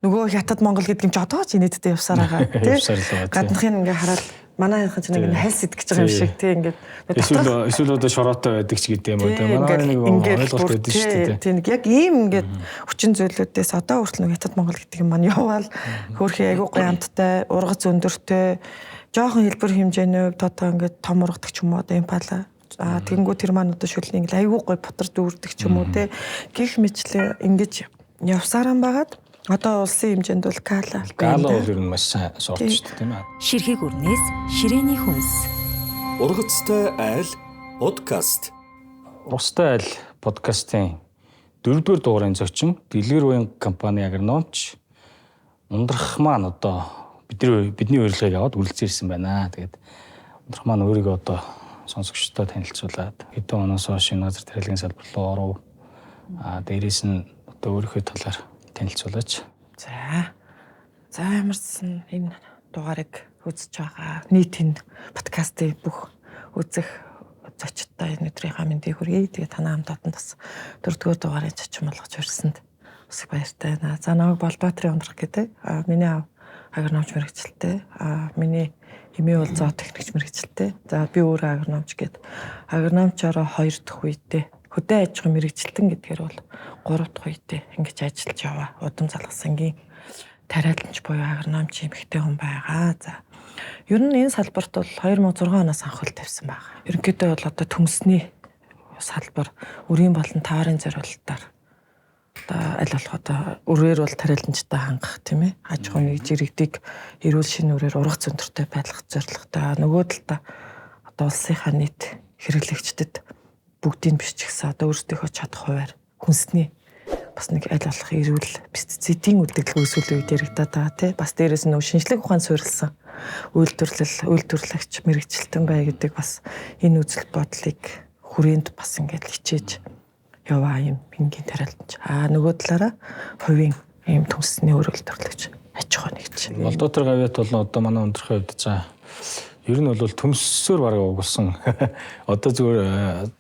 Нөгөө хятад Монгол гэдэг юм чи одоо ч инээдтэй явсаар байгаа тий. Явсаар л байгаа, тий. Гаднахын ингээ хараад манай хайхан чинь ингээ хальс идэх гэж байгаа юм шиг тий ингээд Эсвэл эсвэл одоо шороотой байдаг ч гэдэг юм уу тий. Манай нэг ойлголт байдаг шүү дээ. Тий нэг яг ийм ингээд хүчин зүйлүүдээс одоо хүртэл нэг хятад Монгол гэдэг юм маань яваал хөөрхий айгуу гоё амттай, ургац өндөртэй, жоохон хэлбэр хэмжээний хувьд одоо ингээд том ургадаг ч юм уу одоо импала. Аа тэгэнгүүт тэр маань одоо шүлний ингээд айгуу гоё бутар дүүрдэг ч юм уу те. Гэх мэтлээ ингэж явсараа байгаад одоо улсын хэмжээнд бол гала. Гала бол ер нь маш сайн сорт шүү дээ тийм ээ. Ширхэг үрнээс ширээний хүнс. Ургацтай айл подкаст. Ургацтай айл подкастын 4-р дугаарын зочин Дэлгэр уян компани агрономч Ундрах маань одоо бидний урилгыг аваад үргэлжлэн ирсэн байна. Тэгээд Ундрах маань өөрийгөө одоо сонсогчдод танилцуулаад хэдэн оноос хойш энэ газар тариалгын салбар руу оров. Аа дээрээс нь одоо өөрийнхөө талаар танилцуулаач. За. За ямарсан энэ дугаарыг үзэж байгаа нийт энэ подкастыг бүх үзэх зочдтой энэ өдрийнхаа мэндийг хүргэе. Тэгээ танаа хамт олонд бас дөрөвдүгээр дугаарыг зочин болгож ирсэнд бас их баяртай байна. За намайг Болбаатрын Ундрах гэдэг. А миний аав агрономч мэргэжилтэй. А миний эмээ бол зоотехникч мэргэжилтэй. За би өөрөө агрономч гээд агрономчороо хоёр дахь үедээ хөдөө аж ахуйн мэргэжилтэн гэдгээр бол гурав дахь үедээ ингэж ажиллаж яваа. Удам залгасангийн тариаланч буюу агрономч эмэгтэй хүн байгаа. За ер нь энэ салбарт бол 2006 оноос анх хөл тавьсан байгаа. Ерөнхийдөө бол одоо төмсний салбар үрийн болон таварын зориултаар одоо аль болох одоо үрээр бол тариаланчтай хангах тийм ээ. Аж ахуйн нэг жирэгдийг эрүүл шинэ үрээр ургац өндөртэй байлгах зорилготой. Нөгөө талдаа одоо улсынхаа нийт хэрэглэгчдэд бүгдийг биш ч гэсэн одоо өөрсдийнхөө чадах хуваар хүнсний бас нэг аль болох эрүүл пестицидийн үлдэгдэл үүсвэл үед яригадаад байгаа тий. Бас дээрээс нь нөгөө шинжлэх ухаан суурилсан үйлдвэрлэл, үйлдвэрлэгч мэрэгчлэлтэн бай гэдэг бас энэ үзэл бодлыг хүрээнд бас ингээд хичээж яваа юм энгийн тариаланч. Аа нөгөө талаараа хувийн ийм төмсний өөр үйлдвэрлэгч аж ахуй нэгч. Молдотор гавьяат бол одоо манай өндрхийн хувьд за ер нь бол төмссөөр бараг угуулсан. Одоо зүгээр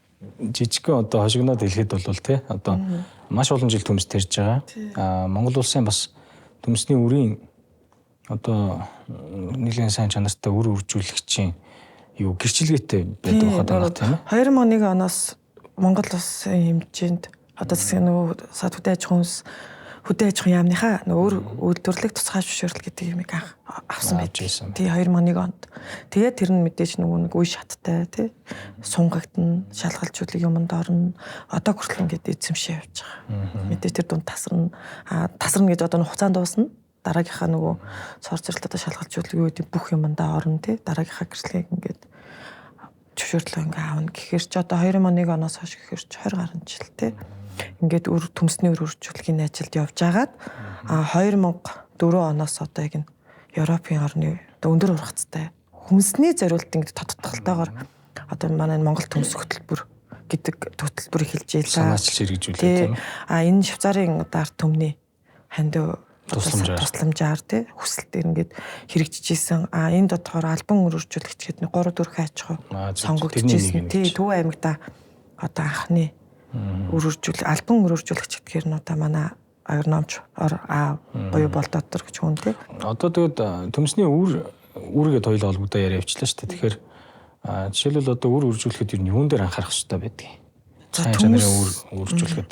жижигхэн одоо хошигноод хэлэхэд бол тий одоо маш олон жил төмс тэрж байгаа. Аа Монгол улсын бас төмсний үрийн одоо нэлээд сайн чанартай үр үржүүлэгчийн юу гэрчилгээтэй байдаг байхад байна тийм ээ. 2001 оноос Монгол улсын хэмжээнд одоо засгийн нөгөө сад хөдөө аж ахуйн хөдөө аж ахуйн яамныхаа нөгөө өөр үйлдвэрлэх тусгай зөвшөөрөл гэдэг юмыг анх авсан Авч байдаг. байсан. Тий 2001 онд. Тэгээд тэр нь мэдээж нөгөө нэг үе шаттай тий сунгагдана, шалгалжуулах юмд орно. Одоо хүртэл ингээд эзэмшээ явж байгаа. Мэдээж тэр дунд тасарна. А тасарна гэж одоо нэг хугацаанд дуусна. Дараагийнхаа нөгөө сор зэрэлт одоо шалгалжуулах юу гэдэг бүх юмдаа орно тий. Дараагийнхаа гэрчлэгийг ингээд зөвшөөрлөө ингээ аавна гэхэр чи одоо 2001 оноос хойш гэхэр чи 20 гаруй жил тий. Ингээд үр төмсний үр үржүүлгийн ажилд явж агаад а 2004 оноос одоо яг энэ Европын орны одоо өндөр ургацтай хүнсний зориулт ингээд тодтолтойгоор одоо манай энэ Монгол төмс хөтөлбөр гэдэг хөтөлбөр эхэлж ийлээ. Санаачлж хэрэгжүүлээ Тий. тийм ээ. А энэ Швейцарын одоо ард түмний хандив Тусламжаар. тусламжаар тий хүсэлтээр ингээд хэрэгжижсэн. А энд дотор албан өрөржүүлэгч гэдэг нэг 3 4 аж ахуй Аа, зөв, сонгогдчихсэн. тэрний нэг Тий юм гэж. Төв аймагта одоо анхны өрөржүүл албан өрөржүүлэгч гэдгээр нь одоо манай агрономч аа буюу болдотор гэж хүн тий. Одоо тэгээд төмсний үр үүргээд хоёул холбогдоо яриа явчлаа шүү дээ. Тэгэхээр жишээлбэл одоо үр үржүүлэхэд ер нь юун дээр анхаарах хэрэгтэй байдгийг. За, Сайн чанарын төмс- үр үржүүлэхэд.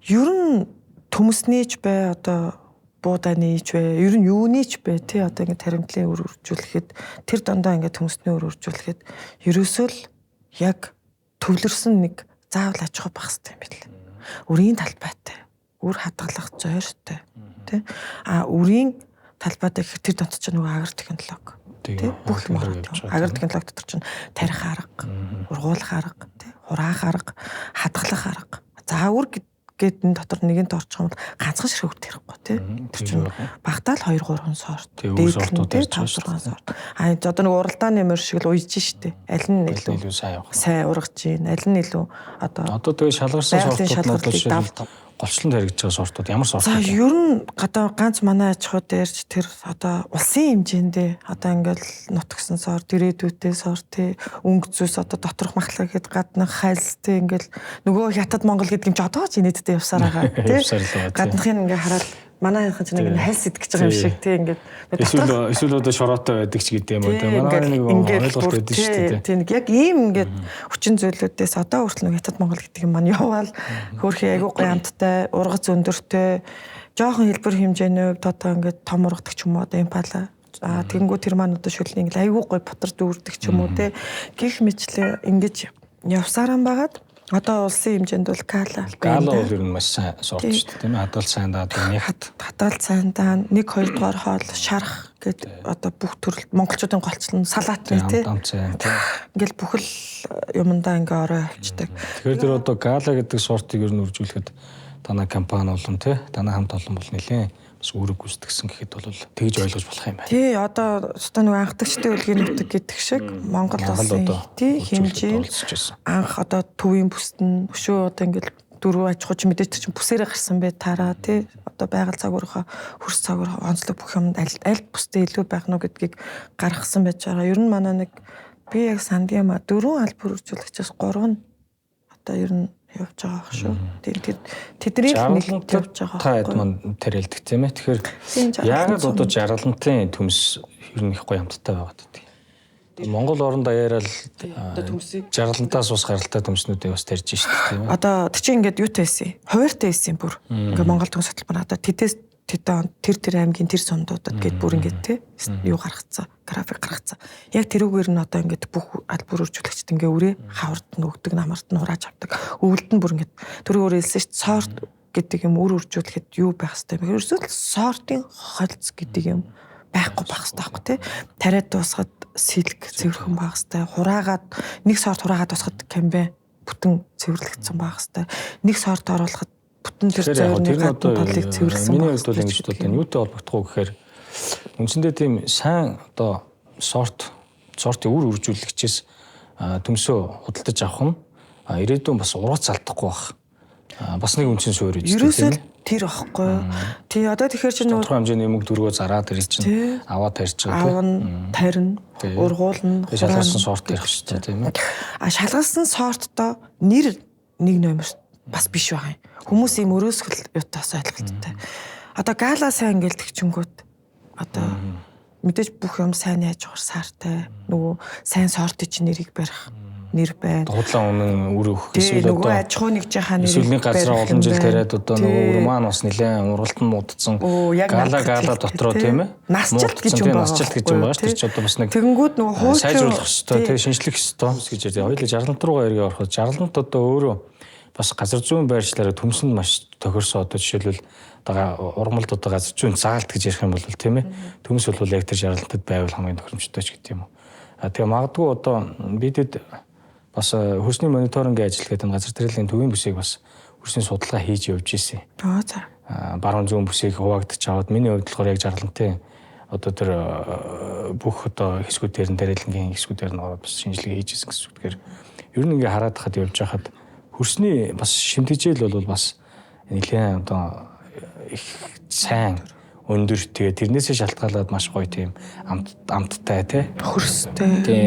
Ер нь төмснийч бай одоо бууданыч бай ер нь юуныч бай тий одоо ингээд таримтлын үр үржүүлэхэд тэр дандаа ингээд төмсний үр үржүүлэхэд ерөөсөө л яг төвлөрсөн нэг заавал аж ахуй байх хэрэгтэй юм байна. Үрийн талбайтай, үр хадгалах зойртой тий. А үрийн талбайтай гэхээр тэр донд чинь нөгөө агар технологи Тийм, тий бүх юм агар ороод явж явна. байгаа, Агар тийм. технологи дотор чинь тарих арга, ургуулах арга, тий хураах арга, хадгалах арга. За үр гээд энэ дотор нэгэнт орчих юм бол ганцхан ширхэг үр тэрэхгүй тий. Тэр чинь багтаа л 2 3 сорт. Тий, өөр сортууд тий ярьж 5 байгаа шүү 6 сорт. А энэ одоо нэг уралдааны морь шиг л уйж штэ. Аль нь Аль нь илүү илүү сайн явах. сайн ургаж гин, аль нь илүү одоо Одоо тэгээд шалгарсан Байгалийн сортууд нь одоо шалгарлыг жишээлбэл голчлон таригдж байгаа сортууд ямар За сортууд вэ? ер нь гадаа ганц манай аж ахуй дээр ч тэр одоо улсын хэмжээндээ одоо ингээл нутгсан сорт, ирээдүйтэй сорт тий, өнгө зүйс одоо доторх махлаа гэд гаднах хальс тий ингээл нөгөө хятад Монгол гэдэг юм чи одоо ч инээдтэй явсаар байгаа тий. Явсаар л байгаа, тий. Гаднахын ингээ хараад Манай хайхан чинь нэг хальс идэх гэж байгаа юм шиг тий ингээд эсвэл одоо шороотой байдаг ч гэдэг юм уу тий. Манай нэг ойлголт байдаг шүү дээ. Тий нэг яг ийм ингээд хүчин зүйлүүдээс одоо хүртэл нэг Хятад Монгол гэдэг юм маань яваал хөөрхий айгуу гоё амттай, ургац өндөртэй, жоохон хэлбэр хэмжээний хувьд одоо ингээд том ургадаг ч юм уу одоо импала. Аа тэгэнгүү тэр маань одоо шүлний ингээд айгуу гоё бутар дүүрдэг ч юм уу тий. Гэх мэтлээ ингэж явсараа байгаад одоо улсын хэмжээнд бол гала. Гала бол ер нь маш сайн сорт шүү дээ, тийм ээ. Хадгалт сайн даа нягт. Хадгалт сайн даа 1 2 дугаар хоол шарах гэд одоо бүх төрөл монголчуудын голчлон салаат нэ тий. Ингээл бүхэл юмдаа ингээ ороо явчихдаг. Тэгэхээр тэр одоо гала гэдэг сортыг ер нь үржүүлэхэд танай компани болон тий, танай хамт олон бол нэлээд бас үүрэг гүйцэтгсэн гэхэд бол тэгж ойлгож болох юм байна. Тий, одоо өстой нэг анхдагчдын үлгийн нутаг гэдэг шиг Монгол улсын тий хэмжээ анх одоо төвийн бүст нь өшөө одоо ингээл дөрвөн аж ахуй чи мэдээж тэр чинь бүсээрээ гарсан бай таараа тий одоо байгаль цаг уурынхаа хөрс цаг уур онцлог бүх юмд аль бүстэй илүү байх нь гэдгийг гаргасан байж байгаа. Ер нь манай нэг би яг сандын юм а дөрвөн албар үржүүлэгчээс 3 нь одоо ер нь явж байгаа байх шүү. Тэднийг нэг явж байгаа. Та хэд манд тариалдаг тийм ээ. Тэгэхээр яагаад одоо жаргалантын төмс ер нь их гоё амттай байгаад байдаг. Монгол орон даяараа л төмсийг жаргалантаас ус гаралтай төмснүүдийг бас тарьж шít тийм ээ. Одоо тэр чинь ингээд юутай байсан? Хуваартай байсан бүр. Ингээд Монгол төмс хөтөлбөр одоо тэдээс тэдэн тэр аймгийн тэр сумдуудад гээд бүр ингээд тий юу гаргацсан, график гаргацсан. Яг тэрүүгээр нь одоо ингээд бүх албар үржүүлэгчд ингээ үрээ хавард нь өгдөг, намарт нь хурааж авдаг. Өвөлд нь бүр ингээд түрүүгээр хэлсэн шүү дээ. Сорт гэдэг юм үр үржүүлэхэд юу байх хэвээр юм бэ? Ерөөсөө л сортын холц гэдэг юм байхгүй байх хэвээр байхгүй тий. Тариад дуусахад сэлг цэвэрхэн байх хэвээр. Хураагаад нэг сорт хураагаад дуусахад камбай бүтэн цэвэрлэгдсэн байх хэвээр. Нэг сорт оруулахад бүтэн тэр зойрны гадна талыг цэвэрлсэн. Миний хувьд бол ингэж боддог. Юутай холбогдох уу гэхээр үндсэндээ тийм сайн одоо сортын үр үржүүлэгчээс төмсөө худалдаж авах нь ирээдүйн бас ургац алдахгүй байх. Бас нэг үндсэн суурь үстэй тийм ээ. Ерөөсөө тэр ихгүй юу. Тий одоо тэгэхээр чинь тодорхой хэмжээний мөнгө дөргөө зараад тэр чинь аваад тарьж байгаа тийм. Аавна, тарина, ургуулна, шалгалсан сорт ярих шүү дээ тийм ээ. А шалгалсан сортдоо нэр нэг номер бас биш байгаа юм. Хүмүүс ийм өрөөсгөл юутаас ойлголттой. Одоо гала сайн гэлдэг чингүүт одоо мэдээж бүх юм сайн яаж явах саартай. Нөгөө сайн сортын чинь нэрийг барих нэр байна. Худлаа үнэн үр өгөх эсвэл нөгөө аж ахуй нэгжийнхаа нэрийг эсвэл нэг газар олон жил тариад одоо нөгөө үр маань бас нэлээд ургалт нь муудсан. Гала дотроо тийм ээ. Насжилт гэж юм байна. Насжилт гэж юм байна шүү. Тэр чи одоо бас нэг тэгэнгүүт нөгөө хуучин сайжруулах ёстой, тийм шинжлэх ёстой гэж ярьдаг. Хоёулаа жаргалант руугаа эргээ ороход жаргалант одоо өөрөө бас газар зүйн байршлаараа төмсөнд маш тохирсон. Одоо жишээлбэл одоо ургамалд одоо газар зүйн заалт гэж ярих юм бол тийм ээ. Төмс бол яг тэр жаргалантад байвал хамгийн тохиромжтой ч гэдэг юм уу. А тэгээ магадгүй одоо бидэд бас хөрсний мониторингийн ажил гэдэг энэ газар тариалан төвийн бүсийг бас хөрсний судалгаа хийж явж ирсэн. Аа за. Баруун зүүн бүсийг хуваагдчих аваад миний хувьд болохоор яг жаргалантын одоо тэр бүх одоо хэсгүүдээр нь тариалангийн хэсгүүдээр нь ороод бас шинжилгээ хийж ирсэн гэсэн үг. Тэгэхээр ер нь ингээ хараад хахад явж байхад хөрсний бас шимтгижэл бол бас нэлээд одоо их сайн өндөр тэгээ тэрнээсээ шалтгаалаад маш гоё тийм амттай тий хөрстэй тий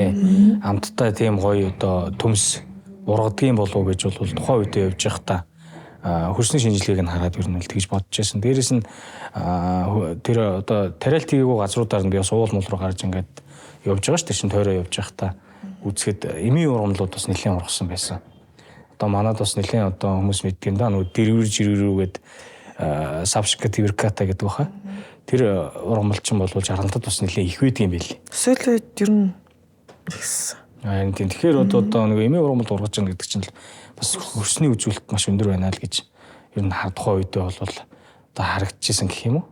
амттай тийм гоё одоо төмс ургадгийн болов уу гэж бол тухайн үедээ явж байхдаа хөрсний шинжилгээг нь хараад ер нь л тэгж бодож байсан. Дээрээс нь тэр одоо тариалт хийгээгүй газруудаар нь би бас уул мул руу гарч ингээд явж байгаа ш тэр чин тойроо явж байхдаа үзэхэд эмийн ургамлууд бас нэлээд ургасан байсан. Одоо манад бас нэлээд одоо хүмүүс мэддэг юм да нөгөө дэрвэр жирвэрүүгээд савшка тиберката гэдэг баха. Тэр ургамалчин бол жаргалтад бас нэлээд их байдаг юм байл. Сүүлийн үед ер нь ихсэн. Аа тийм. Тэгэхээр одоо нөгөө эмийн ургамал ургаж байгаа гэдэг чинь бас хөрсний үзүүлэлт маш өндөр байна л гэж ер нь тухайн үедээ бол одоо харагдчихсан гэх юм уу.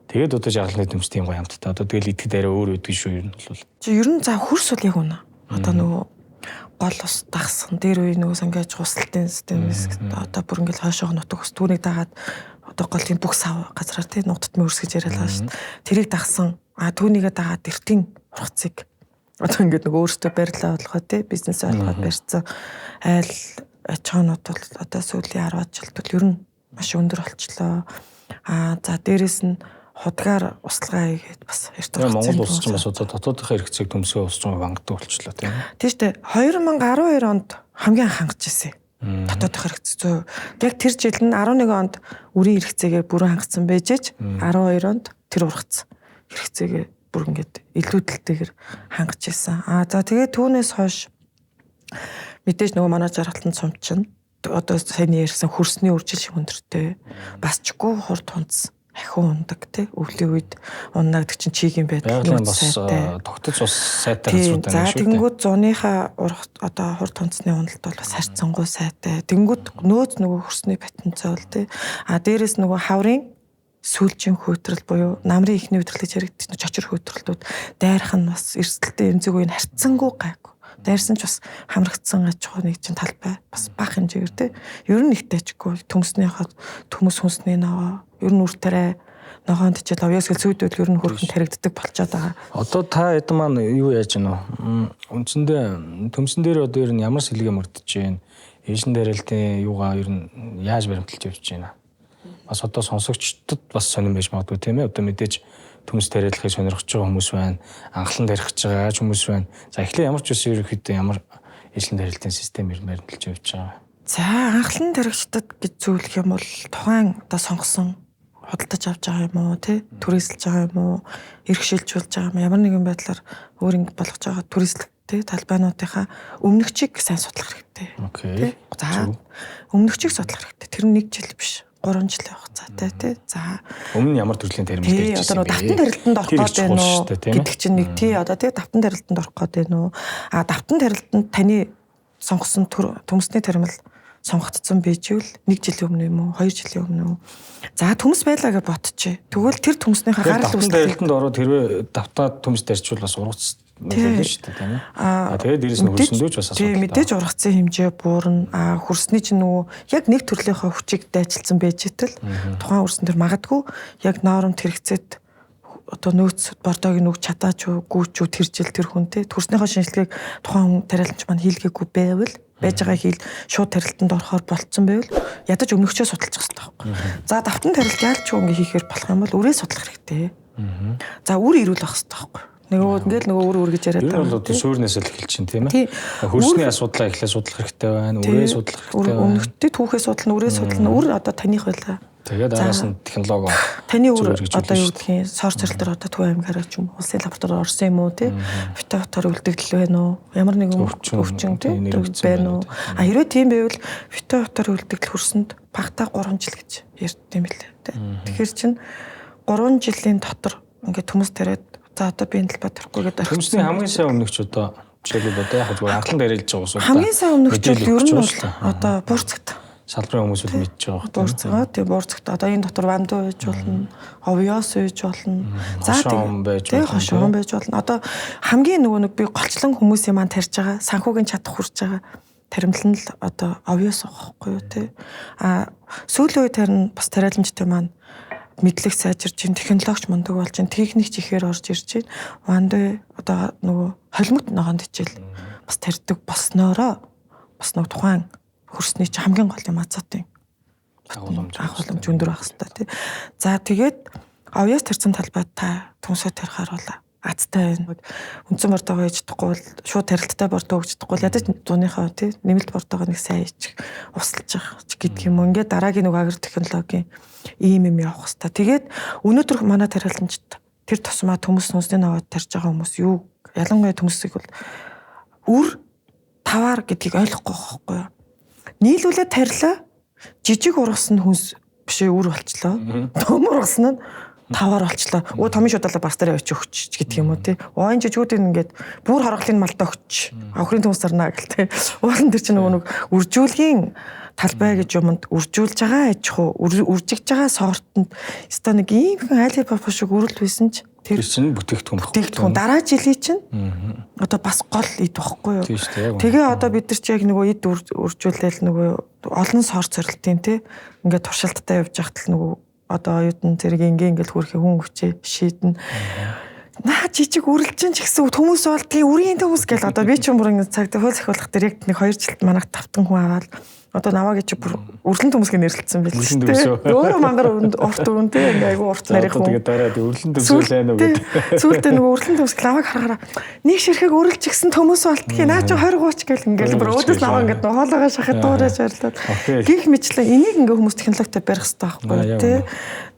Тэгээд одоо жаргалны төмс тийм гоё амттай. Одоо тэгэл идэхэд арай өөр байдаг шүү ер нь бол. Чи ер нь за хөрс бол яг үнэ. Одоо нөгөө гол ус дагсан дээр үе нөгөө сангааж хусалтын системээс одоо бүр ингээл хойшоог нутаг ус түүнийг дагаад одоо голын бүх сав газраар тий нутагт мөрс гэж яриад байгаа шүү дээ. Тэрийг дагсан а түүнийгээ дагаад эртийн ургацыг одоо ингээд нөгөө өөртөө барилаа болгоо тий бизнес ойлгоод барьсан айл аж ахуйнууд бол одоо сүүлийн 10 жилд бол ер нь маш өндөр болчлоо. А за дээрэс нь худгаар услага хийгээд бас эрт ургацсан. Монгол улс чинь бас одоо дотоодынхаа хэрэгцээг төмсгөө улс чинь хангадаг болчлоо тийм. Тийм шүү дээ. 2012 онд хамгийн анх хангаж ирсэн. Дотоодох хэрэгцээ 100%. Яг тэр жил нь 11 онд үрийн хэрэгцээгээ бүрэн хангацсан байж 12 онд тэр ургац хэрэгцээгээ бүр ингээд илүүдэлтэйгээр хангаж исэн. Аа за тэгээд түүнээс хойш мэдээж нөгөө манай жаргалтын цум чинь одоо саяны ярьсан хөрсний үржил шиг өндөртэй. Бас чгүй хурд хунц ахиу ундаг тий өвлийн үед унна гэдэг чинь чигийн байдал нөөц сайтай. Тогтоц ус сайтай газрууд байна шүү дээ. За тэгэнгүүт зуныхаа урах одоо хурд хунцны уналт бол бас харьцангуй сайтай. Тэгэнгүүт нөөц нөгөө хөрсний потенциал тий. А дээрэс нөгөө хаврын сүүлчийн хөөтрөл буюу намрын ихний үтрэл гэж яригдчих чочор хөөтрөлтүүд дайрах нь бас эрсдэлтэй эмзэг үеийн харьцангуй гайгүй. Дайрсан ч бас хамрагдсан аж ахуй нэг чинь талбай бас бага хэмжээгээр тий. Ер нь их дайжгүй төмснийхөө төмөс хүнсний ногоо ер нь үр тариа ногоон тэжээл овёос гэл сүйдвэл ер нь хөрхөн таригддаг болчиход байгаа. Одоо та хэд маань юу яаж гэнэ вэ? Үндсэндээ төмсөн дээр одоо ер нь ямар сэлгээ мөрдөж байна? Ээжин дээрэлтийн юугаа ер нь яаж баримталж явж байна? Бас одоо сонсогчдод бас сонирн байж магадгүй тийм ээ. Одоо мэдээж төмс тариалахыг сонирхож байгаа хүмүүс байна. Анхлан тарих гэж байгаа хүмүүс байна. За эхлээ ямар ч үсэн ерөнхийдөө ямар ээжлэн тариалтын систем ер нь баримталж явж байгаа. За анхлан таригчдад гэж зөвлөх юм бол тухайн одоо сонгосон худалдаж авч байгаа юм уу тий түрээсэлж байгаа юм уу эрх шилжүүлж байгаа юм ямар нэгэн байдлаар өөр ингэ болгож байгаа түрээслэх тий талбайнуудынхаа өмнөгчийг сайн судлах хэрэгтэй. Окей. За өмнөгчийг судлах хэрэгтэй. Тэр нь нэг жил биш. 3 жилийн хугацаатай тий. За өмнө нь ямар төрлийн таримт ярьж байсан бэ? Одоо давтан тарилтанд орох гээд байна уу гэдэг чинь нэг тий одоо тий давтан тарилтанд орох гээд байна уу? А давтан тарилтанд таны сонгосон төмсний таримал сонгогдсон байж ивэл 1 жилийн өмнө юм уу 2 жилийн өмнө үү? За төмс байлаа гэж бодчих. Тэгвэл тэр төмснийхээ гарал үүсэл тарилтанд ороод хэрвээ давтаад төмс тарьчвал бас ургац нөлөөлнө шүү дээ тийм ээ. Аа тэгээд дээрэс нь хөрсөндөө ч бас асуудал. Тийм мэдээж ургацын хэмжээ буурна. Аа хөрсний чинь нөгөө яг нэг төрлийнхөө хүчийг дайчилсан байж итэл тухайн хөрсөн төр магадгүй яг нормт хэрэгцээд одоо нөөц бордоог нүг чадаач уу гүүч үү тэр жил тэр хүн те хөрснийхөө шинжилгээг тухайн хүн тариаланч маань хийлгээгүй байвал байж байгаа хийл шууд тарилтанд орохоор болцсон байвал ядаж өмнөгчөө судалчих хэрэгтэй байхгүй. За давтан тарилт яалч юу ингэ хийхээр болох юм бол үрээ судлах хэрэгтэй. За үр ирүүл байх хэрэгтэй байхгүй. Нөгөө ингээл нөгөө үр үр гэж яриад байгаа. Тэр бол одоо суурнаас л эхэлж чинь тийм ээ. Хөрсний асуудлаа эхлээ судлах хэрэгтэй байна. Үрээ судлах хэрэгтэй байна. Өмнөгтөө түүхээ судлана, үрээ судлана. Үр одоо таних байлаа. Тэгээд араас нь технологи. Таны үр одоо юу гэдгийг сор цэрэл дээр одоо Төв аймаг хараач юм улсын лабораториор орсон юм уу тий? Фитофтор үлдэгдэл байна уу? Ямар нэгэн өвчин тий байна уу? А хэрвээ тийм байвал фитофтор үлдэгдэл хөрсөнд багтаа 3 жил гэж ярьд юм билээ тий. Тэгэхээр чин 3 жилийн дотор ингээд төмөс тариад за одоо би энэ талбай тарихгүй гэдэг. Төмсний хамгийн сайн өмнөгч одоо жишээлбэл одоо яг зүгээр анхлан тариалж байгаа ус. Хамгийн сайн өмнөгч бол ер нь бол одоо буурцагт салбарын хүмүүс л мэдж байгаа. Буурцгаа тий буурцагт одоо энэ дотор вандуу байж болно, овёос байж болно. За тий хошоон байж болно. Одоо хамгийн нөгөө нэг би голчлон хүмүүсийн маань тарьж байгаа, санхүүгийн чадах хүрч байгаа таримтлал нь л одоо овёос байхгүй юу тий. А сүүлийн үед харин бас тариаламжтай маань мэдлэг сайжирч чинь технологич мундаг болж чинь техникч ихээр орж ирж чинь вандуу одоо нөгөө холимогт ногоон хичээл бас тарьдаг болсноороо бас нөгөө тухайн хөрсний чи хамгийн гол юм азотын агуулмж өндөр байх хэрэгтэй тий. За тэгээд овёос тарьсан талбайд та төмсөө тарихаар бол азтай байна. Үндсэн бордоогоо хийж чадахгүй бол шууд тарилттай бордоо өгч чадахгүй бол ядаж зуныхаа тий нэмэлт бордоогоо нэг сайн хийчих усалж явах гэдэг юм уу. Ингээд дараагийн нөгөө агр технологийн ийм юм явах хэвээр. Тэгээд өнөөдөр манай тариаланчид тэр тусмаа төмөс нүсний наваад тарьж байгаа хүмүүс юу ялангуяа төмөсийг бол үр таваар гэдгийг ойлгохгүй байхгүй юу. Нийлүүлээд тарилаа. Жижиг ургасан хүнс биш үр болчлоо. Том ургасан нь таваар болчлоо. Өө томын шудаалаа бас дээр авчиж өгч гэдэг юм уу тий. Оо энэ жижигүүдийн ингээд бүр хорглын малдаа өгч. Охрын төмс сарнаа гэл тий. Уулан тэр чинь нөгөө нэг үржүүлгийн талбай гэж юмд үржүүлж байгаа аж ахуй үржигж байгаа сортонд өстой нэг иймхэн Алибаба шиг үрэл байсан ч тэр чинь бүтээгдэхүүн баггүй. Бүтээгдэхүүн дараа жилийн чинь одоо бас гол эд багхгүй юу. Тэгээ одоо бид нар чи яг нөгөө эд үржүүлээл нөгөө олон сорт сорилтын тий ингээд туршилттай явж байхад л нөгөө одоо оюутан зэрэг ингээ ингээл хөрхи хүн хүчээ шийднэ. Наа жижиг үрэлчин ч гэсэн төмөс болдгийн үрийн төмөс гэл одоо би ч юм бүр ингэ цаг хууль зохиолох дээр яг нэг 2 жилд манайх тавтан хүн аваад Одоо наваа гэж бүр үрлэн төмсгийг нэрлэлсэн байл шүү дээ. Өөрөө мангар урт өрн тий ингээ айгу урт нарийнх хүн. Тэгээ дараа үрлэн төмсгөл байна уу гэдэг. Сүүлдээ нөгөө үрлэн төмсг навааг харахаараа нэг ширхэг үрэлж гисэн төмөс болтгийг наа чи 20 30 гэл ингээл бүр өөдөөс наваа ингээд нөгөө хоолоогоо шахаад дуурайж арилаад. Гэх мэтлэн энийг ингээ хүмүүс технологитой барих хэрэгтэй байхгүй тий.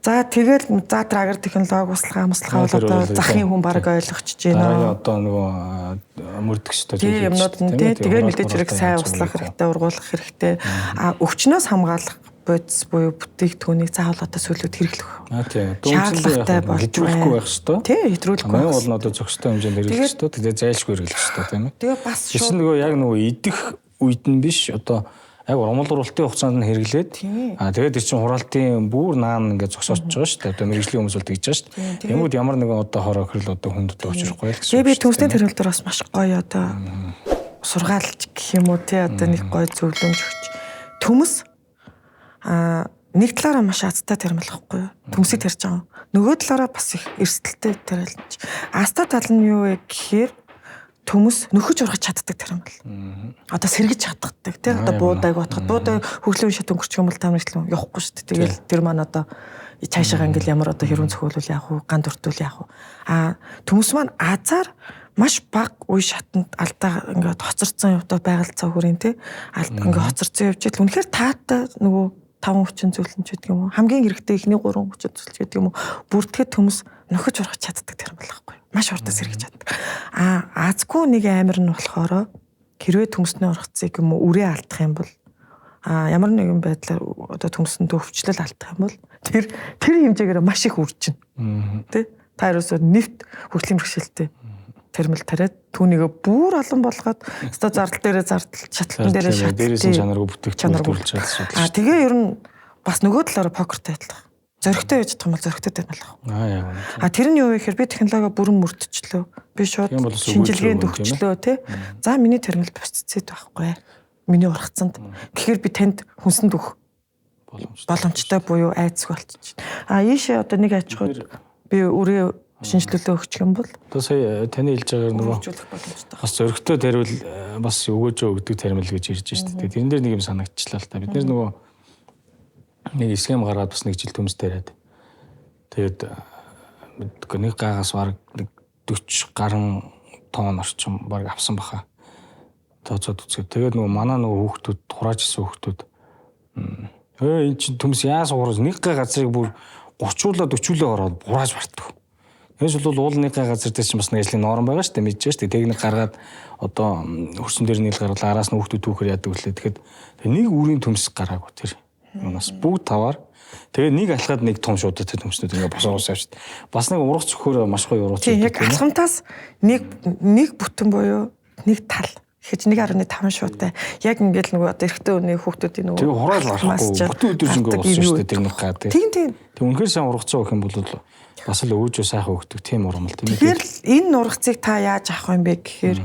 За тэгэл за драгер технологи услага муслага бол одоо захын хүн баг ойлгочихж байна. Одоо нөгөө мөрдөх ёстой зүйл юмнууд нь тий. Тэгээ мэдээж хэрэг сайн услах хэрэгтэй, ургуулах хэрэгтэй. А өвчнөөс хамгаалах бодис буюу бүтээгдэхүүнийг заавал одоо сүүлүүд хэрэглэх. А тий. Шаардлагатай болж хэтрүүлэхгүй байх ёстой. Тий, хэтрүүлэхгүй. Хамгийн гол нь одоо зохистой хэмжээнд хэрэглэх ёстой. Тэгээ зайлшгүй хэрэглэх ёстой тийм ээ. Тэгээ бас шууд нөгөө яг нөгөө идэх үед нь биш одоо яг урмал уралтын хугацаанд нь хэрэглээд аа тэгээд тэр чинь хураалтын бүр наан ингээд зогсоочж байгаа шүү дээ. Одоо мэрэгжлийн хүмүүс бол тэгж байгаа шүү дээ. Юмуд ямар нэгэн одоо хороо хөрөл одоо хүнд одоо учрахгүй л гэсэн. Тэгээ би төмсний тэргэл дээр бас маш гоё одоо сургаалж гэх юм уу тий одоо нэг гоё зөвлөмж өгч төмс аа нэг талаараа маш азтай тэрмэлэхгүй юу? Төмсийг тарьж байгаа. Нөгөө талаараа бас их эрсдэлтэй тэрэлж. Азтай тал нь юу вэ гэхээр төмөс нөхөж ургаж чаддаг тэрмэл. Одоо сэргэж чаддаг тий. Одоо буудаг бодоход буудаг хөглөө шат өнгөрчих юм бол та нар явахгүй шүү дээ. Тэгэл тэр маань одоо цаашаага ингээл ямар одоо хэрүүн цохиулвал яах вэ? Ган дүртүүл яах вэ? А төмөс маань азар маш бага үе шатанд алдаа ингээд хоцорсон явдаа байгаль цаа хүрийн тий. Ингээд хоцорсон явж ил үнэхээр таатай нөгөө 5 хүчин зүйлэн ч гэдэг юм уу. Хамгийн хэрэгтэй эхний 3 хүчин зүйл ч гэдэг юм уу. Бүртгэхэд төмөс нөхөж ургаж чаддаг тэр юм байхгүй. Маш хурдан сэргэж чаддаг. А азгүй нэг амир нь болохоор хэрвээ төмсний ургацыг юм уу үрээ алдах юм бол а ямар нэгэн байдлаар одоо төмсөнд өвчлөл алдах юм бол тэр хэмжээгээр маш их үржинэ. Тэ? Та ерөөсөө нэвт хөгжлийн бэрхшээлтэй тэрмэл тариад түүнийгээ бүр олон болгоод өстой зардал дээрээ зардал, шатлалтан дээрээ шатлалт, дээрээс нь чанаргүй бүтээгдэхүүн төрүүлж чадсан. А тэгээ ер нь бас нөгөө талаараа покертай адилхан. Зөрөгтэй байж чадах юм бол зөрөгтэй тэрмэл ах. Аа яг. А тэр нь юу вэ гэхээр би технологи бүрэн мөрдчлөө. Би шууд шинжилгээнд өгчлөө тий. За миний тэрмэл процессд байхгүй. Миний ургацсанд. Тэгэхээр би танд хүнсэнд өгөх боломжтой буюу айцг болчих. А ийшээ одоо нэг аж ахуйд би үрээ шинжилгээ өгчих юм бол одоо сая таны хэлж байгаагаар нөгөө бас зөрөгтэй тариул бас өгөөж өгдөг таримл гэж ирж шүү дээ. Тэрэн дээр нэг юм санагдчихлаа л та. Бид нөгөө нэг схем гаргаад бас нэг жил төмс тариад. Тэгээд мэдгүй нэг гаагаас бараг нэг 40 гаруй тонн орчим бараг авсан баха. Тооцоод үзгээд. Тэгээд нөгөө манай нөгөө хүүхдүүд хурааж исэн хүүхдүүд энэ чинь төмс яасан хурааж нэг гай газрыг бүр 30-уулаа 40-үүлээ ороод хурааж бартдаг. Тэгээс бол уулны гай газар дээр чинь бас нэг ажлын норм байгаа шүү дээ, мэдж шүү дээ. Тэг нэг гаргаад одоо хөрсөн дээр нийл гаргалаа, араас нь хүүхдүүд түүхээр яадаг үлээ. Тэгэхэд нэг үрийн төмс гараагүй тэр. Юунаас бүгд таваар. Тэгээ нэг алхаад нэг том шуудтай төмснүүд ингээ босоогоос авчид. Бас нэг ургац цөхөөр маш гоё ургац. Тийм яг алхамтаас нэг бүтэн буюу нэг тал гэж 1.5 шуутай. Яг ингээл нөгөө одоо эрэгтэй хүний хүүхдүүдийн нөгөө тэгээ хураал гарахгүй бүтэн өдөр зөнгөө болсон шүү дээ тэр нэг гай. Тийм тийм. Тэг үнэхээр сайн ургацсан өгөх юм бол бас л өөжөө сайхан өгдөг тийм ургамал тийм. Тэгэхээр энэ ургацыг та яаж авах юм бэ гэхээр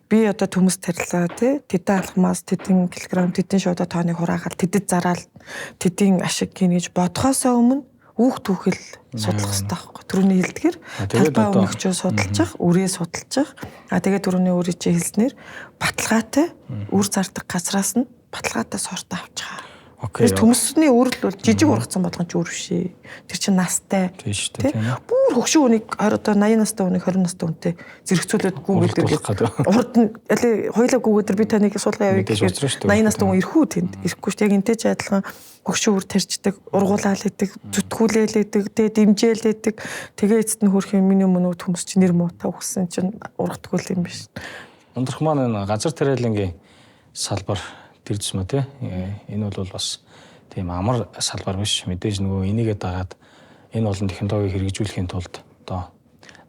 би одоо төмөс тарилаа тий тэдэн алхмаас тэдэн килограмм тэдэн шуудаа тооны хураагаал тэдэд зараал тэдийн ашиг гин гэж бодхоосоо өмнө үүх түүхэл судлах хэрэгтэй байхгүй. Түрүүний хэлдгэр талбай өмнөгчөө судалж ах, үрээ судалж ах. А тэгээд түрүүний үрээ чи хэлснээр баталгаатай үр зардаг газраас нь баталгаатай сортоо авч байгаа. Тэр төмсний үр л бол жижиг ургацсан болгон ч үр биш ээ. Тэр чинь настай. Тийм шүү дээ. Бүр хөгшин үнийг 20 одоо 80 настай үнийг 20 настай хүнтэй зэрэгцүүлээд гүгэл дээр урд нь аль хоёлаа гүгэл дээр би таныг суулгаа явъя гэхээр 80 настай хүн ирэхүү тэнд ирэхгүй шүү дээ. Яг энтэй ч адилхан хөгшин үр тарьждаг, ургуулаал идэг, зүтгүүлээл идэг, тэ дэмжээл идэг. Тэгээ эцэст нь хөрх юм миний өмнө төмс чинь нэр муутай өгсөн чинь ургадгүй юм биш. Ундрах маань энэ газар тариалангийн салбар тэр зүсмэ тий. Энэ бол бас тийм амар салбар биш. Мэдээж нөгөө энийгээ дагаад энэ олон технологиг хэрэгжүүлэхийн тулд одоо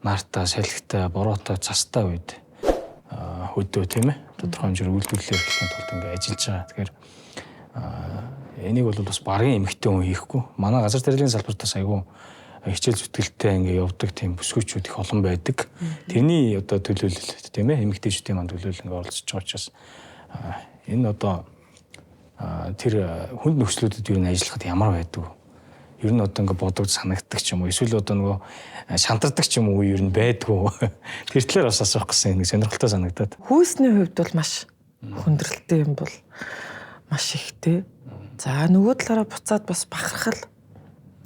нартаа, салхитай, бороотой, цастай үед хөдөө тийм ээ. Тодорхой хэмжээгээр үйлдвэрлэлээр эхлэхийн тулд ингээ ажиллаж байгаа. Тэгэхээр энийг бол бас багын эмэгтэй хүн хийхгүй. Манай газар тариалан салбарт бас айгүй хичээл зүтгэлтэй ингээ явдаг тийм бүсгүйчүүд их олон байдаг. Тэрний одоо төлөөлөл тийм ээ эмэгтэйчүүдийн манд төлөөлөл ингээ оролцож байгаа учраас энэ одоо тэр хүнд нөхцлүүдэд юу н ажиллахад ямар байдаг вэ? Ер нь одоо ингээ бодогд санагддаг ч юм уу эсвэл одоо нөгөө шантардаг ч юм уу ер нь байдгүй. Тэр талаар бас асуух гэсэн нэг сонирхолтой санагдаад. Хүйсний хувьд бол маш хүндрэлтэй юм бол маш ихтэй. За нөгөө талаараа буцаад бас бахархал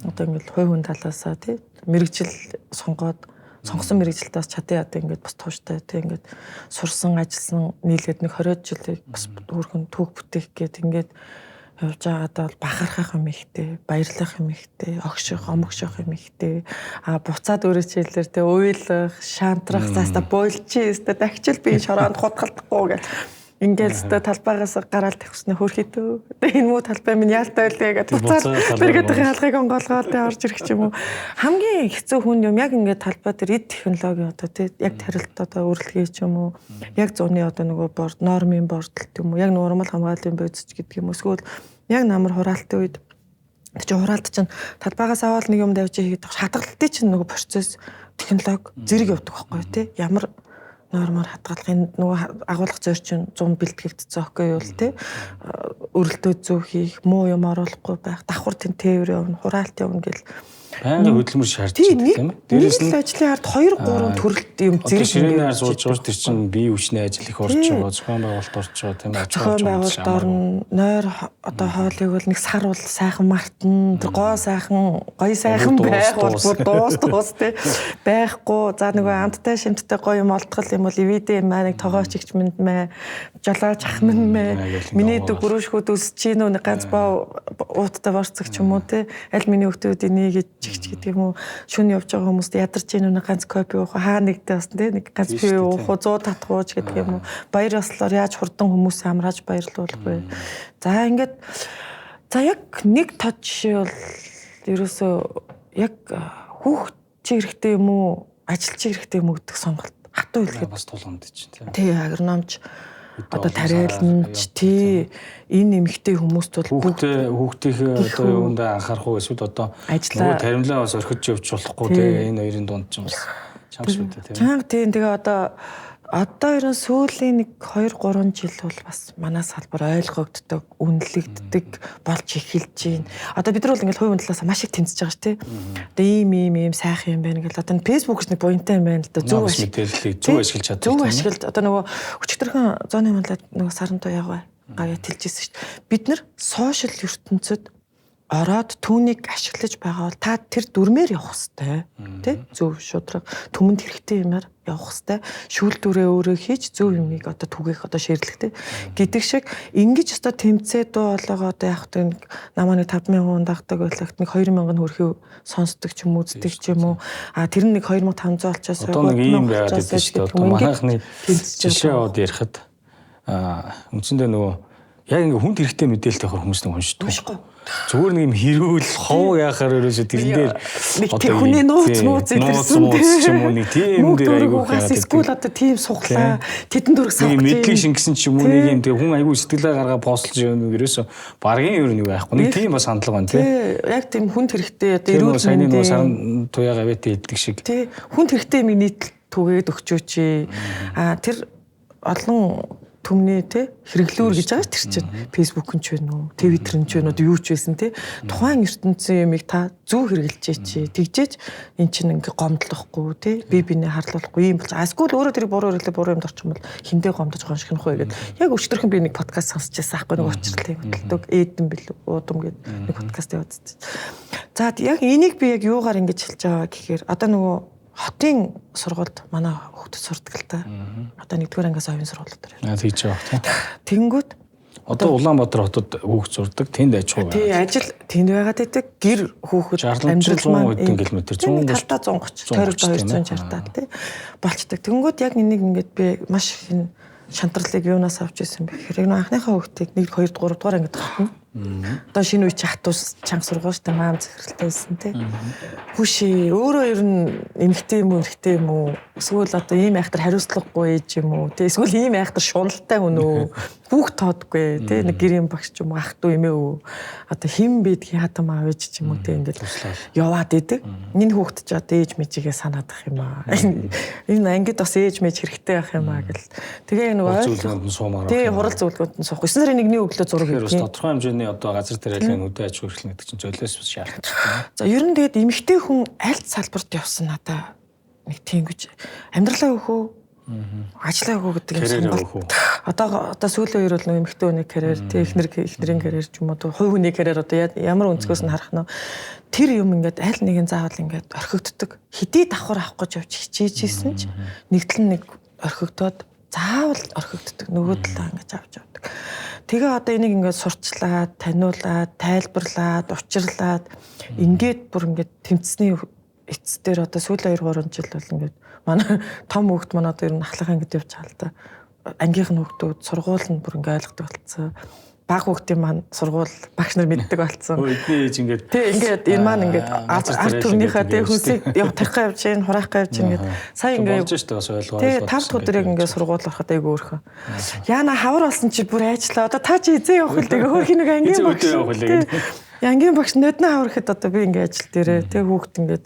одоо ингээд хувь хүн талаасаа тий мэргэжил сонгоод сонгосон мэргэжилтээс чадан ядан ингээд бас тууштай тий ингээд сурсан ажилласан нийлээд нэг 20 жилийг бас хөөрхөн түүх бүтээх гээд ингээд явж байгаадаа бол бахархах юм ихтэй, баярлах юм ихтэй, огших, омогшох юм ихтэй. А буцаад өөрөө чийлэр тэ уйлах, шантрах, заастаа бойлчи, өстө дахичил би шороонд хутгалдахгүй гэл. Ингээл өстө талбайгаас гараал тавьснаа хөөрхийдөө. Тэгээ энэ муу талбай минь яалтай байлээ гэдээ буцаад бэргэдийн хаалгыг онгоолгоод тэ орж ирэх ч юм уу. Хамгийн хэцүү хүн юм яг ингээд талбай дээр эд технологи одоо тэ яг тарилт одоо үрэлгээ ч юм уу. Яг зуны одоо нөгөө борд нормын бордолт юм уу. Яг нөгөө урмал хамгааллын бодис ч гэдэг юм уу. Эсвэл яг намар хураалтын үед тэр чинь хураалт чинь талбайгаас аваад нэг юм давж хийгээд хадгалалтын чинь нөгөө процесс технологи зэрэг явдаг байхгүй тий. Ямар нормоор хадгалах энэ нөгөө агуулгах зүйр чинь 100 бэлтгэгдсэн окей юу л тий. Өрөлтөө зөв хийх, муу юм оруулахгүй байх, давхар тэн тээвэр явна, хураалт явна гэл байнгын хөдөлмөр шаардж байдаг тийм ээ. Дээрээс нь ажлын ард 2 3 төрөлт юм зэрэг ширээний ард сууж байгаа тэр чинь бие хүчний ажил их орж байгаа, зохион байгуулалт орж байгаа тийм ээ. Зохион байгуулалт орно, нойр одоо хоолыг бол нэг сар бол сайхан мартна, тэр гоо сайхан, гоё сайхан байх бол бүр дуус тий байхгүй. За нөгөө амттай шимттэй гоё юм олдгол юм бол ивэдэ маа нэг тогооч игч минь мэ, жолооч ах минь мэ, миний дүү гөрөөшгүүд өсөж чинь үү нэг ганц боо ууттай борцог ч юм уу тий. Аль миний хүүхдүүд энийг чигч гэдэг юм уу, шөнө явж байгаа хүмүүст ядарч ийн үнэ ганц кофе уух, хаа нэгдээ бас тий нэг ганц пив уух, 100 татах ууж гэдэг юм уу. Баяр ёслоор яаж хурдан хүмүүсээ амрааж баярлуулах вэ? За ингээд за яг нэг тод жишээ бол ерөөсөө яг хүүхд чи хэрэгтэй юм уу, ажил чи хэрэгтэй юм уу гэдэг сонголт хатуу хэлэхэд бас тулгамд чинь тий. Тий, агрономч одоо тариаланч тий энэ эмэгтэй хүмүүст бол хүүхдийнхээ одоо юунд анхаарах уу эсвэл одоо нөгөө таримлаа бас орхиж явж болохгүй тий энэ хоёрын дунд ч юм бас чанга шүү дээ тий. Чанга тий тэгээ одоо ерөн сүүлийн нэг 2 3 жил бол бас манай салбар ойлгогддог, үнэлэгддэг болж эхэлж байна. Одоо бид нар бол ингээл хувь хүн талаас маш их тэмцэж байгаа шүү тий. Одоо ийм ийм ийм сайхан юм байна гэл одоо Facebook нэг буянтай юм байна л да. Зөв мэдээллийг зөв ашиглаж чаддаг. Зөв ашиглаж одоо нөгөө өчигдөрхөн зооны манлаад нөгөө сарантуу яваа гавья тэлжсэн шүү дээ. Бид нар сошиал ертөнцид ороод түүнийг ашиглаж байгаа бол та тэр дүрмээр явах хэвээр тий зөв шудраг түмэнд хэрэгтэй юмар явах хэвээр шүүлтүүрээ өөрөө хийж зөв юмыг одоо түгээх одоо шийдлэх тий гэдэг шиг ингэж өстой тэмцээ дуу олоогоо одоо яг тэ намаа нэг 5000 хүн дагдаг байлагт нэг 2000 нь хөрхөө сонсдог ч юм уу үздэг ч юм уу а тэр нэг 2500 олчоос одоо нэг юм байгаад байдаг шүү дээ. Одоо манайхны жишээ аваад ярихад үндсэндээ нөгөө яг ингээ хүнд хэрэгтэй мэдээлэлтэй явахаар хүмүүс нэг уншдаг. Уншихгүй. Зүгээр нэг юм хэрүүл хов яхаар ерөөсө тэрэн дээр одоо хүний нууц мууц илэрсэн ч юм уу нэг тийм дээр айгүй хайгаад эсвэл одоо тийм суглаа тэдэн дөрөг савх мэдлэг шингэсэн ч юм уу нэг юм тэгээ хүн айгүй сэтгэлээ гаргаа постлж юм ерөөсө баргийн ер нь юу байхгүй нэг тийм бас хандлага байна тий. Яг тийм хүнд хэрэгтэй одоо эрүүл мэндийн нөгөө саран туяа гавьяатай иддэг шиг тий хүнд хэрэгтэй юм нийтлэл түгээд өгчөөч. А тэр олон түмний те хэрэглүүр гэж байгаа тэр чинь Facebook нь ч байна уу, Twitter нь ч байна уу, юу ч байсан те тухайн ертөнцийн юмыг та зөв хэрэглэжээч. Тэгжээч эн чинь ингээ гомдлохгүй те би бинээ харлуулахгүй юм болж. Эсвэл өөрөө тэрийг буруу хэрэглээ буруу юмд орчих юм бол хиндэ гомдож гоншгинох вэ гэд. Яг өчтөрхөн би нэг подкаст сонсч байсан аахгүй нэг учралын хөтэлдэг Эдэн билүү уудам гэд нэг подкаст явуулсан. За яг энийг би яг юугаар ингэж хэлж байгаа гэхээр одоо нөгөө хотын сургуульд манай хүүхдүүд сурдаг л та. Одоо нэгдүгээр ангиас оюун сургууль дээр. Аа тэгж байгаа тийм. Тэнгүүт одоо Улаанбаатар хотод хүүхд сурдаг, тэнд аж ахуй байгаа. Тий, ажил тэнд байгаад байдаг. Гэр хүүхэд амьдрал маань 100 хэдэн км 130 130, тойрогд 260 тий болчдөг. Тэнгүүт яг энийг ингээд би маш их энэ шантарлыг юунаас авч ирсэн бэ гэхээр яг анхныхаа хүүхдийг 1 2 3 дугаар ангид гарна. Одоо шинэ үе чи хатуус чанга сургууль шүү дээ маам захиралтай байсан тий. Хүүшээ өөрөө ер нь эмэгтэй юм уу эрэгтэй юм уу? Эсвэл одоо ийм айхтар хариуцлагагүй ээж юм уу? Тий эсвэл ийм айхтар шуналтай хүн үү? Хүүхд тоодгүй тий нэг гэрийн багш ч юм уу ах дүү эмээ үү? Одоо хэн байдгийг хатам аав ээж ч юм уу тий ингээд яваад идэг. Энэ хүүхд ч одоо ээж мэжигээ санаадах юм аа. Энэ ангид бас ээж мэж хэрэгтэй байх юм аа гэл. Тэгээ нөгөө зөвлөгөөнд нь суумаар. Тий хурал зөвлөгөөнд нь суух. 9 сарын 1-ний өглөө зураг хийх. Тодорхой хэмжээний одоо газар тариалан хөдөө аж ахуй эрхлэн гэдэг чинь золиос бас шаардлагатай. За ер нь тэгээд эмэгтэй хүн аль салбарт явсан надаа нэг тийм гэж амьдралаа өхөө Ажиллаа өгөө гэдэг юм сонголт. Одоо сүүлийн үеэр бол нэг эмэгтэй хүний карьер, тэг эхнэрийн карьер ч юм уу, хувь хүний карьер одоо ямар өнцгөөс нь харах нь тэр юм ингээд аль нэгэн заавал ингээд орхигддог. Хэдий давхар авах гэж явж хичээж исэн ч нэгдэл нэг орхигдоод заавал орхигддог. Нөгөө талаа ингэж авч явдаг. Тэгээ одоо энийг ингээд сурчлаад, таниулаад, тайлбарлаад, учирлаад ингээд бүр ингээд тэмцсэний эцэс дээр одоо сүүлийн 2-3 жил бол ингээд манай том хүүхэд манай одоо ер нь ахлах ангид явж байгаа л да. Ангийнх нь хүүхдүүд сургууль нь бүр ингээд ойлгодог болсон. Баг хүүхдийн маань сургууль багш нар мэддэг болсон. Эдний ээж ингээд тий ингээд энэ маань ингээд ард түмнийхээ тий хүнсийг яг тарих явж гин, хураах явж гин ингээд сая ингээд болж штэ бас ойлгоо. Тий 5 дахь өдөр яг ингээд сургууль ороход айгүй өөрхөн. Яна хавар болсон чи бүр айчлаа. Одоо та чи эзэн явах л тэгээ хөөрхий нэг ангийн багш. Ангийн багш нодно хавар гэхэд одоо би ингээд ажил дээрээ тий хүүхд ингээд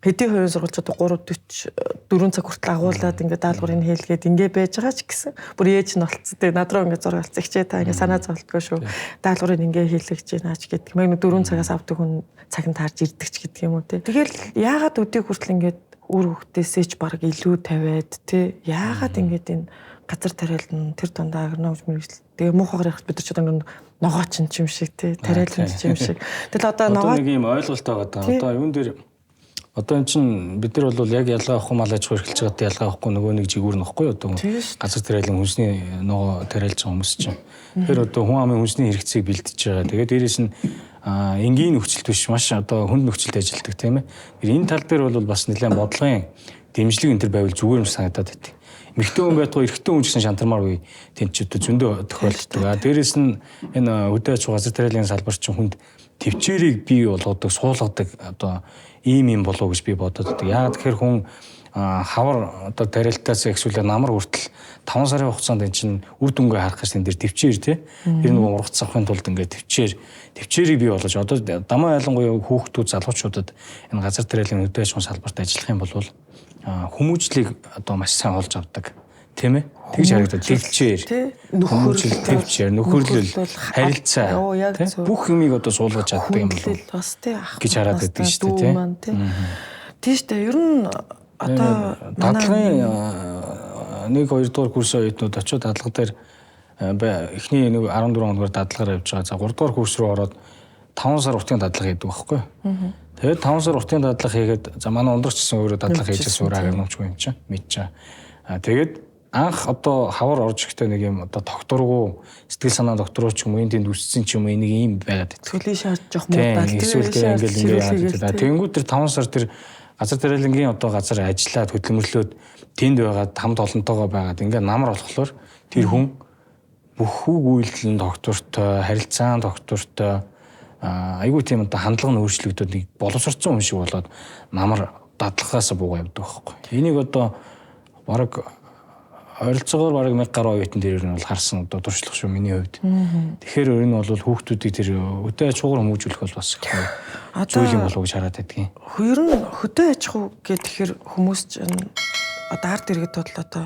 хэдийн хувийн сургуульч одоо 3:44 цаг хүртэл агуулад ингээд даалгаврыг хийлгээд ингээ байж байгаа ч гэсэн бүр ээж нь болцсон. Тэгээ над руу ингээд зураг алцсан. Ихчээ та ингээд санаа зовлтгүй шүү. Даалгаврыг ингээ хийлгэж байна ч гэдэг. Мэг 4 цагаас авдаг хүн цаг нь таарж ирдэг ч гэдэг юм уу те. Тэгэл яагаад өдийг хүртэл ингээд үр хөвгтөөсөө ч баг илүү тавиад те. Яагаад ингээд энэ газар тариална тэр дундаа агрономч мэргэжил. Тэгээ муухайгаар явахад бид нар ч одоо ногооч юм шиг те. Тариалан юм шиг. Тэгэл одоо ногоо нэг юм ойлголт байгаа даа. Одоо юун дээр одоо эн чинь бид нар бол яг ялгаа авахгүй мал аж ахуй эрхэлж байгаадаа ялгаа авахгүй нөгөө нэг жигүүр нөхгүй одоо газар тариалан хүнсний ногоо тариалж байгаа хүмүүс чинь. Тэгэхээр одоо хүн амын хүнсний хэрэгцээг бэлдэж байгаа. Тэгээд дээрээс нь энгийн нөхцөлд биш маш одоо хүнд нөхцөлд ажилладаг тийм ээ. Энэ тал дээр бол бас нэлээд бодлогын дэмжлэг энэ төр байвал зүгээр юм санагдаад байдаг. Эмэгтэй хүн байтугай эрэгтэй хүн ч гэсэн шантармаар үе тэнд ч одоо зөндөө тохиолддог. А дээрээс нь энэ хөдөө аж ахуй газар тариалан салбар чинь хүнд төвчээрийг бий болгодог, суулгадаг одоо ийм юм болов гэж би бодод байдаг. Яагаад тэгэхээр хүн хавар одоо тариалтаас эхлүүлээ намар хүртэл 5 сарын хугацаанд эн чинь үр дүнгээ харах гэж энэ дэр төвчээр тий. Тэр нэг ургац авахын тулд ингээд төвчээрийг бий болгож одоо дамаа ялангуяа хүүхдүүд залуучуудад энэ газар тариалан хөдөө аж ахуйн салбарт ажиллах юм бол хүмүүжлийг одоо маш сайн олж авдаг. Тийм ээ? Тэгж харагдаад төвчээр, нөхөрлөл, төвчээр, нөхөрлөл, харилцаа бүх юмыг одоо суулгаж чаддаг юм болов бас тий гэж хараад байдаг шүү дээ тий. Тийм шүү дээ. Ер нь одоо дадлагын 1 2 дугаар курсын оюутнууд очиод дадлага дээр эхний нэг 14 хоногор дадлагаар явж байгаа. За 3 дугаар курс руу ороод 5 сар утгийн дадлага хийдэг байхгүй. Тэгээд 5 сар утгийн дадлага хийгээд за манай ундрагч гэсэн өөрөө дадлага хийж байсан өөрөө агрономчгүй юм чинь мэдж байгаа. Тэгээд анх одоо хавар орж ирэхдээ нэг юм одоо докторгүй сэтгэл санаа докторуу ч юм уу энэ тэнд үссэн ч юм уу нэг юм байгаад байдаг. Төлөний шаард жоох муудаал тийм эсвэл ингээл ингээд яадаг. Тэнгүүд тэр 5 сар тэр газар тариалангийн одоо газар ажиллаад хөдөлмөрлөөд тэнд байгаад хамт олонтойгоо байгаад ингээд намар болохоор тэр хүн бүх үг үйлдэл нь доктортой, харилцаан доктортой айгүй тийм одоо хандлага нь өөрчлөгдөд нэг боловсрцсан хүн шиг болоод намар дадлагаас буугаа явдаг байхгүй. Энийг одоо бараг ойролцоогоор бараг 1000 гаруй оюутан дээр нь бол харсан одоо туршлага шүү миний хувьд. Тэгэхээр ер нь бол хүүхдүүдийг тэр хөдөө аж ахуйгаар хүмүүжүүлэх бол бас их зүйл юм болов уу гэж хараад байдгийн. Ер нь хөдөө аж ахуй гэхээр хүмүүс чинь одоо ард иргэд бол одоо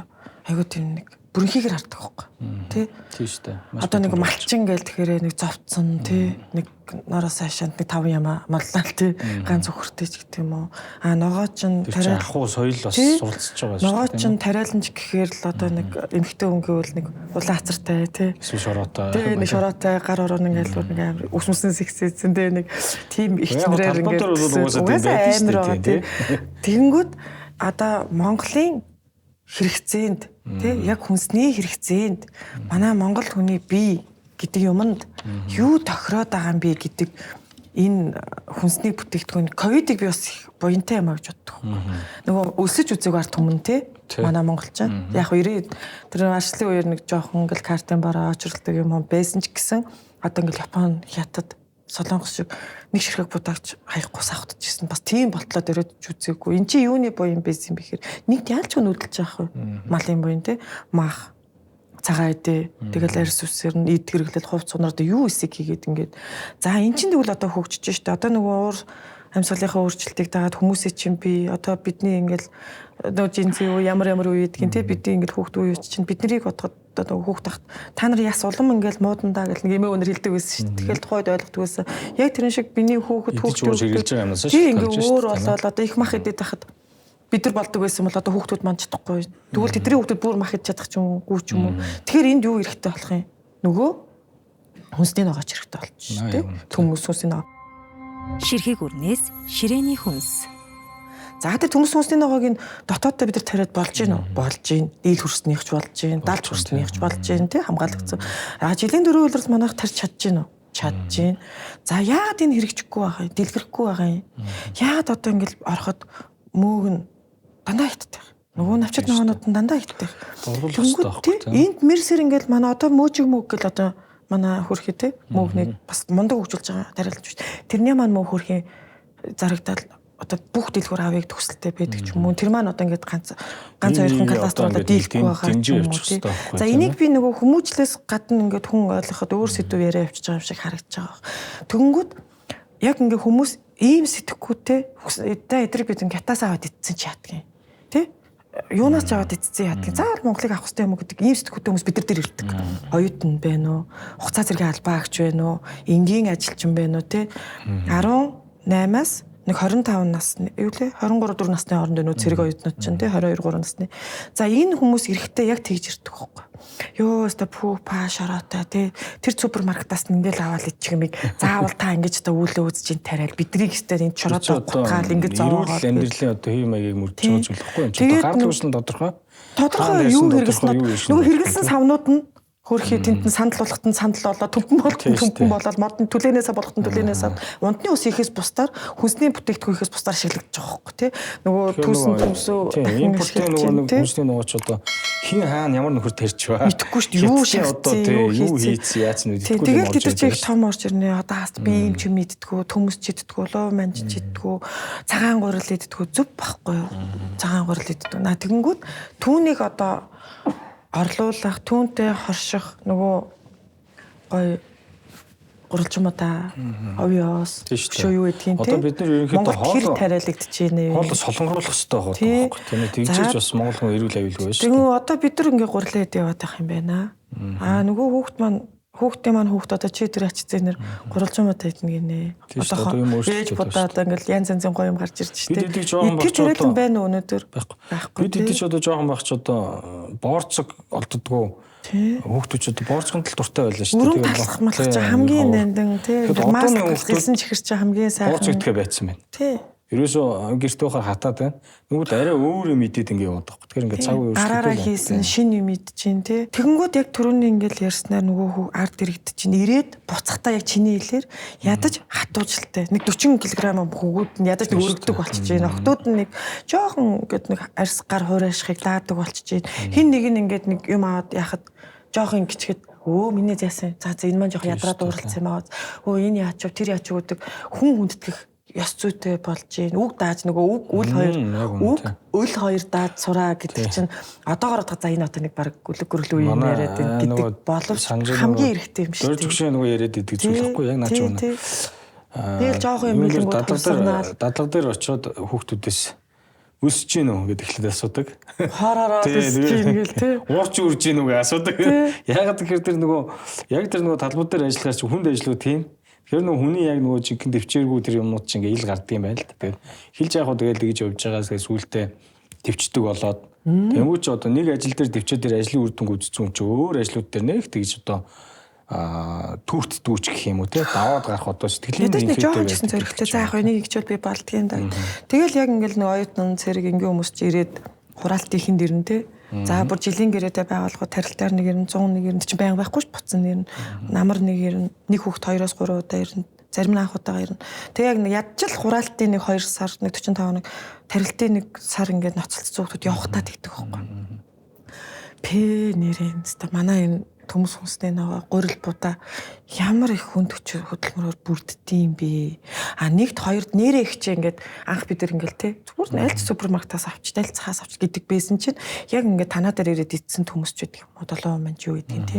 айгүй тийм нэг бүрэнхийгээр хардаг байхгүй тий. Тийм шүү дээ. Одоо нэг малчин гээл тэгэхээр нэг зовцсон тий нэг нараас хайшаанд нэг 5 ямаа маллаа тий ганц өхөртэй ч гэдэг юм уу. А ногоо чин тариал ахуй соёл бас суралцж байгаа шүү дээ. Ногоо чин тариаланч гэхээр л одоо нэг эмэгтэй хүн гэвэл нэг улаан хацартай тий. Эсвэл шороотой. Тий нэг шороотой гар ороо ингээл бүр нэг амар ус мөсөн сэгсээсэн тий нэг тийм их чанараар ингээд угаасаа амар байгаа тий. Тэгэнгүүт одоо Монголын хэрэгцээнд тий яг хүнсний хэрэгцээнд манай монгол хүний бие гэдэг юмд юу тохироод байгаа юм бэ гэдэг энэ хүнсний бүтээгдэхүүн ковидыг би бас их буянтай юм а гэж боддог. Нөгөө өсөж үзег ард түмэн тий манай монголчин. Яг 90 тэр арчлын үеэр нэг жоохон ингээл картын бараа очролдог юм байсан ч гэсэн одоо ингээл Япон, Хятад, Солонгос шиг нэг ширхэг будаагч хаяхгүй савхтчихсэн. Бас тийм болтлоо дөрөөд ч үзээгүй. Эн чи юуны буян байсан юм бэхээр нэг ялч хүн нүдэлж яах вэ? Малын буян те. Мах, цагаан эдээ. Тэгэл арьс үсээр нь ид хэрэглэл хувц сунаар одоо юу эсийг хийгээд ингээд. За эн чин тэгвэл одоо хөгжиж штэ. Одоо нөгөө уур амьсгалынхаа өөрчлөлтийг дагаад хүмүүсийн чинь би одоо бидний ингээл нөгөө жинси юу ямар ямар үе гэдгийг те бидний ингээл хүүхд үе чинь бид нарыг бодоход одоо нөгөө хүүхд тахт та нар яс улам ингээл муудандаа гэл нэг эмээ өнөр хэлдэг байсан шүү дээ. Тэгэл тухайд ойлгодог байсан. Яг тэрэн шиг миний хүүхэд хүүхд тийм ингээ өөр болоод одоо их мах идэд тахад Бид нар болдог байсан бол одоо хүүхдүүд манд чадахгүй. Тэгвэл тэдний хүүхдүүд бүр мах идэж чадах ч юм уу, гүү ч юм уу. Тэгэхээр энд юу хэрэгтэй болох юм? Нөгөө хүнсний ногооч хэрэгтэй болчих тий. Төмөс хүнсний ногоо. Ширхэг үрнээс ширээний хүнс. За тэр төмөс хүнсний ногоог нь дотооддоо бид нар тариад болж гин үү? Болж гин. Дийл хөрснийхч болж гин, далж хөрснийхч болж гин тий хамгаалагдсан. А жилийн дөрөв улирал манайх тарж чадж гин үү? Чадж гин. За яагаад энэ хэрэгжихгүй байгаа юм? Дэлгэрхгүй байгаа юм? Яагаад одоо ингээл ороход мөөг нь дандаа хитдэг. Нөгөө навчит ногоонууд нь дандаа хитдэг. Тэгэнгүүт энд мэрсэр ингээл манай одоо мөөжиг мөөг гэл одоо манай хөрхи те мөөгнийг бас мундаг хөгжүүлж байгаа тариалж шүү. Тэрний маань мөөг хөрхийн зарагдал одоо бүх дэлгүүр авъя гэдэг хүсэлтэй байдаг ч юм уу. Тэр маань одоо ингээд ганц ганц хоёрхан кластер болоод дийлэхгүй байгаа юм уу тий. За энийг би нөгөө хүмүүжлээс гадна ингээд хүн ойлгоход өөр сэдв яриа явчихж байгаа юм шиг харагдаж байгаа. Тэгэнгүүт яг ингээд хүмүүс ийм сэтгэхүйтэй та эдрийг бид ингээд хятаас аваад идсэн чи яадаг юм. Тэ? Юунаас ч аваад идсэн яадаг. Заавал Монголыг авах хэрэгтэй юм уу гэдэг ийм сэтгэхүйтэй хүмүүс бид нар дээр ирдэг. Оюутан байна уу? Хугацаа зэргийн албаа агч байна уу? Энгийн ажилчин байна уу те? 18-аас нэг 25 насны юу лээ 23 4 насны хооронд нөө цэрэг оюутнууд чинь тий 22 3 насны. За энэ хүмүүс эрэхтэй яг тэгж ирдэг байхгүй. Йоо өстө пүү па шороотой тий тэр супермаркетаас ингээл аваад идчих юмыг заавал та ингэж одоо үүлээ үзэж ин тариал биднийг өстө энэ шороотой гутгаал ингэж зовоогоод амьдралын одоо хэв маягийг мөрдөж байгаа зүйл байхгүй юм чи одоо гардал үйлсэн тодорхой тодорхой юу хэрэглэсэн нөгөө хэрэглэсэн савнууд нь хөрхи тэнд нь сандал болоход нь сандал болоод төмпөн болтон төмпөн болоод модон түлээнээсээ болоход нь түлээнээсээ унтны ус ихээс бусдаар хүнсний бүтээгдэхүүн ихээс бусдаар ашиглагдаж байгаа хөөхгүй тий. Нөгөө түүсэн төмсөө импортын нөгөө нэг хүнсний нууц одоо хин хаана ямар нөхөр тарьж ба мэдэхгүй шүү дээ. Юу шахацсан юу хийцэн яац нь мэдэхгүй. Тэгэл тэд нар чи их том орж ирнэ. Одоо хааст би юм чи мэддэггүй, төмөс ч иддэггүй, луу манж ч иддэггүй, цагаан гурил иддэггүй зүв байхгүй юу? Цагаан гурил иддэггүй. На тэгэнгүүт түүнийг одоо орлуулах, түүнтэй хорших нөгөө гоё гурилж юм уу та? Овёос. Шүү юу гэдгийг те. Одоо бид нар ерөнхийдөө хоол тариалагдж байна. Хоол солонгоруулах хэрэгтэй байгаа байхгүй тийм ээ. Тэгжээж бас монгол хүн эрүүл аюулгүй байна шүү. Тэгвэл одоо бид нар ингээ гурилаа идэ яваад байх юм байна. Аа нөгөө хүүхд маань хүүхдийн маань хүүхд одоо чи тэр ачцээ нэр гурилж юм уу та идэнэ гинэ. Одоо юм өөрчлөлт будаа одоо ингээл янз янзын гоё юм гарч ирж штэ. Бид жоохон багч одоо байна уу өнөөдөр? Байхгүй. Бид идэж одоо жоохон багч одоо боорцог олддгоо. Хүүхдүүд ч одоо боорцгонд л дуртай байлаа шүү дээ. Талах малах чи хамгийн нандин тий. Маск хэлсэн чихэр чи хамгийн сайхан. Боорцог идэхэ байцсан байна. Тий. Ерөөсөө гэртээ байхаар хатаад байна. Нүгүүд арай өөр юм идэд ингэ яваад байгаа. Тэгэхээр ингээ цаг үе өөрчлөлтөө. Гараараа хийсэн шинэ юм идэж чинь тий. Тэгэнгүүт яг түрүүний ингээл ярьснаар нөгөө хүү ард иргэд чинь ирээд буцахтаа яг чиний хэлээр ядаж хатуужилтай. Нэг 40 кг хөвгүүд нь ядаж нэг өргөдөг болчихж байна. Охтууд нь нэг жоохон ингээд нэг арьс гар хураашхыг даадаг болчихж байна. Хин нэг нь ингээд нэг юм аваад яхад жоохон ингэчгээд өө миний зяасан. За за энэ маань жоохон ядраад ууралцсан юм аа. Өө энэ яач вэ? Тэр яач вэ гэдэг хүн хүндэтгэх ёс зүйтэй болж гин. Үг дааж нөгөө үг үл хоёр үг өл хоёр дааж сураа гэдэг чинь одоогоор за энэ одоо нэг баг гүлэг гөрлөө юм яриад байна гэдэг боловч хамгийн эрэхтэй юм шүү дээ. Дөрж нөгөө яриад идэг зүйл байхгүй яг наа чи үнэ. Тэгэл жоохон юм билэнгүүд дадлага дээр очиод хүүхдүүдээс өсөж гин үү гэдэг эхлээд асуудаг. Хооророо өсөж гин гэл тий. Уурч үрж гин үү гэж асуудаг. Яагаад гэхээр тэр нөгөө яг тэр нөгөө талбар дээр ажиллахаар чи хүнд ажиллуу тийм. Тэгэхээр нөгөө хүний яг нөгөө жинхэнэ төвчээргүй тэр юмнууд чинь ингээ ил гардыг юм байна л да. Тэгээд хэлж яах вэ тэгэл тэгж явж байгаас тэгээ сүултээ төвчдөг болоод тэнгуү чи одоо нэг ажил дээр төвчээд тэр ажлын үр дүнг үзсэн хүн чи өөр ажлууд дээр нэг тэгж одоо түүрт дүүч гэх юм уу те даваад гарах одоо сэтгэлийн нэг жоохон ч гэсэн зоригтой. За яг энийг игчвэл би болдгийн да. Тэгэл яг ингээл нэг оюутан цэрэг ингийн хүмүүс чи ирээд хураалтын ихэнд ирнэ те. За бүр жилийн гэрээтэй байгуулгууд тарилтаар нэг ирнэ, 101 ирнэ чинь байнга байхгүй ш буцсан нэрнэ. Намар нэг ирнэ, нэг хүүхэд 2-оос 3 удаа ирнэ. Зарим нь анх удаага ирнэ. Тэг яг нэг ядчил хураалтын нэг 2 сар, нэг 45 хоног, тарилтын нэг сар ингээд ноцолцсон хүүхдүүд явахтаа тэгдэг байхгүй. Пэ нэрэн хэвээ манай энэ төмөс хүнсний нөгөө гурил будаа ямар их хүнд хүч хөдөлмөрөөр бүрддэм бэ. А нэгт хоёрт нэрээ их чи ингээд анх бид нар ингээл те зүгээр нь аль ч супермаркетаас авч, аль цахаас авч гэдэг байсан чинь яг ингээд танаа дээр ирээд идсэн төмөсч гэдэг юм уу 7 маань юу гэдгийг те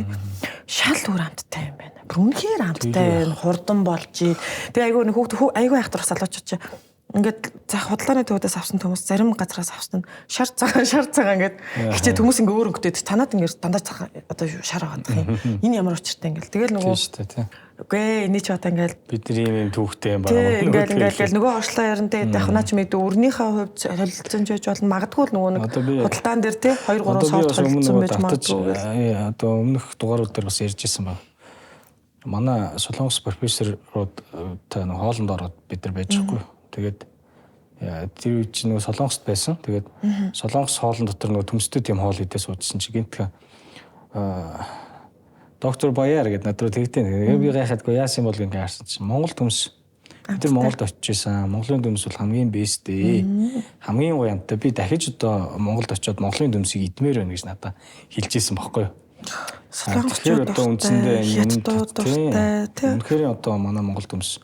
шал өөр амттай юм байна. Бүр үнэхээр амттай байна. Хурдан болж ий. Тэгээ айгүй нэг хүүхд айгүй айхтар залуучууд чи Ингээд за худалдааны төвөөдөөс авсан төмөс зарим газраас авсан нь шар цагаан шар цагаан ингээд хичээ төмөс ингээ өөр өнгөтэй танаад ингээ дандаа цагаан одоо шар байгаадах юм. Энэ ямар учиртай ингээл тэгэл нөгөө үгүй эний ч одоо ингээл бид нар ийм юм түүхтэй юм байна. Ингээл ингээл нөгөө хоошлоо яран тэ яг наач мэдээ өрнийхээ хувьд солилцсон ч байж болно. Магадгүй л нөгөө нэг худалдаан дээр тэ 2 3 сорт солилцсон байж магадгүй. Одоо өмнөх дугаарууд дээр бас ярьж ирсэн байна. Манай Солонгос профессорууд та нэг хоолнд ороод бид нар байж байхгүй. Тэгээд тэр үед чинь нөгөө Солонгост байсан. Тэгээд Солонгос хоолн дотор нөгөө төмстэй тийм хоол идээ суудсан чи гинтхэн доктор Баяр гэдээ над руу тэгтээ. Би гайхаадгүй яасан бол ингээ харсан чинь Монгол төмс. Бид нар Монголд очиж исэн. Монголын төмс бол хамгийн бэст ээ. Хамгийн гоё амттай. Би дахиж одоо Монголд очиод Монголын төмсийг идмээр байна гэж надад хэлж исэн баггүй юу. Солонгосчууд одоо үндсэндээ дуртай тий. Үнэхээр одоо манай Монгол төмс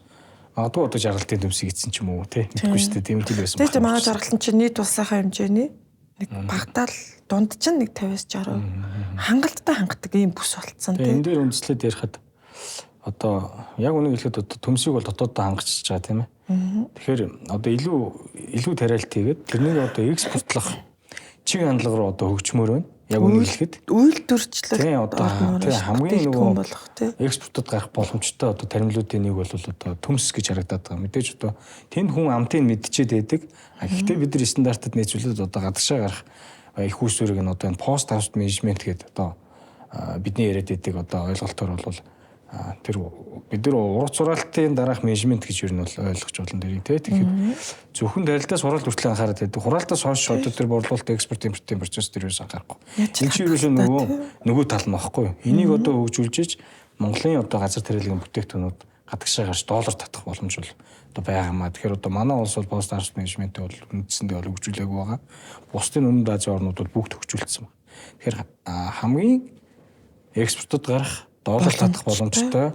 магадгүй одоо жаргалтын төмсийг идсэн ч юм уу тий. Мэдгүй шүү дээ. Тийм л байсан байна. Тийм манай жаргалтын чинь нийт улсынхаа хэмжээний нэг багтаал дунд чинь нэг 50-аас 60 хангалттай хангадаг ийм бүс болцсон тий. Энэ дээр үндэслээд ярихад одоо яг үнэ хэлэхэд одоо төмсийг бол дотооддоо хангачиж байгаа тийм ээ. Тэгэхээр одоо илүү тариалт хийгээд тэрнийг одоо экспортлох чиг хандлага руу одоо хөгжмөр байна. Яг үнэ хэлэхэд үйлдвэрчлэл тий одоо тий хамгийн нөгөө болох тий экспортод гарах боломжтой одоо таримлуудын нэг бол одоо төмс гэж харагдаад байгаа. Мэдээж одоо тэнд хүн амтыг мэдчихэд байдаг. А гэхдээ бид нар стандартад нийцүүлээд одоо гадагшаа гарах их үүсвэрийг нь одоо энэ пост harvest management гэдэг одоо бидний яриад байдаг одоо ойлголтоор бол тэр бид нар ургац сураалтын дараах менежмент гэж ер нь бол ойлгож болно дэрийг тий. Тэгэхээр зөвхөн тарилтаас хураалт хүртэл анхаарат байдаг. Хураалтаас хойш одоо тэр борлуулалт, экспорт, импортын процесс дээр юус анхаарахгүй. Энэ чинь ерөөсөө нөгөө тал нь багхгүй юу. Энийг одоо хөгжүүлж Монголын одоо газар тариалгын бүтээгдэхүүнүүд гадагшаа гарч доллар татах боломж бол одоо байгаа маа. Тэгэхээр одоо манай улс бол пост harvest management-ийг бол үндсэндээ бол хөгжүүлээгүй байгаа. Бусдын Өмнөд Азийн орнууд бол бүгд хөгжүүлсэн байна. Тэгэхээр хамгийн экспортод гарах доллар татах боломжтой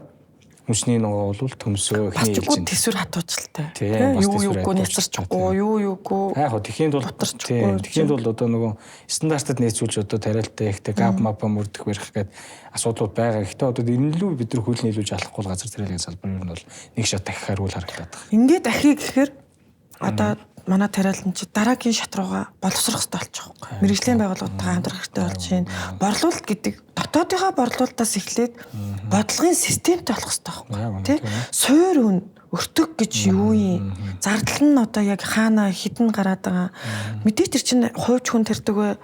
хүнсний ногоо бол төмсөө эхний ээлжинд төсвөр хатуучлалтай. Юу юугүй няцарчихгүй, юу юугүй. Яг хөө тэхийн тулд тэхийн тулд одоо нөгөө стандартад нийцүүлж одоо тариалтай ихтэй гап мапа мөрдөх барих гээд асуудлууд байгаа. Гэхдээ одоо энэ лүү бид нар хөл нийлүүлж алахгүй газар тариалгын салбар ер нь бол нэг шат дахиад үл харагдаад байгаа. Ингээд ахий гэхээр одоо манай тариалан чи дараагийн шат руугаа боловсрох хэрэгтэй болчих واخхой. Мэргэжлийн байгууллагатайгаа хамтрах хэрэгтэй болж байна. Борлуулалт гэдэг дотоодынхаа борлуулалтаас эхлээд бодлогын системтэй болох хэрэгтэй байхгүй тий. Суур үн өртөг гэж юу юм? Зардал нь одоо яг хаана хідэн гараад байгаа. Мэдээж тэр чинь хувьч хүн тэрдэг вэ?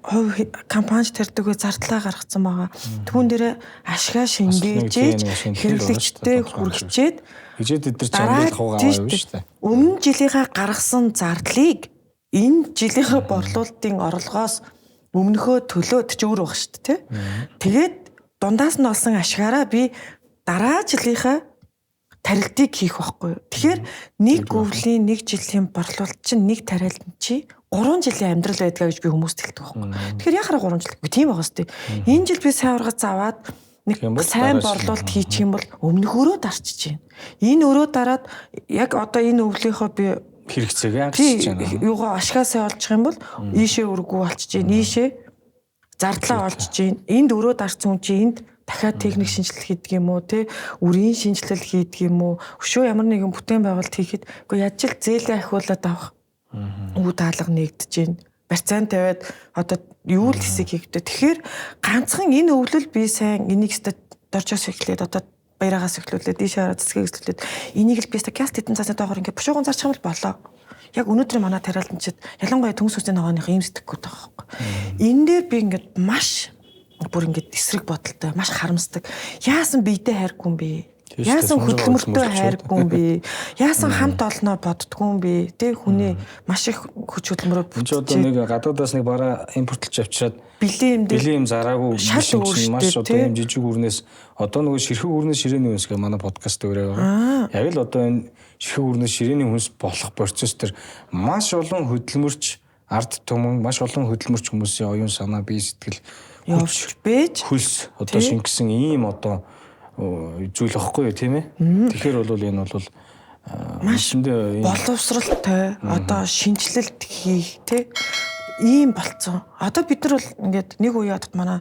Хувь компанич тэрдэг вэ? Зардлаа гаргацсан байгаа. Түүн дээрээ ашгаа шингээжээж хэрэглэгчтэй хүргэчээд хижээд эдгээр чинь амьдрал хуугаа аваа юу шүү дээ. Өмнө жилийнхаа гаргасан зардлыг энэ жилийнхаа борлуулалтын орлогоос өмнөхөө төлөөд чи өөр баг шүү дээ, тий. Тэгээд дундаас нь олсон ашгаараа би дараа жилийнхаа тарилтыг хийх байхгүй юу. Тэгэхээр нэг өвлийн нэг жилийн борлуулалт чинь нэг тариалан чи 3 жилийн амьдрал байдгаа гэж би хүмүүст хэлдэг байхгүй. Тэгэхээр яхаараа 3 жил. Тийм байгаа сте. Энэ жил би сайн ургац аваад нэг сайн борлуулалт хийчих юм бол өмнөх өрөө дарчиж байна. Энэ өрөө дараад яг одоо энэ өвлийнхөө би хэрэгцээгээ хангаж байна. Юугаа ашгаа сайн олчих юм бол ийшээ өргүү болчих чинь, ийшээ зардлаа олчих чинь. Энд өрөө дарсан хүн чинь энд дахиад техник шинжилэл хийдэг юм уу, те үрийн шинжилэл хийдэг юм уу? Өшөө ямар нэгэн бүтээн байгуулалт хийхэд үгүй яаж л зээлээ ахиулаад авах. Үе даалга нэгдэж байна. Барьцаан тавиад одоо юу л хэсэг хийгдэ. Тэгэхээр ганцхан энэ өвлөл би сайн энийг өстө доржоос эхлээд одоо баяраагаас эхлүүлээд ийшээ хараад цэцгийг эхлүүлээд энийг л би өстө каст хэдэн цаасны доогоор ингээ бушууган зарчих юм бол болоо. Яг өнөөдрийн манай тариалан чид ялангуяа төмс үсний ногооных ийм сэтгэхгүйт байгаа байхгүй. Энэ дээр би ингээд маш бүр ингээд эсрэг бодолтой маш харамсдаг. Яасан биедээ хайргүй юм бэ? Яасан хөдөлмөртөө хайргүй юм бэ? Яасан хамт олноо боддгүй юм бэ? Тэ хүний маш их хүч хөдөлмөрөөр бүтэж одоо нэг гадаадаас нэг бараа импортлж авчираад бэлэн юм дээр бэлэн юм зараагүй маш одоо юм жижиг үрнээс одоо нөгөө ширхэг үрнээс ширээний хүнс гэх манай подкаст дээр байгаа. Яг л одоо энэ ширхэг үрнээс ширээний хүнс болох процесс төр маш олон хөдөлмөрч ард түмэн маш олон хөдөлмөрч хүмүүсийн оюун санаа бие сэтгэл явж бэж хөлс одоо шингэсэн ийм одоо зүйл واخгүй юу тийм ээ. Тэгэхээр бол энэ бол маш боловсралтай одоо шинжилэлт хийх тийм ийм болцсон. Одоо бид нар бол ингээд нэг үе ядад манай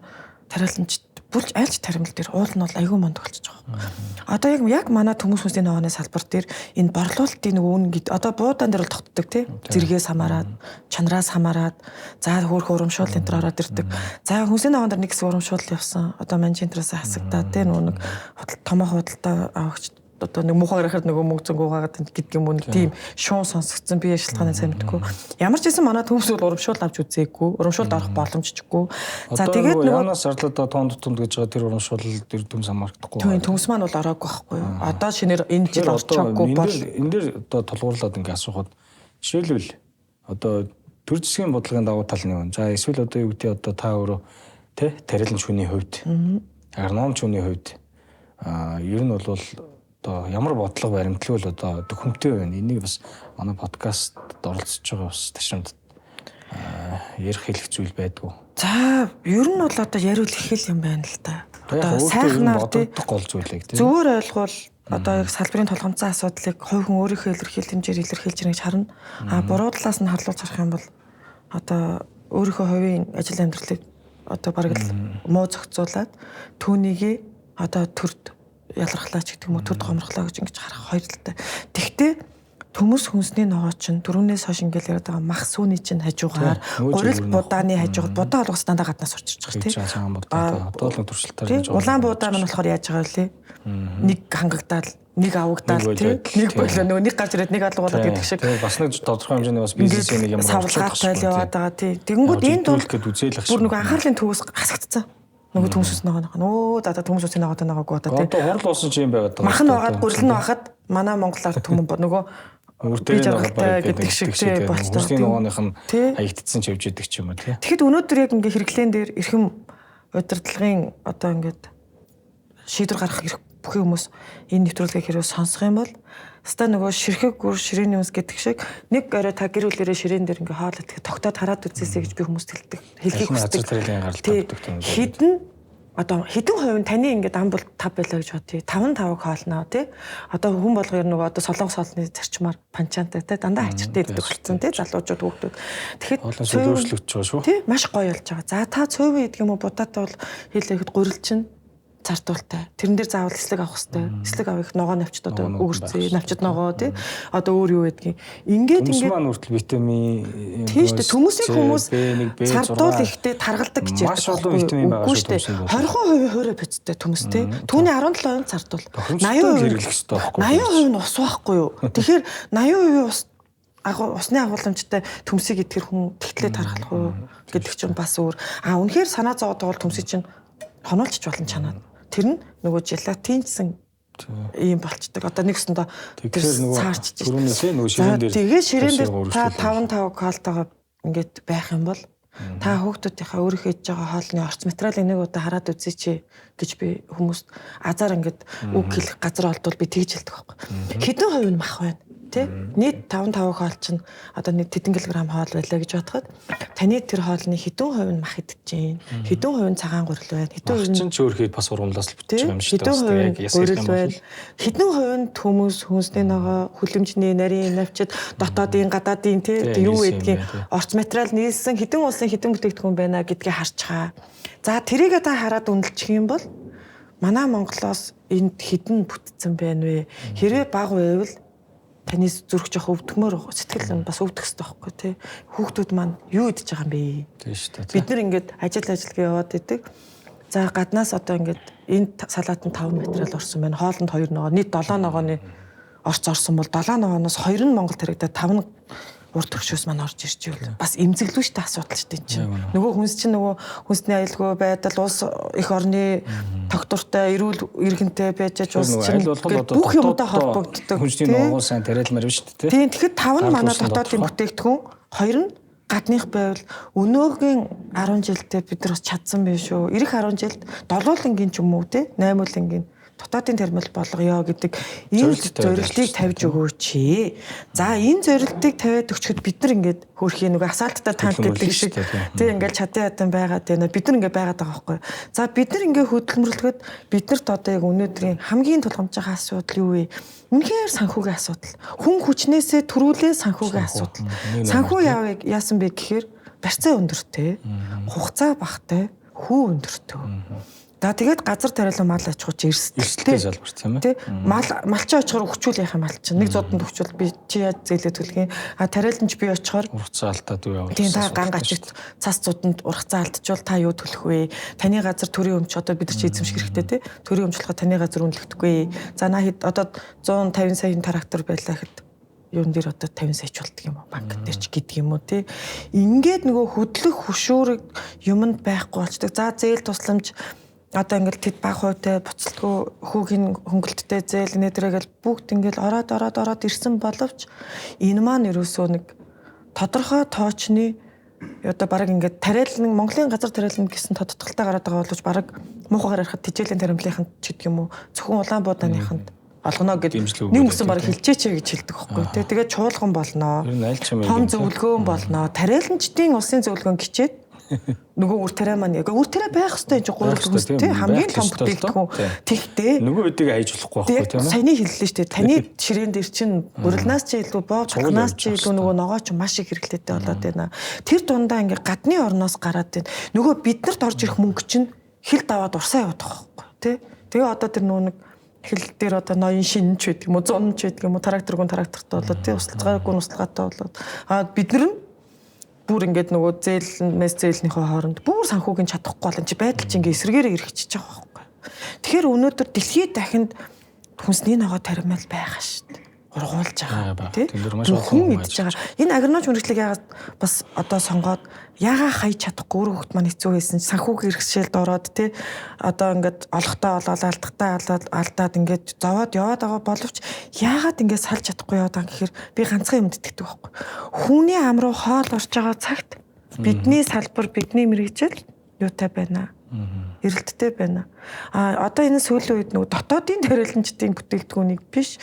Тариаланч бүлж айлч таримл дээр уул нь бол айгүй мундаг болчихж байгаа. Одоо яг манай төмөс хүнсний ногооны салбар дээр энэ борлуулалтын нөгөө үн гэд одоо буудаан дээр бол тогтдог тий. Зэргээс хамаарат, чанараас хамаарат, за хөөх урамшуул энэ төр ороод ирдэг. За хүнсний ногоон дээр нэг хэсэг урамшуул явсан. Одоо манжин төрөөс хасагдаа тий нөгөө нэг томоо худалдаа авагч одоо нэг муухай гарахад нөгөө мөнгө зөнгө угаагаад гэдэг юм уу нэг тийм шуун сонсогдсон би шалтгаанаа сайн мэдэхгүй. Ямар ч байсан манай төмс бол урамшуул авч үзээгүй, урамшуулд орох боломжчгүй. За тэгээд нөгөө янаас зарлаад тоон тутамд гэж байгаа тэр урамшуул тэр төмс хамаарахгүй. Тийм төмс маань бол ороогүй байхгүй юу. Одоо шинээр энэ жил орчоогүй бол энэ дээр одоо тулгуурлаад ингээ асуухад жишээлбэл одоо төр засгийн бодлогын давуу тал нь юу? За эсвэл одоо юу гэдэг одоо та өөрөө тэ тариаланч хүний хувьд, агрономч хүний хувьд ер нь бол одоо ямар бодлого баримтлал одоо төхөмтэй байна. Энийг бас манай подкастт оролцож байгаа бас ташрамд ярих хэлэх зүйл байдгүй. За, ер нь бол одоо яриул их л юм байна л да. Одоо сайхнаар бодогдох гол зүйлийг тийм. Зөвөр ойлгуул одоо яг салбарын тулгамдсан асуудлыг хувь хүн өөрийнхөө илэрхийлэл хэмжээр илэрхийлж байгаа гэж харна. А буруу талаас нь харлуулж харах юм бол одоо өөрийнхөө хувийн ажил амьдралыг одоо бараг л муу зохицуулаад түүнийг одоо төрд ялархлаа ч гэдэг юм уу төрд гомрохлоо гэж ингэж харах хоёр талтай. Тэгтээ төмөс хүнсний ногоо чинь дөрөвнээс хойш ингээл яриад байгаа мах сүүний чинь хажуугаар гурил будааны хажуугаар будаа болгос дандаа гаднаас орж ирж байгаа тийм. Одоо л туршилтаар гэж. Улаан будаа маань болохоор яаж байгаа вэ? Нэг хангагдаал, нэг авагдаал тийм. Нэг болоо нөгөө нэг гарч ирээд нэг алгуулаад гэдэг шиг. Бас нэг тодорхой хэмжээний бас бизнесийн нэг ямар савлгаатай л яваад байгаа тийм. Тэгэнгүүт энэ тул бүр нөгөө анхаарлын төвөөс хасагдсан. Нөгөө төмс ус ногоо нөө за төмс усны ногоотой ногоогүй одоо тийм. Одоо хурал уусан чи юм байгаад байгаа. Мах нь байгаад гурил нь байхад манай Монголоор түмэн нөгөө би жаргалтай гэдэг шиг тий болчихсон. Хүнсний ногооных нь хаягдсан ч явж идэг ч юм уу тий. Тэгэхэд өнөөдөр яг ингээ хэрэглэн дээр эрхэм удирдлагын одоо ингээд шийдвэр гаргах эрх бүхий хүмүүс энэ нэвтрүүлгийг хэрвээ сонсох юм бол ста нөгөө ширхэг гүр ширээний үнс гэдэг шиг нэг орой та гэр бүлээрээ ширээн дээр ингээ хоол идэхэд тогтоод хараад үзээсэй гэж би хүмүүст хэлдэг. Хэлхийг хүсдэг. Хэдэн одоо хэдэн хувь нь таны ингээд ам бол 5 байлаа гэж бодъё. 5-5-ыг хоолноо тий. Одоо хүн болгоор нөгөө одоо солонгос хоолны зарчмаар панчаантай тий дандаа хачиртай иддэг болсон тий залуучууд хүүхдүүд. Тэгэхэд өөрчлөгдөж байгаа шүү. Тий маш гоё болж байгаа. За та цөөвөн идэх юм уу будаатай бол хэлээхэд гурил чинь зардуултай. Тэрэн дээр заавал эслэг авах хэрэгтэй. Эслэг авах ногоо навчд одоо өгөрцөө, навчд ногоо тий. Одоо өөр юу байдгийг. Ингээд ингээд маань хүртэл витамин тийм шүү дээ. Төмөсийг хүмүүс зардуул ихтэй таргалдаг гэж ярьдаг. Маш олон витамин байгаа шүү дээ. 20% хуурай бодистой төмөс тий. Түүний 17% зардуул. 80% хэрэглэх хэрэгтэй байхгүй. 80% нь ус байхгүй юу? Тэгэхээр 80% ус усны агуулмжтай төмсийг идэхэр хүн тэгтлээ таргалах уу гэдэг чинь бас өөр. А үнэхээр санаа зовоод байгаа бол төмсийг чинь хонуулчих болно чанаад. Тэр нь нөгөө желатинчсэн ийм болчдөг. Одоо нэг өсөндөө тэр цаарчж шүү. Нөгөө ширээн дээр. Тэгээ ширээн дээр та 5-5 калтайгаа ингээд байх юм бол та хүүхдүүдийнхээ өөрийнхөө идж байгаа хоолны орц материалыг нэг удаа хараад үзээч гэж би хүмүүст азар ингээд үг хэлэх газар олдвол би тэгж хэлдэг байхгүй. Хэдэн хувь нь мах байна? Тэ? Нийт 5-5 хоол чинь одоо нэг тэдэн килограмм хоол байлаа гэж бодоход таны тэр хоолны хэдэн хувь нь мах идэж чинь, хэдэн хувь нь цагаан гурил байна, хэдэн хувь нь чинь ч өөрхийд бас ургамлаас л бүтэж байгаа юм шиг дээ. Яг гурил байна. Хэдэн хувь нь төмөс, хүнсний ногоо, хүлэмжний, нарийн навчид, дотоодын, гадаадын тэ юу гэдгийг орц материал нийлсэн хэдэн улсын хэдэн бүтээгдэхүүн байна гэдгийг харчгаа. За тэрийг та хараад үнэлчих юм бол манай Монголоос энд хэдэн бүтцэн байна вэ? Хэрвээ бага байвал таны зүрх жоох өвдгмөр сэтгэл нь бас өвдөх хэрэгтэй байхгүй тий. Хүүхдүүд маань юу идэж байгаа юм бэ? Тийм шүү дээ. Бид нар ингээд ажил ажилгээ яваад идэг. За гаднаас одоо ингээд энэ салаатанд 5 материал орсон байна. Хоолнд 2 ногоо, нийт 7 ногооны орц орсон бол 7 ногооноос 2 нь Монгол таригдаад 5 нь урд төвшөөс маань орж ирж ивэл бас эмзэглүү штэ асуудал штэ энэ чинь. Нөгөө хүнс чинь нөгөө хүнсний аюулгүй байдал улс эх орны тогтвортой эрүүл иргэнтэй байж аж улс чинь бүх юмтай холбогддог. Хүнсний ногоо сайн тариалмаар биш үү? Тийм тэгэхэд 5 нь манай дотоодын бүтээгдэхүүн, 2 нь гадных байвал өнөөгийн 10 жилдээ бид нар бас чадсан байх шүү. Ирэх 10 жилд долуулангийн ч юм уу те 8-уулангийн дотоодын терминал болгоё гэдэг энэ зорилтыг тавьж өгөөч. За энэ зорилтыг тавиад өгчөхөд бид нар ингээд хөөрхий нөгөө асаалттай танк гэдэг шиг тий ингээд чадан ядан байгаад байна. Бид нар ингээд байгаад байгаа байхгүй. За бид нар ингээд хөдөлмөрлөхөд биднэрт одоо яг өнөөдрийн хамгийн тулгамж байгаа асуудал юу вэ? Үнэхээр санхүүгийн асуудал. Хүн хүчнээсээ төрүүлээ санхүүгийн асуудал. Санхүү яасан бэ гэхээр барьцаа өндөртэй, хугацаа багатай, Хүү өндөртэй. За тэгээд газар тариалан мал аж ахуйч эрсдэлтэй залбар тийм ээ. Мал малчин очихоор өгчүүл яах юм мал чинь. Нэг зууданд өгчүүл би чи яаж зээлээ төлөх юм. А тариаланч би очихоор ургацаа алдаад юу явах. Тийм та ган гачигт цас зууданд ургацаа алдчихвал та юу төлөх вэ? Таны газар төрийн өмч одоо бид нар чи эзэмших хэрэгтэй тий. Төрийн өмч болохоор таны газар үнэлэгдэхгүй. За наа хэд одоо 150 саяын трактор байлаа гэхэд юун дээр одоо 50 сая ч болдго юм уу? Банк дээр ч гэдэг юм уу тий. Ингээд нөгөө хөдлөх хөшүүрэг юмд байхгүй болчдөг. За зээл тусламж одоо ингээл тэд баг хувьтай буцалтгүй хүүгийн хөнгөлттэй зээл нэтрэгээл бүгд ингээл ороод ороод ороод ирсэн боловч энэ маань ерөөсөө нэг тодорхой тоочны одоо баг ингээд тариалан Монголын газар тариалан гэсэн тодтолтой гараад байгаа боловч баг муухайгаар ярихад тижээлийн таримлынханд ч гэдэг юм уу зөвхөн улаан бууданыханд олгоно гэд нэг мөсөн баг хилчээч гэж хэлдэг байхгүй тий. Тэгээд чуулган болно. Том зөвлөгөөн болно. Тариаланчдын улсын зөвлөгөөн гिचээд нөгөө үр тариа маань яг үр тариа байх хэвээр энэ гурван хүмүүс тий хамгийн том бүтээгдэхүүн. Тэгтээ нөгөө хэдийг хайж болохгүй байхгүй тийм ээ. Саяны хэллээ шүү дээ. Таны ширээн дээр чинь бүрэлнаас чи илүү боо чулнаас чи илүү нөгөө ногоо чи маш их хэрэглээтэй болоод байна. Тэр дундаа ингээ гадны орноос гараад байна. Нөгөө биднэрт орж ирэх мөнгө чинь хил даваад урсаа яваад байгаа байхгүй тий. Тэгээ одоо тэр нөгөө нэг хил дээр одоо ноён шинж байдаг юм уу, зунж байдаг юм уу, тракторгүй трактортой болоод тий услгаагүй услгаатай болоод а бид нар нь бүр ингээд нөгөө зээлнээс зээлнийхөө хооронд бүр санхүүгийн чадахгүй бол чи байдал чи ингээд эсрэгээрээ эргэчихэж байгаа байхгүй. Тэгэхээр өнөөдөр дэлхийд дахинд хүнсний ногоо таримал байгаа шүү дээ. Ургуулж байгаа тий. Хүн идэж байгаа. Энэ агроном мэргэжлийг яагаад бас одоо сонгоод яагаад хайж чадахгүй үр хөвгт маань хэцүү байсан санхүүгийн хэрэгсэлд ороод тий. Одоо ингээд олохтой олоод алдахтай алдаад ингээд зовоод яваад байгаа боловч яагаад ингээд салж чадахгүй яваад байгаа гэхээр би ганцхан юмд итгэдэг байхгүй. Хүний ам руу хоол орж байгаа цагт бидний салбар бидний мэргэжил юутай байна? Эрэлттэй байна. А одоо энэ сүүлийн үед нөгөө дотоодын тариаланчдын бүтээгдэхүүнийг биш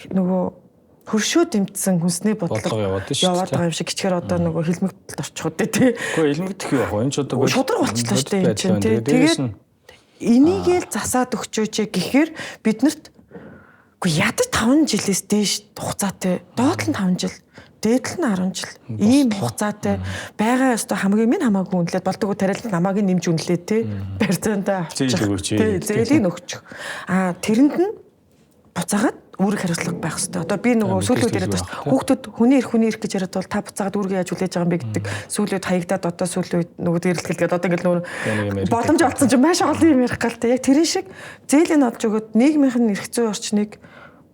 нөгөө хөршөө дэмжсэн хүнсний бодлого яваад байгаа юм шиг кичгээр одоо нөгөө хилмигдэлд орчих уу тий. Үгүй хилмигдэх юу яг вэ? Энэ ч одоо шудраг болчихлоо шүү дээ энэ чинь тий. Тэгээд энийг л засаад өгчөөч гэхээр биднэрт үгүй ядаж 5 жилээс дээш хугацаатай доод нь 5 жил дээд нь 10 жил ийм хугацаатай байгаа ёстой хамгийн минь хамаагүй үнэлээд болдоггүй тариалан намайг нэмж үнэлээ тий. Барьцаантай авчих. Тий, зээлийг өгчих. А тэрэнд нь буцаагаад үүрэг хариуцлага байх хэрэгтэй. Одоо би нөгөө сүүлийн үед яриад байна шүү. Хүүхдүүд хүний эрх гэж яриад бол та буцаагаад үүргээ яаж хүлээж байгаа юм бэ гэдэг сүүлийн үед хаягдаад одоо сүүлийн үед нөгөө дэрэлтгэл гэдэг одоо ингээл нөгөө боломж олцсон чинь маш олон юм ярих гал та. Яг тэрэн шиг зээлийн олж өгөөд нийгмийнх нь эрх зүйн орчныг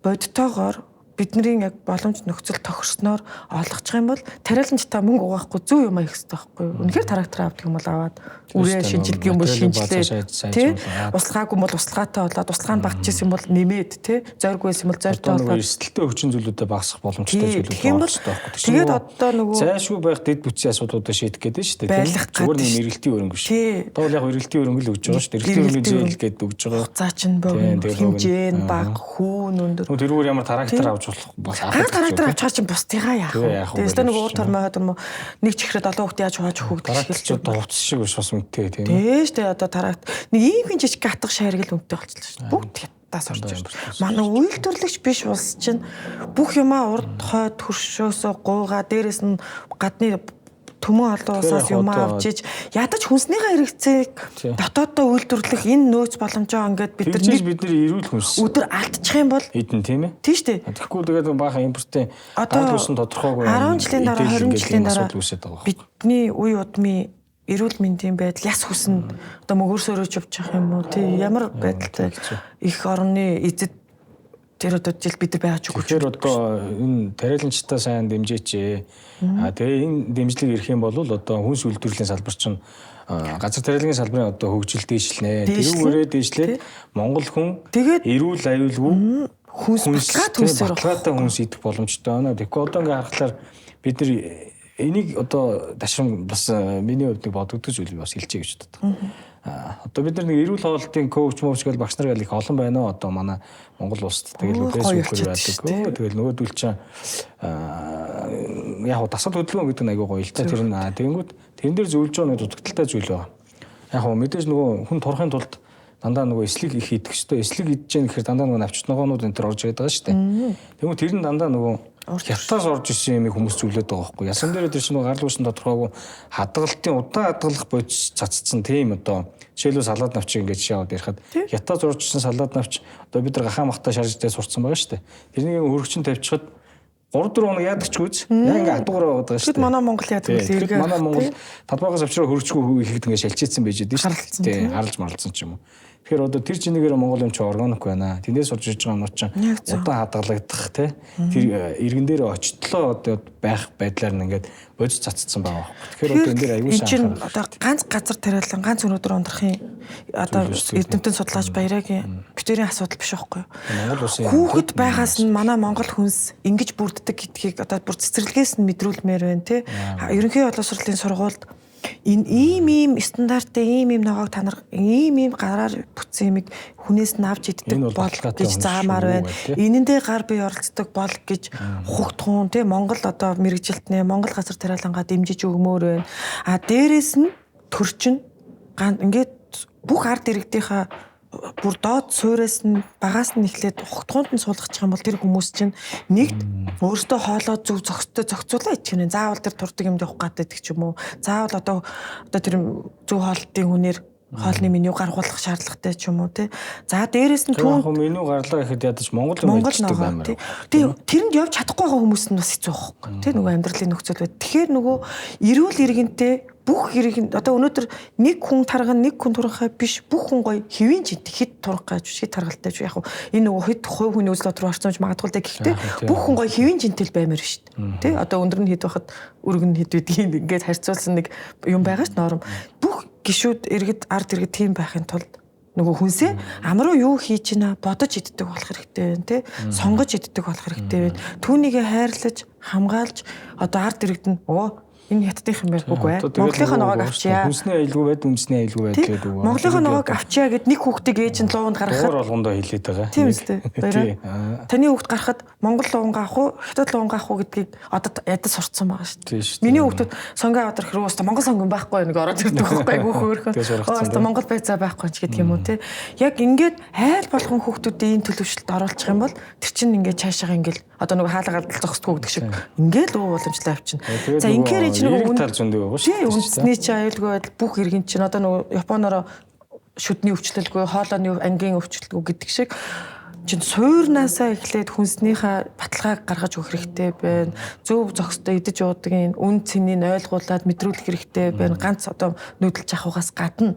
бодтоогоор бидний яг боломж нөхцөл тохирсноор олгочих юм бол тариаланч та мөнгө угаахгүй зөв юм аях хэрэгтэй байхгүй юу? Үнэхээр трактор авдаг юм бол аваад үрээ шинжилдэг юм бол шинжилээд тий услгаагүй бол услгаатай болоод услгаа нь багтчихсан юм бол нэмээд тий зорьгүй байсан бол зорьтой болоод эрсдэлтэй өвчин зүйлүүдэд багасгах боломжтой зүйлүүд байх хэрэгтэй байхгүй. Тэгээд одоо нөгөө зайлшгүй байх дэд бүтцийн асуудлуудаа шийдэх гэдэг нь шүү дээ тийм зүгээр нэг эргэлтийн өрөнгө биш. Одоо бол яг эргэлтийн өрөнгө л өгж байгаа шүү дээ. Эргэлтийн өрөнгөний зээл гэдэг өгж байгаа. Хугацаа чинь богино, хэмжээ нь бага, хүүн өндөр. Тэрүүгээр ямар трактор авч болох бас авах. Трактор авчаар чинь бусдыгаа яах вэ? Тэгээд нөгөө уур тормойд юм уу нэг чихрээ 7 хүүхд яаж хувааж өгөх гэдэг шиг л одоо хувцас шиг биш бас үнэтэй тийм. Тийм шүү дээ одоо трактор нэг ийм хүн жижиг гатга шааргал үнэтэй болчихлоо шүү дээ. Бүгд хятадаас орж ирж. Манай үйлдвэрлэгч биш улс чинь бүх юмаа урд хойд хөршөөсөө гуйгаа дээрэс нь гадны төмөн олон улсаас юм авч иж ядаж хүнснийхээ хэрэгцээг дотооддоо үйлдвэрлэх энэ нөөц боломжоо ингээд бид нар эрүүл хүнс өдөр алдчих юм бол эдэн тийм ээ. Тийм шүү дээ. Тэгэхгүй тэгээд баахан импортын гал хүсэн тодорхойгүй 10 жилийн дараа 20 жилийн дараа бидний үе удмын эрүүл мэндийн байдал яс хүсэн одоо мөгөрсөрөөж явчих юм уу тий ямар байдалтай их орны эзэд тэр одоо жил бид нар байж үгүй. Тэгэхээр одоо энэ тариаланчдаа сайн дэмжээч. А тэгээ энэ дэмжлэг ирэх юм бол одоо хүнс үйлдвэрлэлийн салбар чинь газар тариалангийн салбарын одоо хөгжил дээшлэнэ. Тэрүүгээрээ дээшлээд Монгол хүн эрүүл аюулгүй хүнс баталгаатай хүнс идэх боломжтой байна. Тэгэхгүй одоо ингээ харахаар бид нар энийг одоо дашрам бас миний хувьд нэг бодогдож зүйл бас хэлчихье гэж боддог. Одоо бид нар нэг эрүүл хоолтын коуч мууч гэж багш нар гэл их олон байна уу одоо манай Монгол улсад тэгэл фэйсбүүкээр байдаг. Тэгэл нөгөөдөл чинь яг хуу дасгал хөдөлгөөн гэдэг нь айгүй гоё л та тэр нь тэгэнгүүт тэрэн дээр зөвлөж байгаа нэг дутагдaltaй зүйл байгаа. Яг хуу мэдээж нөгөө хүн турахын тулд дандаа нөгөө эслэг их идэх ёстой. Эслэг идэж гэн гэхээр дандаа нөгөө навч ногоонууд энэ төр орж ирээд байгаа шүү дээ. Тэгмүү тэр нь дандаа нөгөө Хятадаас орж ирсэн юмыг хүмүүс зөвлөд байгаа байхгүй. Ясан дээр тэр чинь гарлуу шин тодорхойгүй хадгалтын удаан хадгалах бодис цацсан тийм одоо жишээлбэл салаад навч ингээд жишээ аваад ярихад хятадаас орж ирсэн салаад навч одоо бид нар гахаа махтаа шаржтай сурцсан байгаа шүү дээ. Тэрнийг хөрөгчин тавьчихад 3-4 хоног яадаг ч үз. Яг ингээд адуугаар яваад байгаа шүү дээ. Манай Монгол яадаг вэ? Эргээ. Манай Монгол талбайгаас авчраа хөрөчгүй ихэд ингээд шалчээдсэн байж байдаг шүү дээ. Харалж марлцсан ч юм уу. Тэгэхээр одоо тэр чинийгээр Монгол юм чи органик байна. Тэндээс орж иж байгаа юмнууд чинь удаан хадгалагдах тий. Тэр иргэн дээр очтлоо одоо байх байдлаар нь ингээд бодис цацсан байгаа байхгүй. Тэгэхээр одоо энэ дээр аюул сан одоо ганц газар тариалан ганц өнөөдөр ундрахын одоо эрдэмтэн судлаач Баярагийн битэрийн асуудал биш байхгүй юу? Монгол улсын хүүхэд байгаас нь манай Монгол хүнс ингэж бүрддэг гэдгийг одоо бүр цэцэрлэгээс нь мэдрүүлмээр байна тий. Ерөнхий боловсролын сургуульд энэ ийм ийм стандарттай ийм ийм ногоог та нар ийм ийм гараар бүтсэн юмыг хүнээс нь авч иддэг бол гэж заамаар байна. Энэндээ гар бие оролцдог бол гэж хугтхуун тий Монгол одоо мэрэгжилтнээ Монгол газар тариалангаа дэмжиж өгмөр байна. А дээрэс нь төрчин ингээд бүх ард иргэдийнхаа бүр доод суураас нь багаас нь эхлээд хугтхуунд нь суулгачих юм бол тэр хүмүүс чинь нэгт өөртөө хоолоо зөв зохистой зохицуулаа идэх нь. Заавал тэр турдаг юмд явах гэдэг ч юм уу. Заавал одоо тэр зөв хоолтын хүнээр хоолны меню гаргуулах шаардлагатай ч юм уу тий. За дээрэс нь түүн меню гарлаа гэхэд ядаж Монгол юм иждэг баймаар. Тий. Тэрэнд явж чадахгүй байгаа хүмүүс нь бас хэцүү байхгүй. Тий нөгөө амьдралын нөхцөл байд. Тэгэхээр нөгөө эрүүл иргэнтэй бүх иргэн одоо өнөөдөр нэг хүн тарган нэг хүн туранхай биш бүх хүн гоё хэвийн жинт хэд туранхай ч хэд таргалтай ч яг энэ нөгөө хэд хувь хүний үзэл бодол руу орсон ч магадгүй л дээ. Гэхдээ бүх хүн гоё хэвийн жинтэл баймаар шүү дээ. Тий одоо өндөр нь хэд байхад өргөн нь хэд байдгийг ингээд харьцуулсан нэг юм байгаа ш норм. Бүх гişүүд иргэд ард иргэд тийм байхын тулд нөгөө хүнсээ амруу юу хийж гинэ бодож иддэг болох хэрэгтэй байна тий сонгож иддэг болох хэрэгтэй байна. Түүнийгээ хайрлаж хамгаалж одоо ард иргэд нь энэ хятадынх юм байна үгүй ээ. Монголынхаа ногоог авчия. Хүнсний аюулгүй байд, үндэсний аюулгүй байдал гэдэг үг. Монголынхаа ногоог авчия гэд нэг хүүхдийг ээж нь луунд гаргахад дугаар болгондоо хэлээд байгаа. Тийм үстэй. Таны хүүхд гарахад Монгол луунгаа авах уу, хятад луунгаа авах уу гэдгийг одоо ядаж сурцсан байгаа шүү дээ. Миний хүүхдүүд сонгоо аваад ирэх рүү өстө Монгол сонгон байхгүй нэг ороод ирдэг байхгүй айгүй хөөрхөн. Өстө Монгол байцаа байхгүй ч гэдэг юм уу те. Яг ингээд айл болгон хүүхдүүдийн энэ төлөвшлөлд оруулах юм бол тэр чинь ингээд цаашаа ингээд одоо нөгөө хаалга гардал зогсдгоо гэдэг шиг ингээд өө уламжлал авчина. За инхээр чи нөгөө тал зөндөг байгаа шүү дээ. Үндэсний чи аюулгүй байдал бүх иргэн чинь одоо нөгөө Японороо шүдний өвчлөлгүй, хоолойны ангийн өвчлөлгүй гэдэг шиг чинь суурнаасаа эхлээд хүнснийхээ баталгааг гаргаж өгөх хэрэгтэй байна. Зөв зохистой идэж уудгийн үн цэнийг ойлгуулад мэдрүүлэх хэрэгтэй байна. Ганц одоо нүүдэлж авахаас гадна.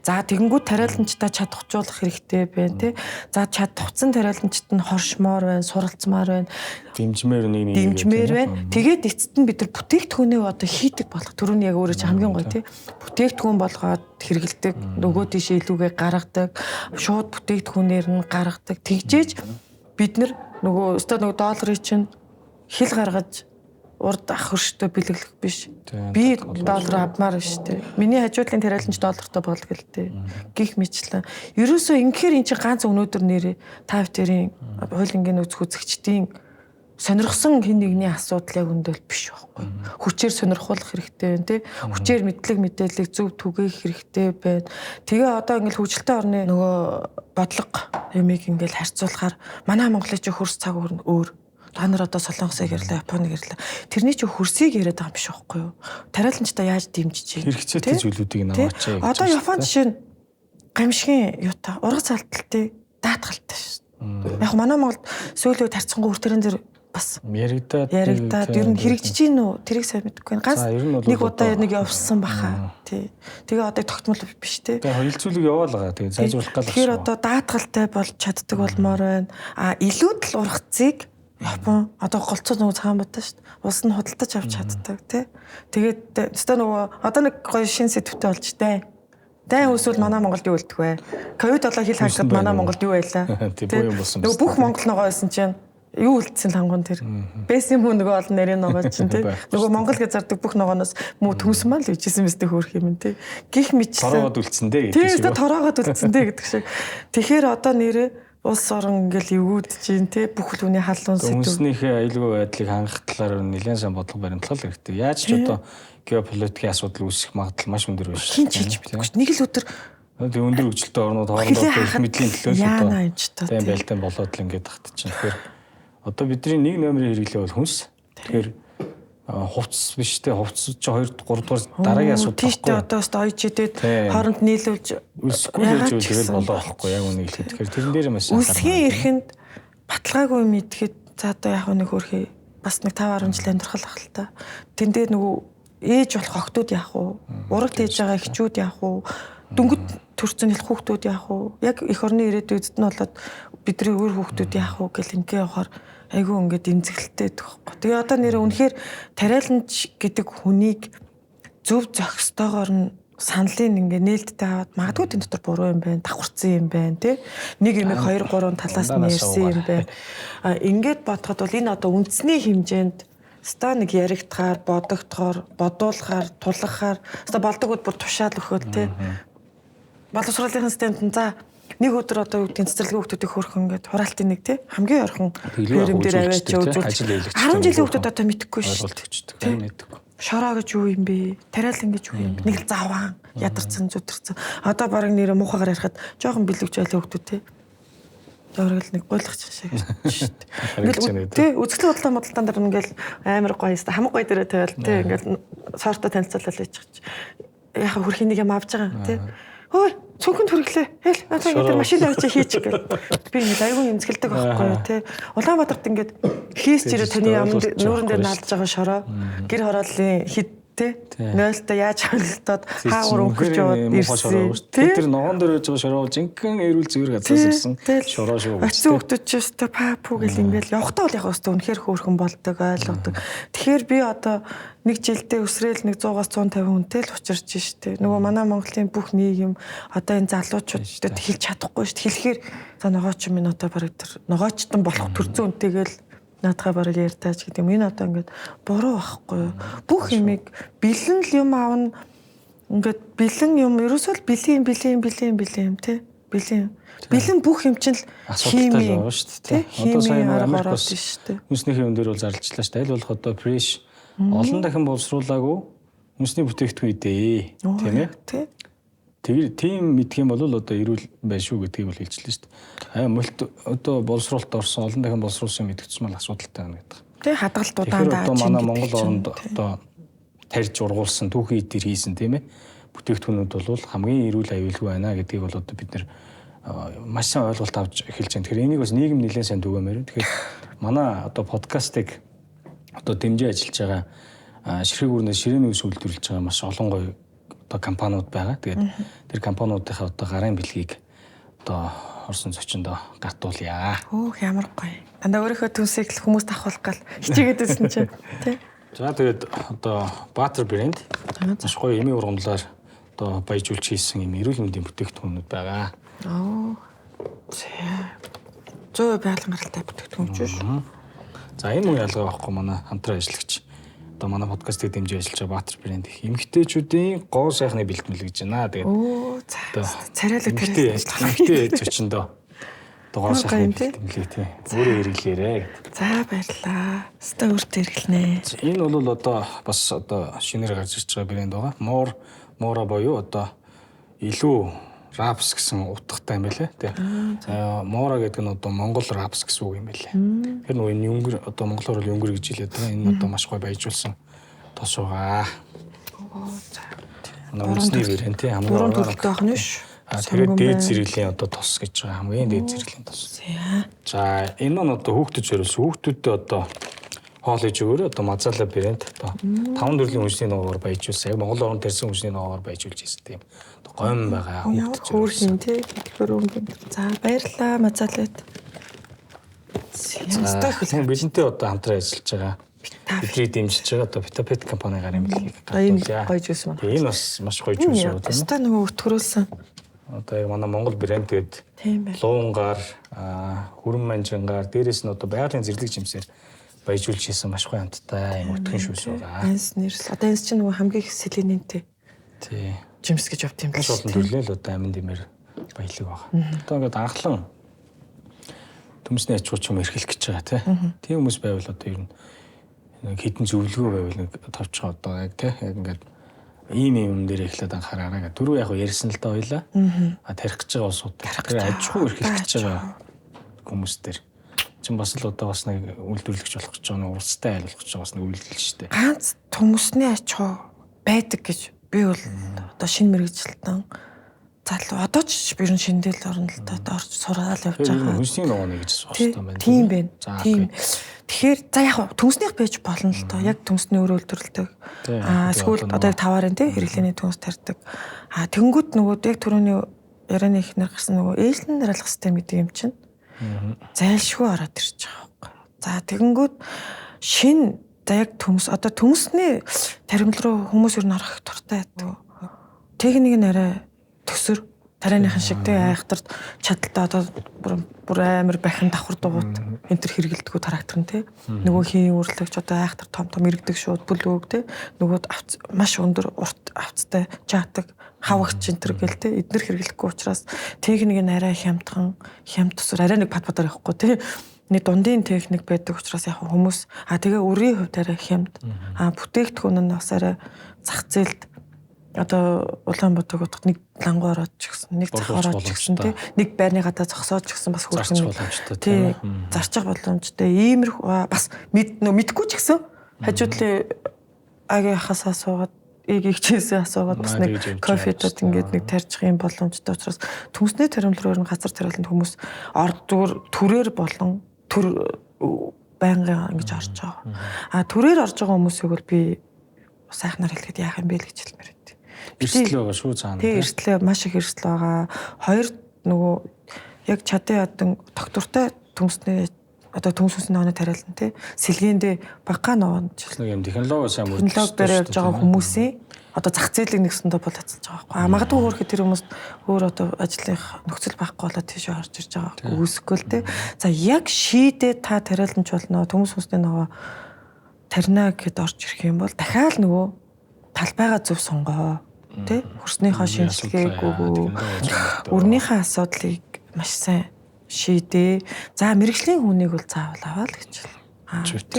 За тэгэнгүүт тариаланчдаа чадахжуулах хэрэгтэй байна тий. За чадахцсан тариаланчд нь хоршмоор байна, суралцмаар байна. Дэмжмээр нэг нэг дэмжмээр байна. Тэгээд эцэст нь бид нар бүтээгдэхүүнээ одоо хийдэг болох. Түрүүний яг өөрөө чи хамгийн гоё тий. Бүтээгдэхүүн болгоод хэрэгэлдэг, нөгөө тийшээ илүүгээ гаргадаг, шууд бүтээгдэхүүнээр нь гаргадаг. Тэгжээж бид нар нөгөө өстой нөгөө долларыг чинь хил гаргаж урд ах хөрштөө бэлэглэх биш. Би доллар авмаар биш тий. Миний хажуудлын тариаланч доллартай болго л тий. Гих мэтлэн. Ерөөсөө ингэхээр эн чинь ганц өнөөдөр нэрээ та бүхэн хуулингийн үзэх үзэгчдийн сонирхсон хэн нэгний асуудал яг үндэл биш байхгүй. Хүчээр сонирхуулах хэрэгтэй байна тий. Хүчээр мэдлэг мэдээллийг зөв түгээх хэрэгтэй байна. Тэгээ одоо ингээл хөгжилтэй орны нөгөө бодлого юмыг ингээл харьцуулахаар манай Монголын чи хөрс цаг өөр. Та нар одоо Солонгосыг ярьлаа, Японыг ярьлаа. Тэрний чи хөрсийг яриад байгаа юм биш байхгүй юу? Тариаланчдаа яаж дэмжиж чинь? Хэрэгцээтэй зүйлүүдийг наваач. Одоо Японд жишээ нь гамшигын юута ургац алдaltыг даатгалтай шүү. Яг манай Монголд сүүлийн үед харьцангуй хүртэрэн дээр бас яригадаад ер нь хэрэгжиж гин үү? Тэрийг сайн мэдэхгүй байна. Ганц нэг удаа нэг явсан баха. Тий. Тэгээ одоо тогтмол биш тий. Тэгээ хилцүүлэг яваал байгаа. Тэгээ сайжруулах гал. Тэгэхээр одоо даатгалтай болж чаддаг болмоор байна. А илүүд л ургацыг Япон одоо голцоо нөгөө цагаан будаа шүү дээ. Улс нь худалдаж авч чаддаг тий. Тэгээд өстой нөгөө одоо нэг гоё шин сэдвтэй болж тээ. Дайн өсвөл манай Монголд юу үлдэх вэ? Ковид болоо хил хангахад манай Монголд юу байлаа? Тий буян болсон. Нөгөө бүх Монгол ногоо байсан чинь юу үлдсэн лангун тэр. Бэсэн мүү нөгөө олон нарийн ногоо чинь тий. Нөгөө Монгол гэж зардаг бүх ногооноос мүү төмс мал ижсэн мэт хөөрх юм тий. Гих мэтлэн. Тороогод үлдсэн дээ гэдэг шиг. Тий, тороогод үлдсэн дээ гэдэг шиг. Тэгэхээр одоо нэрээ улс орон ингээл эвгүүдж чинь тий бүх хүний халуун сэдв. Үндэснийхээ аюулгүй байдлыг хангах талаар нэлээд сайн бодлого баримтлал хэрэгтэй. Яаж ч одоо геополитикийн асуудал үүсэх магадлал маш өндөр байна. Хин ч хэлж мэдэхгүй. Нэг л өдөр тэг өндөр хөгжилтэй орнууд хоорондоо их мэдлийн төлөө л одоо тийм байлтай болоод л ингээд тахт чинь. Тэгэхээр Одоо бидний нэг номерын хэрэглээ бол хүнс. Тэгэхээр хувцс биш те, хувцс чи 2 3 дугаар дараагийн асуудал. Тийштэй одоо өстө оёж идээд хооронд нийлүүлж үлсгүй л гэж тэгэл болоо байхгүй яг үнийг хэлэхэд. Тэгэхээр тэрэн дээр маш анхаарал. Үлсгийн эрхэнд баталгаагүй юм идэхэд за одоо яг нэг хөрхий бас нэг 5 10 жил амьдрах л ах л та. Тэн дээр нөгөө ээж болох охтууд яах вэ? Ураг тээж байгаа эхчүүд яах вэ? Дөнгөд төрсөн нэлэх хүүхдүүд яах вэ? Яг эх орны ирээдүйд нь болоод бидний өөр хүүхдүүд яах вэ гэл ингээ явахаар айгүй ингээд эмзэгэлтэй байхгүй. Тэгээ одоо нэрээ үнэхээр тариаланч гэдэг хүнийг зөв зохистойгоор нь саналын ингээ нээлттэй аваад магадгүй тэн дотор буруу юм байна, давхарцсан юм байна, тий? Нэг юм 2 3 талаас нь ярьсан юм байна. Ингээд бодоход бол энэ одоо үндэсний хэмжээнд ста нэг яригдахаар, бодогдохоор, бодуулахаар, тулгахаар ста болдогуд бүр тушаал өгөхөд тий. Боловсролын системд нь за нэг өдөр одоо юу гэдгийг цэцэрлэгийн хүүхдүүдийг хөөрхөн ингээд хураалтын нэг тий хамгийн ойрхон ферм дээр аваач үзүүлж 10 жилийн хүүхдүүд одоо мэдэхгүй шүү дээ. Шороо гэж юу юм бэ? Тариалан гэж юу юм бэ? Нэг л заваан ядарсан, зүтэрсэн. Одоо бараг нэрээ муухайгаар ярихад жоохон бэлэгч айлын хүүхдүүд тий. Дөргөл нэг гуйлах шиг шүү дээ. Ингээл тий үзэсгэлэн бодлоо модалтан дээр ингээл амар гоё юм. Хамаг гоё дээрээ тавиал тий ингээл сорто танилцуулаад ячих чи. Яхаа хөрхийн нэг юм авч байгаа тий. Хөөе цүнхэнд хүрглээ. Хэл одоо ингээд тэр машин авчи хийчих гэл. Би ингээд айгүй эмзэгэлдэг байхгүй юу тий. Улаанбаатарт ингээд хийсч ирээ таны амд нүүрэн дээр наалдж байгаа шороо гэр хорооллын хит тий. Нойлтой яаж хамлалтад хаагур өнгөрч яваад ирсэн. Тэр ногоон дээр байж байгаа шороо жинхэнэ эрүүл зүгээр газраас ирсэн шороо шүү. Очсон хүмүүс ч өстой па пу гэл ингээл явхдаа бол яг өстой үнэхээр хөөрхөн болдог ойлгодог. Тэгэхээр би одоо нэг жилдээ өсрөөл нэг 100-аас 150 хүнтэй л учирч штэ. Нөгөө манай Монголын бүх нийгэм одоо энэ залуучуудад хэлж чадахгүй штэ. Хэлэхээр за ногооч минь одоо бараг тэр ногоочтон болох төрцөн үнтэйгээл наадхаа бараг ярьтаач гэдэг юм. Энэ одоо ингээд буруу байхгүй юу? Бүх юмыг бэлэн л юм аавна. Ингээд бэлэн юм ерөөсөө л бэлэн бэлэн бэлэн бэлэн юм тий. Бэлэн. Бэлэн бүх юм чинь л асуудалтай л байгаа шүү дээ. Одоо сая Америк бас хүнснийхээ юм дээр бол зарлжлаа шүү дээ. Аль болох одоо fresh олон дахин боловсруулаагүй хүнсний бүтээгдэхүүн идээ. Тийм ээ? Тий. Тэр тийм мэдх юм бол одоо эрүүл байх шүү гэдгийг бол хэлжлээ шүү дээ. Мөлт одоо боловсруулалт орсон, олон дахин боловсруулсан мэдгдсэн бол асуудалтай байна гэдэг. Тэг хадгалт удаан даа. Одоо манай Монгол оронд одоо тарьж ургуулсан түүхийн эдээр хийсэн тийм ээ. Бүтээгдэхүүнүүд бол хамгийн эрүүл аюулгүй байна гэдгийг бол одоо бид нэр маш сайн ойлголт авч эхэлж байна. Тэгэхээр энийг бас нийгэм нэлээд сайн түгээмээр. Тэгэхээр манай одоо подкастыг одоо дэмжиж ажиллаж байгаа ширхэг үрнээс ширээний ус үйлдвэрлэж байгаа маш олон гоё одоо компаниуд байгаа. Тэгээд тэр компаниудынхаа одоо гарын бэлгийг одоо орсон зочиндоо гартуулъя. Хөөх ямар гоё. Дандаа өөрийнхөө төсийг л хүмүүст авахулах гал хичээгээд байсан чинь тий. За тэгээд одоо Butter брэнд маш гоё эмийн ургамлаар одоо баяжуулж хийсэн юм эрүүл мэндийн бүтээгдэхүүнүүд байгаа. Аа. За. 100% байгалийн гаралтай бүтээгдэхүүн ч шүү. За энэ мөн ялгаа байхгүй манай хамтран ажиллагч одоо манай подкастыг дэмжиж ажиллаж байгаа Баатар брэнд их эмэгтэйчүүдийн гоо сайхны бэлтгэл гэж байна. Тэгээд царайлаг эмэгтэй зочиндоо одоо гоо сайхны бэлтгэлийг тий өөрөө хэрэглээрэй гэдэг. За баярлалаа. Өстой өөртөө хэрэглэнэ. Энэ бол одоо бас одоо шинээр гарч ирж байгаа брэнд байгаа. Муур муура буюу одоо илүү рапс гэсэн утгатай юм байлээ. Тий. Муура гэдэг нь одоо Монгол рапс гэсэн үг юм байлээ. Тэр нөгөө энэ юнгэр одоо монголоор бол юнгэр гэж хэлээд байгаа. Энэ одоо маш гоё баяжуулсан тос байгаа. За. Манай үндэсний брэнд тий хамгийн гурван төрөлтэй байх нь ш. Тэгээд дээд зэрэглэлийн одоо тос гэж байгаа. Хамгийн дээд зэрэглэлийн тос. За энэ маань одоо хүүхдэд зориулсан. Хүүхдүүдэд одоо хоол хийж өгөөрэй. Одоо Мазала брэнд одоо 5 төрлийн хүнсний ногоогоор баяжуулсан. Яг Монгол оронд тарьсан хүнсний ногоогоор баяжуулж хийсэн тийм гойм байгаа хүүхдэд зориулсан. Тий дэлгэр өнгө. За баярлалаа Мазалад. За бидэнтэй одоо хамтран ажиллаж байгаа. Бидний дэмжиж байгаа одоо Vitapet компани гарын бэлгийг гаргуулъя. Гоё жуус маань. Энэ бас маш гоё жуус шүү тийм ээ. Өстой нөгөө өтгөрүүлсэн. Одоо яг манай Монгол брэнд тэгээд луунгаар, хүрэн манжингаар, дээрээс нь одоо байгалийн зэрлэг жимсээр баяжуулж хийсэн маш гоё амттай юм өтгөн шүүс байгаа. Энс нэрс. Одоо энс чинь нөгөө хамгийн их селенинтэй. Тий. Жимс гэж явд юм биш. Маш олон төрлийн л одоо амин дэмэр баялаг байгаа. Одоо ингээд анхлан төмсний аж ахуй ч юм эрхлэх гэж байгаа тий. Тийм хүмүүс байвал одоо ер нь нэг хідэн зөвлөгөө байвал нэг товчхон одоо яг тий яг ингээд ийм юм дээр эхлээд анхаараарай гэх. Түрүү яг ярьсан л да хоёлаа. А тарих гэж байгаа улсууд тэр аж ахуй эрхлэх гэж байгаа хүмүүс дээр Чин бас л одоо бас нэг үйлдвэрлэгч болох гэж байгаа нэг уралцтай айл болох гэж байгаа бас нэг үйлдэл шүү дээ. Ганц төмөсний аж ахуй байдаг гэж би бол одоо шинэ мэргэжилтэн залуу одоо ч би ер нь шиндэл орно л да орж сураал явж байгаа. Хүнсний ногооны гэж асуух хэрэгтэй байна. Тийм байна. Тийм. Тэгэхээр за яг төмснийх байж болно л доо. Яг төмсний өөр үйлдвэрлэдэг. Аа эсвэл одоо яг таваар энэ хэрэглээний төмс тарьдаг. Аа тэнгүүд нөгөө яг түрүүний ярианы ихнэр гарсан нөгөө ээлжин дараалах систем гэдэг юм чинь зайлшгүй ороод ирж байгаа байхгүй. За тэгэнгүүт шин за яг төмс одоо төмсний таримл руу хүмүүс ер нь орох дуртай байдаг. Техник нь арай төсөр тарианыхан шиг тий айхтар чадaltaй одоо бүр амар бахин давхар дугуут энэ төр хэрэгэлдэггүй трактор нь тий нөгөө хийн үүрлэгч одоо айхтар том том иргэдэг шууд бүлөөг тий нөгөө маш өндөр урт авцтай чаадаг хавагч энэ төр гэл тий эднэр хэрэглэхгүй учраас техник нь арай хямдхан хямд төсөр арай нэг пад падаар явахгүй тий нэг дундын техник байдаг учраас яг хүмүүс а тэгээ үрийн хувьд арай хямд а бүтээгдэхүүн нь бас арай зах зээлд одоо Улаанбаатар утгад нэг лангуу ороод ч гэсэн нэг зах ороод ч гэсэн тий нэг байрны гадаа зогсоод ч гэсэн бас хүрхэн тий зарчих боломжтой иймэрхүү бас мэдгүй ч гэсэн хажуудлын агийн хасаа суугаад эгчээсээ асуугаад бас нэг кофедод ингээд нэг тарьчих юм боломжтой учраас төмсний таримл руу ер нь газар тариаланд хүмүүс ордгоор түрээр болон төр байнгын ингэж орж байгаа. А түрээр орж байгаа хүмүүсийг бол би сайхнаар хэлэхэд яах юм бэ л гэж хэлмээр байд. Эрсдэл байгаа шүү цаана. Тий, эрсдлээ маш их эрсдэл байгаа. Хоёр нөгөө яг чадан ядан доктортой төмсний одоо төмс хүнсний ногооны тариалан тий сэлгээндээ багаан ногоон нэг юм технологи сайн мөрдөж технологи дээр явж байгаа хүмүүсийн одоо зах зээлийг нэгсэндээ бол хацалж байгаа байхгүй. А магадгүй хөөрхө тэр хүмүүст өөр одоо ажлын нөхцөл байхгүй болоод тийшээ орж ирж байгаа байхгүй. Үүсэхгүй л тий. За яг шийдээ та тариаланч болно төмс хүнсний ногоо тарина гэд орж ирэх юм бол дахиад нөгөө талбайгаа зөв сонгоо тий хөрснийхөө шинжилгээг өгөө өрнийхөө асуудлыг маш сайн шийдээ. За мэрэгжлийн хүнийг бол заавал аваа л гэж байна.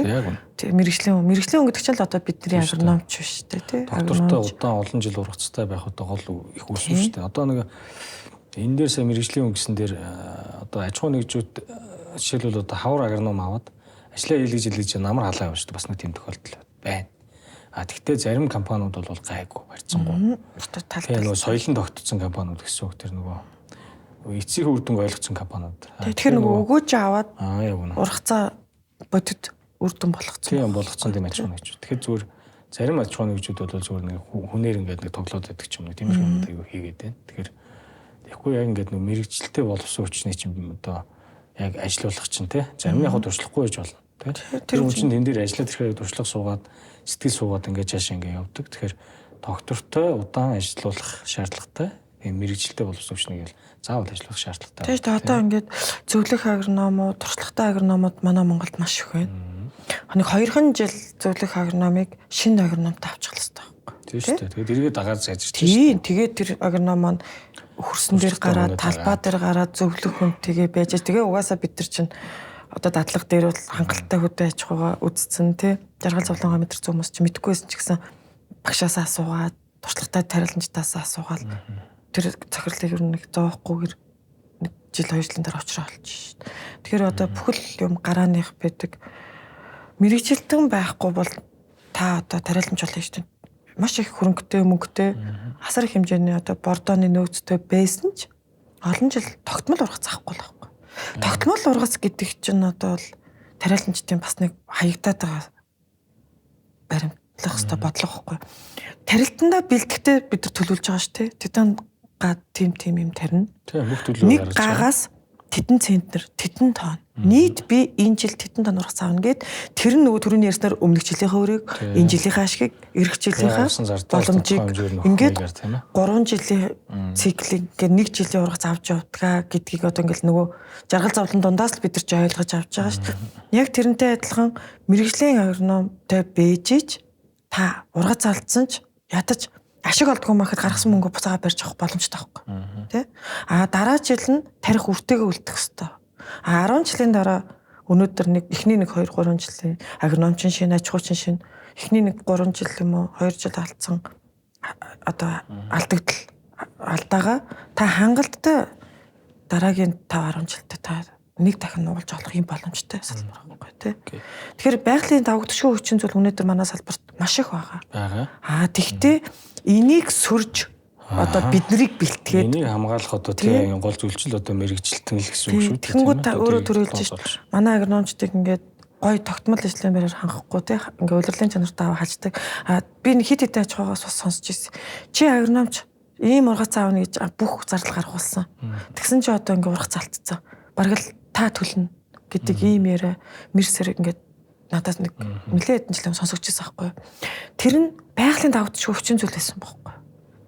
Яг үнэ. Тий мэрэгжлийн хүн гэдэг чинь л одоо бидний агрономч биш үү тий. Доктортой удаан олон жил ургацтай байх одоо гол их үс шүү дээ. Одоо нэг энэ дээр сая мэрэгжлийн хүн гэсэн дээр одоо аж ахуйн нэгжүүд жишээлбэл одоо хавар агроном аваад ажлаа хийлгэж намар халаа явна шүү дээ. Бас нэг тийм тохиолдол байна. А тэгтээ зарим компаниуд бол гайгүй барьцсангүй. Тэгээ нөгөө соёлон тогтцсон компаниуд гэсэн үг тэр нөгөө эцсийн үр дүнг ойлгоцсон компаниуд. Тэгэхээр нөгөө өгөөж аваад ургацаа бодит үр дүн болгоцсон. Тийм болгоцсон тийм аж ахуйн нэгжүүд. Тэгэхээр зүгээр зарим аж ахуйн нэгжүүд бол зүгээр нэг хүнээр ингээд нэг тоглоод байдаг ч юм уу. Тиймэрхүү юмуд аягүй хийгээд байна. Тэгэхээр тэгэхгүй яг ингээд нөгөө мэрэгчлэлтэй боловсон хүчний чинь одоо яг ажилуулах чинь тий зарим яг туршлахгүй байж болно. Тэр хүн чинь тэн дээр ажиллаад ирэхээр туршлага суугаад сэтгэл суугаад ингээд цаашаа ингээд явдаг. Тэгэхээр доктортой удаан ажиллуулах шаардлагатай. Тийм мэрэгжилтэй боловсон хүчнийг л заавал ажиллах шаардлагатай. Тийм шүү дээ. Одоо ингээд зөвлөх агрономууд, туршлагатай агрономууд манай Монголд маш их байна. Нэг 2хан жил зөвлөх агрономыг шинэ агрономтой авчих хэрэгтэй байхгүй. Тийм шүү дээ. Тэгээд эргээд дагаад сайжирч шүү. Тийм. Тэгээд тэр агроном маань хөрсөн дээр гараад, талбай дээр гараад зөвлөх хүн тэгээ байж. Тэгээ угаасаа бид нар чинь одоо дадлага дээр бол хангалттай хөдөө аж ахуйгаа үздсэн тий. Жаргал зовлонгоо мэдэрч хүмүүс чи мэдэхгүйсэн ч гэсэн багшаасаа асуугаад, туршлагатай тариаланчтаасаа асуугаад тэр захирлыг ер нь нэг зоохгүйгээр нэг жил хоёр жилийн дараа учраа олж шít. Тэгэхээр одоо бүхэл юм гарааных байдаг. Мэргэжилтэн байхгүй бол та одоо тариаланч болно шүү дээ. Маш их хөрөнгөтэй, мөнгөтэй, асар их хэмжээний одоо бордооны нөөцтэй байсан ч олон жил тогтмол ургац авахгүй л байхгүй. Тогтмол ургац гэдэг чинь одоо бол тариаланчдын бас нэг хаягдаад байгаа баримтлах хэвээр бодлого байхгүй. Тарилтандаа бэлтгэхдээ бид нар төлөвлөж байгаа шүү дээ. Тэдэн га тим юм тарина. Тийм бүх төлөв гаргаж. Нэг гагаас тэдэн центнер, тэдэн тонн. Нийт би энэ жил тэдэн тонн ургац авна гэд тэр нь нөгөө түрүүний ярьснаар өмнөх жилийнхээ өрийг, энэ жилийнхээ ашгийг, эх жилийнхээ боломжийг ингээд 3 жилийн циклийг ингээд нэг жилийн ургац авч явдгаа гэдгийг одоо ингээд нөгөө жаргал зовлон дундаас л бид нар ч ойлгож авч байгаа шүү дээ. Яг тэрнтэй адилхан мэрэгжлийн агрономтой бэжиж та ургац алдсан ч ядаж ашиг олдгүй махад гаргасан мөнгө буцаага барьж авах боломжтой байхгүй тий. А дараа жил нь тарих үртэйгээ үлдэх хэвээр. А 10 жилийн дараа өнөөдөр нэг эхний нэг 2 3 жилийн агрономчин шинэ, аж ахуйчин шинэ эхний нэг 3 жил юм уу 2 жил алдсан одоо алдагдал алдаага та хангалттай дараагийн 5 10 жилдээ та нэг дахин нугалж олох юм боломжтой салбар байхгүй тий. Тэгэхээр байгалийн давагдшгүй хүчин зүйл өнөөдөр манай салбарт маш их байгаа. Аа тэгтээ энийг сөрж одоо биднийг бэлтгээд энийг хамгаалах одоо тийм гол зүйлчил одоо мэрэгжилтэн л гэсэн үг шүү дээ. Тэгэнгүүт та өөрөө төрөлж шít. Манай агрономчдыг ингээд гой тогтмол ажлын байраар хангахгүй тий ингээ улирлын чанартай аваа хаждаг. А би нэг хит хитэн аж ахуйгаас бас сонсч ирсэн. Чи агрономч ийм ургац аавна гэж бүх зардал гаргуулсан. Тэгсэн чи одоо ингээ ургац алдцсан. Бараг л та төлнө гэдэг ийм яриа мэрсэр ингээд надад нэг нэлээд хэдэн жил сонсогч ирсэн байхгүй юу. Тэр нь байгалийн давагдшгүй өвчин зүйл байсан байхгүй.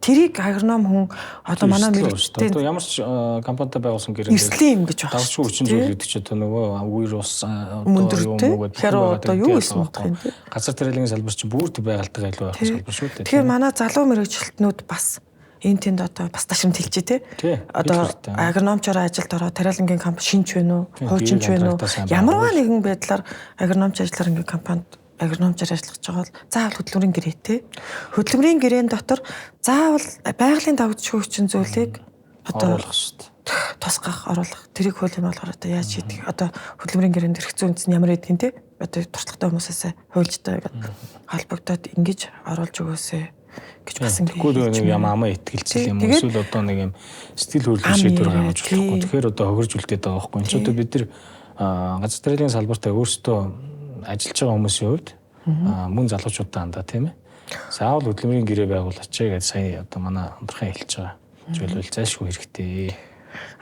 Тэрийг агроном хүн одоо манай мэргэжтэй одоо ямар ч компанитай байгуулсан гэрээнд эрслийн юм гэж байна. Давчгүй хүчин зүйл гэдэг чи одоо нөгөө үер ус одоо юу юм гэдэг одоо юу гэсэн юм бэ? Газар тариалангийн салбар чинь бүр байгальтайгаа илүү байх салбар шүү дээ. Тэгэхээр манай залуу мэргэжилтнүүд бас энэ тэнд одоо бас ташрамт хэлжээ те. Одоо агрономчоор ажилд ороо тариалангийн компани шинж байна уу, хуучинч байна уу? Ямарваа нэгэн байдлаар агрономч ажиллаар ингээ компанид агрономчоор ажиллаж байгаа бол заавал хөдөлмөрийн гэрээтэй. Хөдөлмөрийн гэрээн дотор заавал байгалийн давагдшгүй хүчин зүйлийг одоо оруулах шүү дээ. Тусгах, оруулах. Тэрийг хуулийн болгоор одоо яаж хийдэг? Одоо хөдөлмөрийн гэрээнд эрх зүйн үндэс нь ямар байдгийг те. Одоо туршлагатай хүмүүсээс хуульчтай гэдэг холбогдоод ингэж оруулж өгөөсэй гэж бас ингэ. Тэгвэл нэг юм амаа итгэлцэл юм эсвэл одоо нэг юм сэтгэл хөдлөлийн шийдвэр гаргаж болохгүй. Тэгэхээр одоо хохирж үлдээд байгаа байхгүй. Энд ч одоо бид нар газар тариалангийн салбартаа өөрсдөө ажиллаж байгаа хүмүүсийн хувьд мөн залуучуудаа хандаа тийм ээ. Заавал хөдөлмөрийн гэрээ байгуулаач гэж сая одоо манай Ундрахын хэлж байгаа. Зүйл бол зайлшгүй хэрэгтэй.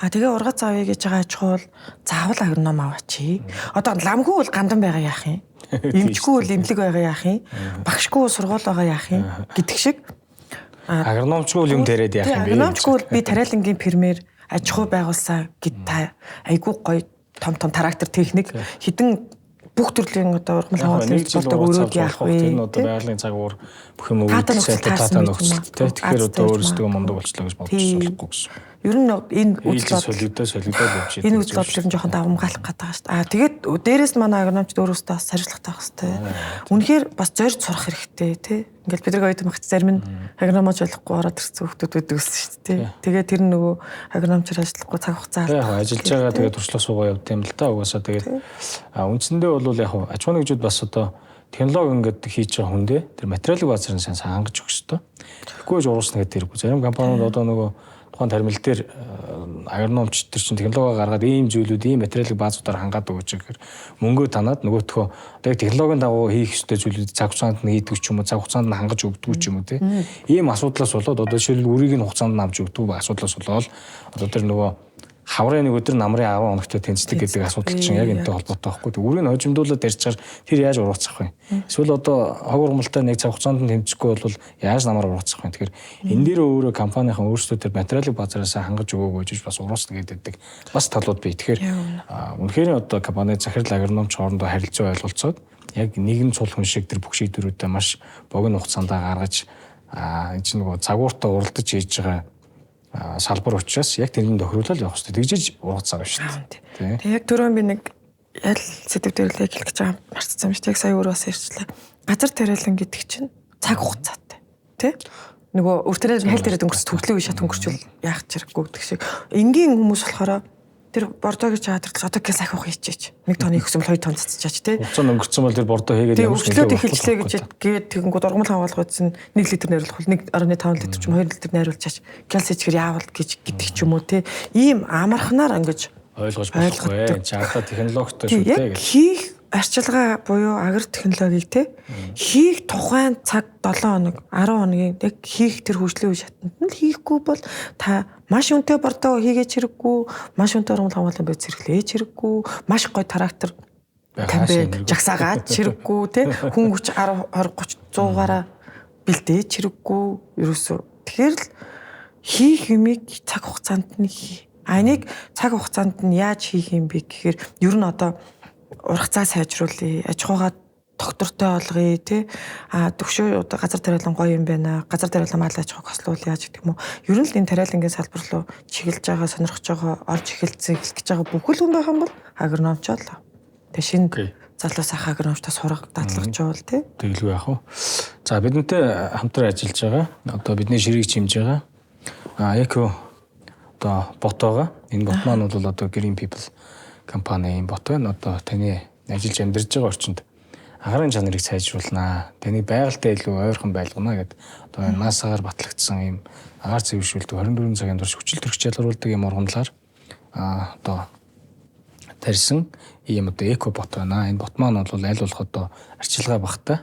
А тэгээ ургац авъя гэж байгаа аж ахуй бол заавал агроном аваач. Одоо ламгүй бол гандан байгаа яах юм? Эмчгүй бол эмнэлэг байгаа яах юм? Багшгүй бол сургууль байгаа яах юм гэдэг шиг. Агрономчгүй бол юм тариад яах юм бэ? Агрономчгүй бол би тариалангийн фирмээр аж ахуй байгуулсан гэд та айгүй гоё том том трактор техник хідэн бүх төрлийн одоо ургамал хамгааллын болдог өрөөд яах вэ? Тэр нь одоо байгалийн цагуур бүх юм өвөлцтэй таатай нөхцөлтэй. Тэгэхээр одоо өөрсдөө мундаг болчлоо гэж бодож болохгүй гэсэн. Ер нь энэ үзэл бодол солигдоод явж байна. Энэ үзэл бодол ер нь жоохон давамгаалах гэдэг байгаа шүү дээ. Аа тэгээд дээрэс нь манай агрономчд өөрөөсөө бас хариуцлагатай байх хэрэгтэй. Үнэхээр бас зорж сурах хэрэгтэй тий. Ингээл бидний оюутан багч зарим нь агрономч болохгүй ороод ирсэн хүмүүс байдаг гэсэн шүү дээ. Тэгээд тэр нөгөө агрономчоор ажиллахгүй цаг хугацаа алдах. Ажиллаж байгаа тэгээд туршлага суугаа явд юм л та угаасаа тэгээд үндсэндээ бол яг аж ахуйн нэгжүүд бас одоо технологи ингээд хийж байгаа хүндээ тэр материалын базарын сайн хангаж өгөх ёстой. Тэгэхгүй ч уурсна гэдэг хэрэггүй. Зарим компаниуд одоо нөгөө тухайн тармил дээр агрономч тэр чинь технологи гаргаад ийм зүйлүүд ийм материалын баазуудаар хангаад өгөөч гэхээр мөнгөө танаад нөгөөтгөө одоо яг технологийн дагуу хийх ёстой зүйлүүд цаг хугацаанд нь хийдэг ч юм уу цаг хугацаанд нь хангаж өгдөг ч юм уу тийм ийм асуудлаас болоод одоо жишээлбэл үрийг нь хугацаанд нь авч өгдөг асуудлаас болоод одоо тэр нөгөө хаврын нэг өдөр намрын 10 хоногтой тэнцдэг гэдэг асуудал чинь яг энэтэй холбоотой байхгүй. Үрийг хожимдуулаад ярьчихаар тэр яаж ургацах вэ? Эсвэл одоо хог ургамалтай нэг цаг хугацаанд нь тэмцэхгүй бол яаж намар ургацах вэ? Тэгэхээр энэ дээр өөрөө компанийн өөрсдөө тэр материалын базараас хангаж өгөөгүй гэж бас ургацна гэдэг бас талууд бий. Тэгэхээр үнэхээр одоо компани захирал агрономч хоорондоо харилцаа ойлголцоод яг нэгэн цул хүн шиг тэр бүх шийдвэрүүдээ маш богино хугацаанд гаргаж энэ чинь нөгөө цагууртаа уралдаж хийж байгаа салбар учраас яг тэрэнд тохируулаад явах хэрэгтэй. Тэгжиж ургац байгаа шүү дээ. Тэг яг түрүүн би нэг ял сэдв дээр л яг хэлэх гэж байгаа марцсан юм шүү дээ. Яг сая өөрөө бас ярьчлаа. Газар тариалан гэдэг чинь цаг хугацаатай. Тэ? Нөгөө өр тариалан хайлт тариад өнгөрч төгөлөө шат өнгөрчвөл яах ч хэрэггүй гэдэг шиг. Энгийн хүмүүс болохоор тэр бордоо гэж чаад тэр одоо гэл сахиух хийчихээч. 1 тонны их хүсэл 2 тонн цацчихаач тий. Хугацаанд өнгөрцөн бол тэр бордоо хийгээд ямар ч нөлөө эхэлжлээ гэж гээд тэгэнгүүт ургамал хамгаалах үдсэн 1 литр найруулах бол 1.5 литр ч юм 2 литр найруулчаач. Гялс хийчихэр яавал гэж гэдэг ч юм уу тий. Ийм амархнаар ингэж ойлгож болохгүй. Чаата технологитой шүү дээ гэж. Хийх арчилгаа буюу агр технологиг те хийх тухайн цаг 7 хоног 10 хоногийн яг хийх тэр хөгжлийн үе шатанд нь хийхгүй бол та маш үнэтэй бордоо хийгээч хэрэггүй, маш үнэтэй ургамал хамгаалан байц хэрэглээч хэрэггүй, маш гоё трактор тамбай жагсаагаад хэрэггүй те хүн хүч 10 20 30 100-аараа бэлдээч хэрэггүй ерөөсөө. Тэгэхээр л хийх юмыг цаг хугацаанд нь хий. А энийг цаг хугацаанд нь яаж хийх юм бэ гэхээр ер нь одоо ургацаа сайжруулъя, аж ахуйгаа доктортой олгоё тий. А төгшөө одоо газар тариалан гоё юм байна. Газар тариалан мал аж ахуйг хослуулъя гэдэг юм уу. Ер нь л энэ тариалангийн салбар руу чиглэж байгаа, сонирхож байгаа, орж эхэлсэн, эхлэх гэж байгаа бүхэл хүн байх юм бол агрономч болоо. Тэгээ шинэ залуу сайхан агрономчтой сурах дадлага жуул тий. Тэгэлгүй яах вэ? За бидэнтэй хамтран ажиллаж байгаа. Одоо бидний ширийг чимж байгаа. А эко одоо бот байгаа. Энэ бот маань бол одоо Green People компани юм бот байна. Одоо таны ажиллаж амьдарч байгаа орчинд агаарын чанарыг сайжруулнаа. Таны байгальтай илүү ойрхон байлгана гэд одоо NASA-гаар батлагдсан ийм агаар цэвэршүүлдэг 24 цагийн турш хүчил төрч ялгаруулдаг юм ургамлаар одоо тарьсан ийм одоо эко бот байна. Энэ бот маань бол аль болох одоо арчилгаа багтай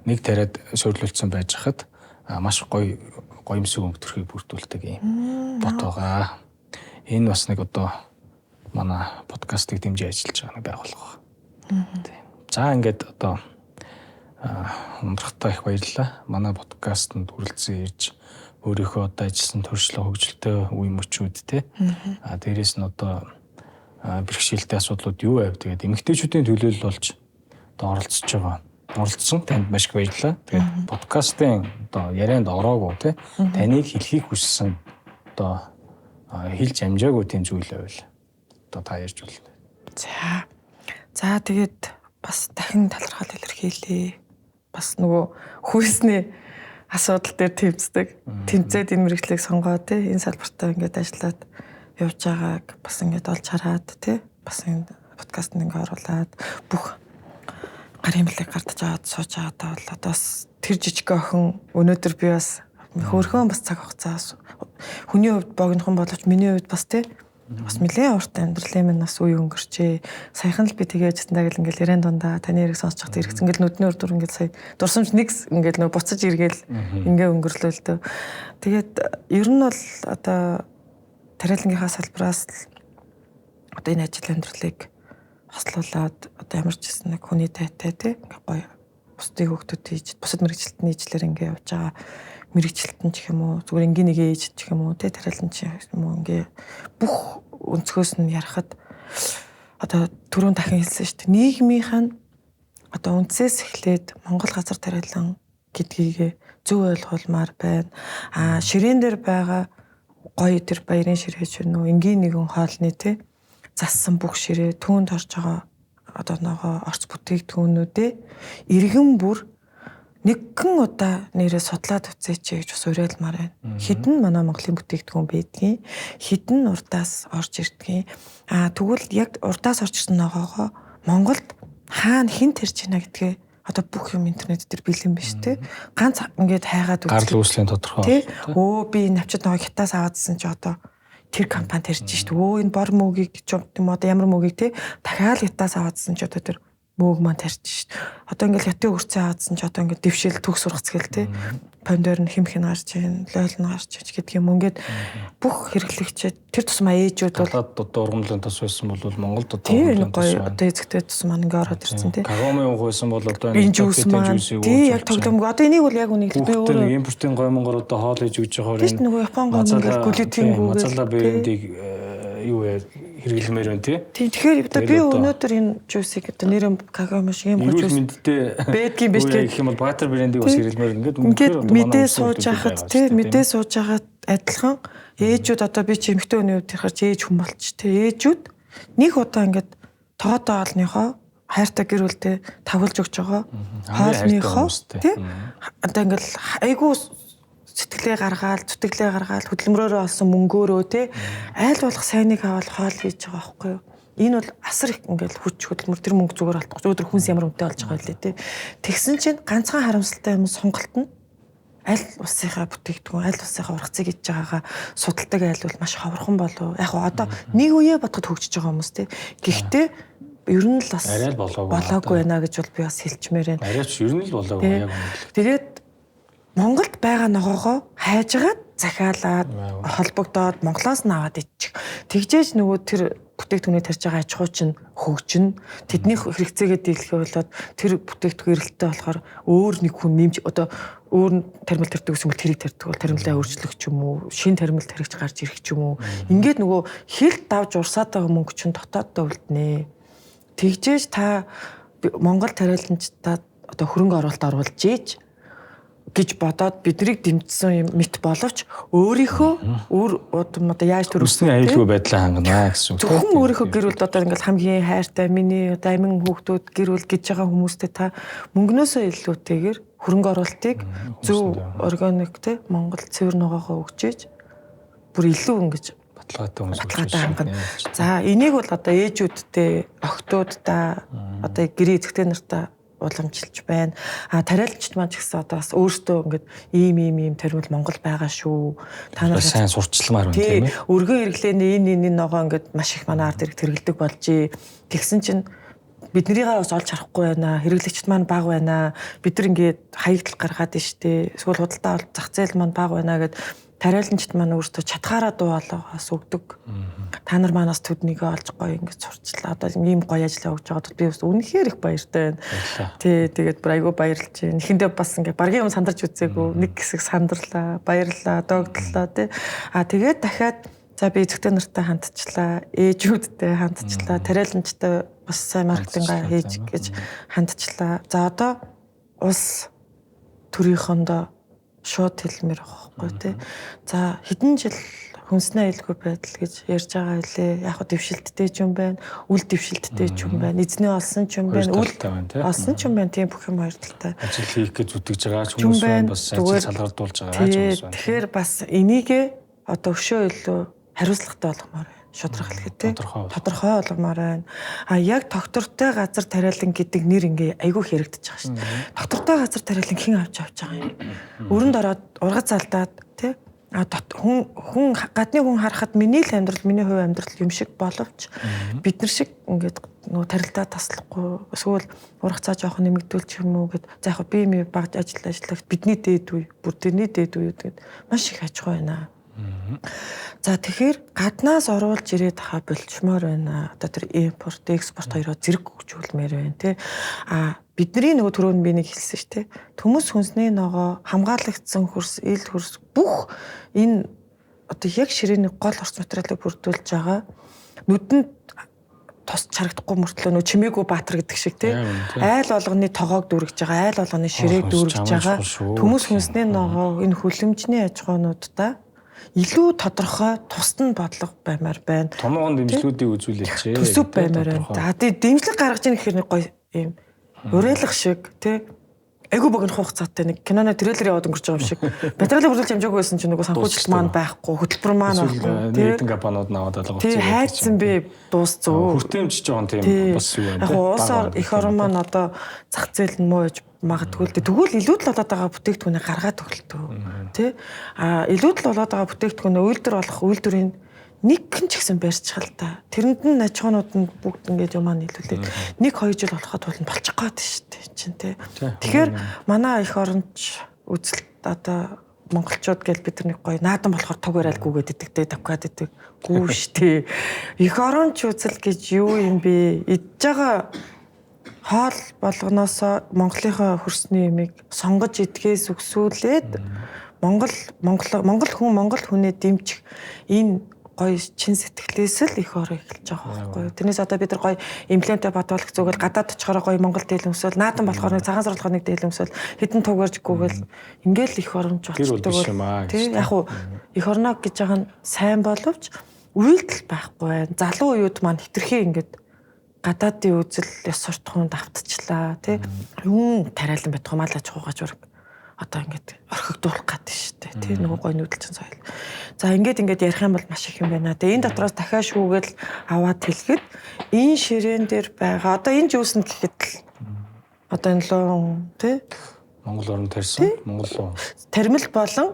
нэг тариад суйрлуулсан байж хахад маш гоё гоёмсог өнгө төрхийг бүрдүүлдэг ийм бот байгаа. Энэ бас нэг одоо манай подкастыг дэмжиж ажиллаж байгаа нэг байгууллага байна. За ингээд одоо ундрахтаа их баярлалаа. Манай подкастэнд хүрэлцэн ирж өөрийнхөө одоо ажилласан туршлага, хөгжилтэй үе мөчүүд те. А дээрээс нь одоо бэрхшээлтэй асуудлууд юу байв, тэгээд эмэгтэйчүүдийн төлөөлөл болж одоо оролцож байгаа. Оролцсон танд маш их баярлалаа. Тэгээд подкастын одоо ярианд ороогүй те. Таныг хэлхийг хүссэн одоо хэлж амжаагүй тийм зүйл байвал одоо та ярьж болно. За. За тэгээд бас дахин талархал илэрхийлье. Бас нөгөө хүйсний асуудал дээр тэмцдэг. Тэмцээд энэ мэргэжлийг сонгоод те энэ салбартаа ингээд ажиллаад явж байгааг бас ингээд олж хараад те бас энэ подкастт ингээд оруулаад бүх гарын бэлэг гардаж аваад сууж байгаадаа бол одоо бас тэр жижиг охин өнөөдөр би бас хөөрхөн бас цаг хугацаа хүний хувьд богинохон боловч миний хувьд бас те бас нэлээд урт амьдралын минь бас үе өнгөрчээ. Саяхан л би тэгээжсэн даа гэл ингээл яриан дундаа таны яриг сонсож байхдаа эргэцэн ингээл нүдний урд дур ингээл сая дурсамж нэг ингээл нөө буцаж эргээл ингээ өнгөрлөө л дөө. Тэгээд ер нь бол одоо тариалангийнхаа салбараас одоо энэ ажил амьдралыг хослуулад одоо ямар ч гэсэн нэг хүний тайтай те ингээ гоё бусдыг хүүхдүүд хийж бусад мэрэгчлэлтний ижлэр ингээ явж байгаа мэрэгчлэлтэн ч юм уу зүгээр энгийн нэг ээж ч юм уу те тариалан ч юм уу ингээ бүх өнцгөөс нь ярахад одоо түрүүн дахин хэлсэн шүү дээ. Нийгмийнх нь одоо үндсээс эхлээд Монгол газар тариалан гэдгийг зөв ойлгуулмаар байна. А ширээн дээр байгаа гоё тэр баярын ширээ ч юм уу энгийн нэгэн хоолны те зассан бүх ширээ түүнд орж байгаа одоо ногоо орц бүтээгдэхүүнүүдээ иргэн бүр нэгэн удаа нэрээ судлаад үзээч гэж бас уриалмаар байна. Хэдэн манай Монголын бүтээгдэхүүн байдгийг, хэдэн урдаас орж ирдгийг. Аа тэгвэл яг урдаас орж ирсэн ногоогоо Монголд хаана хэн тарж байна гэдгээ одоо бүх юм интернет дээр бэлэн биш те. Ганц ингээд хайгаад үзэх. Гарлал үүслийн тодорхой. Тэ. Өө би энэ навчид ногоо хятаас аваадсан чи одоо тэр компани тарж шít. Өө энэ бор мөгийг ч юм одоо ямар мөгийг те дахиад хятаас аваадсан чи одоо тэр мөөг маань тарж шít. Одоо ингээл хятын өрцөө аваадсан чи одоо ингээд дэвшил төгс сургац гэл те. Помидор нь хим хин гарч ийн, лойл нь гарч ийн гэдэг юм. Ингээд бүх хэрэглэгчид тэр тусмаа ээжүүд бол гадаад одоо ургамлын тус байсан бол Монголд одоо ургамлын тус байна. Одоо эзэгтэй тусмаа ингээ ороод ирсэн тий. Какаомын уух байсан бол одоо энэ жуус маань тий яг тоглоомгүй. Одоо энийг бол яг үнийг би өөрөө импортын гоймонгоор одоо хоол хийж өгч байгаа энэ нөгөө Япон гоймон гэл глютенгүү мазала брэндийг юу хэрэглэмээр байна тий. Тийм тэгэхээр одоо би өнөөдөр энэ жуусыг одоо нэрэн какао маш юм гоё жуус мэдтэй байдгийн биш гэх юм бол баттер брендийг бас хэрэглэмээр ингээд үнэхээр мэдээ сууж хахад тий мэдээ сууж хахад адилхан ээжүүд одоо би чи эмэгтэй хүний хувьд ярихаар чи ээж хүн болч тий ээжүүд нэг удаа ингээд тоодоо олныхоо хайртай гэр бүлтэй тавилж өгч байгаа хоолныхоо тий одоо ингээд айгүй сэтгэлээ гаргаал, зүтгэлээ гаргаал, хөдөлмөрөөрөө олсон мөнгөөрөө тий айл болох сайныг аваад хоол хийж байгаа байхгүй юу? Энэ бол асар их ингээл хүч хөдөлмөр тэр мөнгө зүгээр алдахгүй. Өдөр хүнс ямар үнэтэй болж байгаа вэ тий. Тэгсэн чинь ганцхан харамсалтай юм сонголт нь аль улсынхаа бүтээгдэхүүн, аль улсынхаа ургацыг идж байгаагаа судалдаг айл бол маш ховорхон болов. Яг гоо одоо нэг үе бодоход хөгжиж байгаа хүмүүс тий. Гэхдээ ер нь л бас арай л болоогүй болоогүй байна гэж бол би бас хэлчмээр байна. Арай ч ер нь л болоогүй яг үнэ. Тэгээд Монголд байгаа ногоогоо хайжгаад захиалаад холбогдоод Монголоос нь аваад идчих. Тэгжээж нөгөө тэр бүтээгдэхүүнийг тарьж байгаа аж ахуй чинь хөгжинэ. Тэдний хэрэгцээгээ дийлэхээ болоод тэр бүтээгдэхүүн эрэлттэй болохоор өөр нэг хүн нэмж одоо өөр нь тармил тарьдаг гэсэн бол тэрийг тарьдаг бол тармилаа өөрчлөх ч юм уу, шин тармил таригч гарч ирэх ч юм уу. Ингээд нөгөө хил давж урсаад байгаа мөнгө чинь дотооддоо үлднэ. Тэгжээж та Монгол тариаланчдад одоо хөрөнгө оруулалт оруулж ийж гэж бодоод биднийг дэмжсэн юм мэт боловч өөрийнхөө үр удам одоо яаж төрүүлсэн аюулгүй байдлаа хангана гэсэн үг. Зөвхөн өөрийнхөө гэр бүлд одоо ингээл хамгийн хайртай миний одоо амин хүүхдүүд гэр бүл гэж байгаа хүмүүстэй та мөнгнөөсөө илүүтэйгээр хөрөнгө оруулалтыг зөв органик те Монгол цэвэр ногоогоо өгчээж бүр илүү ингэж Баталгаатай хүмүүс Баталгаатай хангана. За энийг бол одоо ээжүүдтэй, охтуудаа, одоо гэрээ эзэгтэй нартаа уламжилж байна. А тариаланчид маань ч гэсэн одоо бас өөртөө ингээд ийм ийм ийм тариул Монгол байгаа шүү. Та нар сайн сурчламаар байна тийм ээ. Өргөн хэрэглээний энэ энэ ногоо ингээд маш их манай ард ирэг тэргэлдэг болжээ. Тэгсэн чинь биднийгээ бас олж харахгүй байна. Хэрэглэгчд маань бага байна. Бид нар ингээд хаягдал гаргаад ин штэ. Эсвэл худалдаа авалт зах зээл маань бага байна гэд тариаланчид маань өөртөө чадхаараа дуу хоолойгоос өгдөг. Та нар манаас төднийгөө олж гоё ингэж сурчлаа. Одоо ийм гоё ажлаа өгж байгаад би бас үнэхээр их баяртай байна. Тий, тэгээд бүр айгүй баярлж байна. Эхэндээ бас ингээ баргийн юм сандарч үзээгүй. Нэг хэсэг сандарлаа, баярлаа, догтлоо тий. А тэгээд дахиад за би эзэгтэй нартай хандчихлаа, ээжүүдтэй хандчихлаа, тариаланчтай бас сайн маркетингаа хийж гэж хандчихлаа. За одоо улс төрийнхөндөө шууд хэлмээр байгаа байхгүй тий. За хэдэн жил хүнснээ айлгүй байдал гэж ярьж байгаа үлээ. Яг хөө дэвшилттэй ч юм байна, үл дэвшилттэй ч юм байна, эзний олсон ч юм байна, үл олсон ч юм байна. Тийм бүх юм хоёр талтай. Ажил хийх гэж зүтгэж байгаа ч хүмүүс байна, бас ажил салгардуулж байгаа ч хүмүүс байна. Тэгэхээр бас энийгээ одоо өшөө илүү хариуцлагатай болгомоор байна. Шудраг хэлэхэд тий. Тодорхой болгомоор байна. А яг тогтвортой газар тариалан гэдэг нэр ингээ айгүй хэрэгдэж байгаа шүү дээ. Тогтвортой газар тариалан хэн авч авч байгаа юм? Өрөнд ороод ургац алдаад тий. А хүн гадны хүн харахад миний л амьдрал, миний хувийн амьдрал юм шиг боловч бид нар шиг ингээд нөгөө тарилдаа таслахгүй эсвэл ургацаа жоохон нэмэгдүүлчих юм уу гэд. За яг би ми баг ажил ажиллах бидний дээд үе, бүр тэрний дээд үе гэдэг маш их аж ахуй байна. За тэгэхээр гаднаас оруулж ирээд хаа болчмоор байна. Одоо тэр импорт, экспорт хоёроо зэрэг хөгжүүлмээр байна тий. А бидний нөгөө түрүүнд би нэг хэлсэн шүү дээ. Төмөс хүнсний ногоо, хамгаалагдсан хөрс, ил хөрс бүх энэ одоо яг ширээний гол орц материалыг бүрдүүлж байгаа. Нүдэнд тус чарагдахгүй мөртлөө нөө чимээгүй баатар гэдэг шиг тий. Айл болгоны тогоог дүүргэж байгаа, айл болгоны ширээг дүүргэж байгаа. Төмөс хүнсний ногоо энэ хүлэмжний аж ахуйнуудаа илүү тодорхой тусад нь бодлого баймаар байна. Томоохон дэмжлүүдийг үзүүлээч. Төсөв баймаар байна. За тий дэмжлэг гаргаж ийн гэхээр нэг гоё юм уриалах шиг тий айгүй богино хугацаатай нэг киноны трейлер яваад өнгөрч байгаа юм шиг. Материалыг бүрдүүлж амжаагүй байсан чинь нөгөө санхүүжилт маань байхгүй, хөтөлбөр маань байхгүй. Нийтэн компаниуд наваад алга болсон. Тий хайцсан би дуусцөө. Хүртээмж жоохон тийм бас юу байна. Яг улс эх орон маань одоо зах зээл нь муу гэж магадгүй л дээ. Тэгвэл илүүдэл болоод байгаа бүтээгдэхүүнийг гаргаад өгөлтөө. Тэ? А илүүдэл болоод байгаа бүтээгдэхүүнээ үйлдвэр болох үйлдвэрийн нэг ч гэсэн барьчих л та. Тэрэнд нь аж ахуйнууд нь бүгд ингээд юмаа нийлүүлээд 1-2 жил болоход бол болчих гээд шүү дээ чинь тэ. Тэгэхээр манай эх оронч үзэлт одоо монголчууд гэл бид нар нэг гоё наадан болохоор туг барайл гүгээд идэг те давкаад идэг. Гүү штэ. Эх оронч үзэл гэж юу юм бэ? Идж байгаа хоол болгоноосоо Монголынхоо хөрсний юмыг сонгож идгээс өксүүлээд Монгол Монгол Монгол хүн Монгол хүнээ дэмжих энэ гоё чин сэтгэлээс л их ороо эхэлж байгаа байхгүй юу. Тэрнээс одоо бид нар гоё имплантаа бодволох зүгэл гадаад очихороо гоё Монгол дээл өмсөөл, наадам болохоор нэг цагаан сар болохоор нэг дээл өмсөөл, хэдэн туг барьж гүгэл ингээл их оромж болчихдог. Тий яг уу их орно гэж байгаа нь сайн боловч үйлдэл байхгүй байна. Залуу үеуд маань хитрхи ингээд гадаадын үзэл ёс суртахуунд автчлаа тий. Юун тариалан байтугай мал аж ахуй гажуур одоо ингээд орхигдуулах гээд шүү дээ тий. Нөгөө гой нүүдэлчин соёл. За ингээд ингээд ярих юм бол маш их юм байна. Тэгээ энэ дотроос дахиад шүүгээл аваад хэлэхэд энэ ширээн дээр байгаа одоо энэ жүүсэнд гэхэд л одоо энэ луун тий Монгол орн тарьсан Монгол луун тармил болон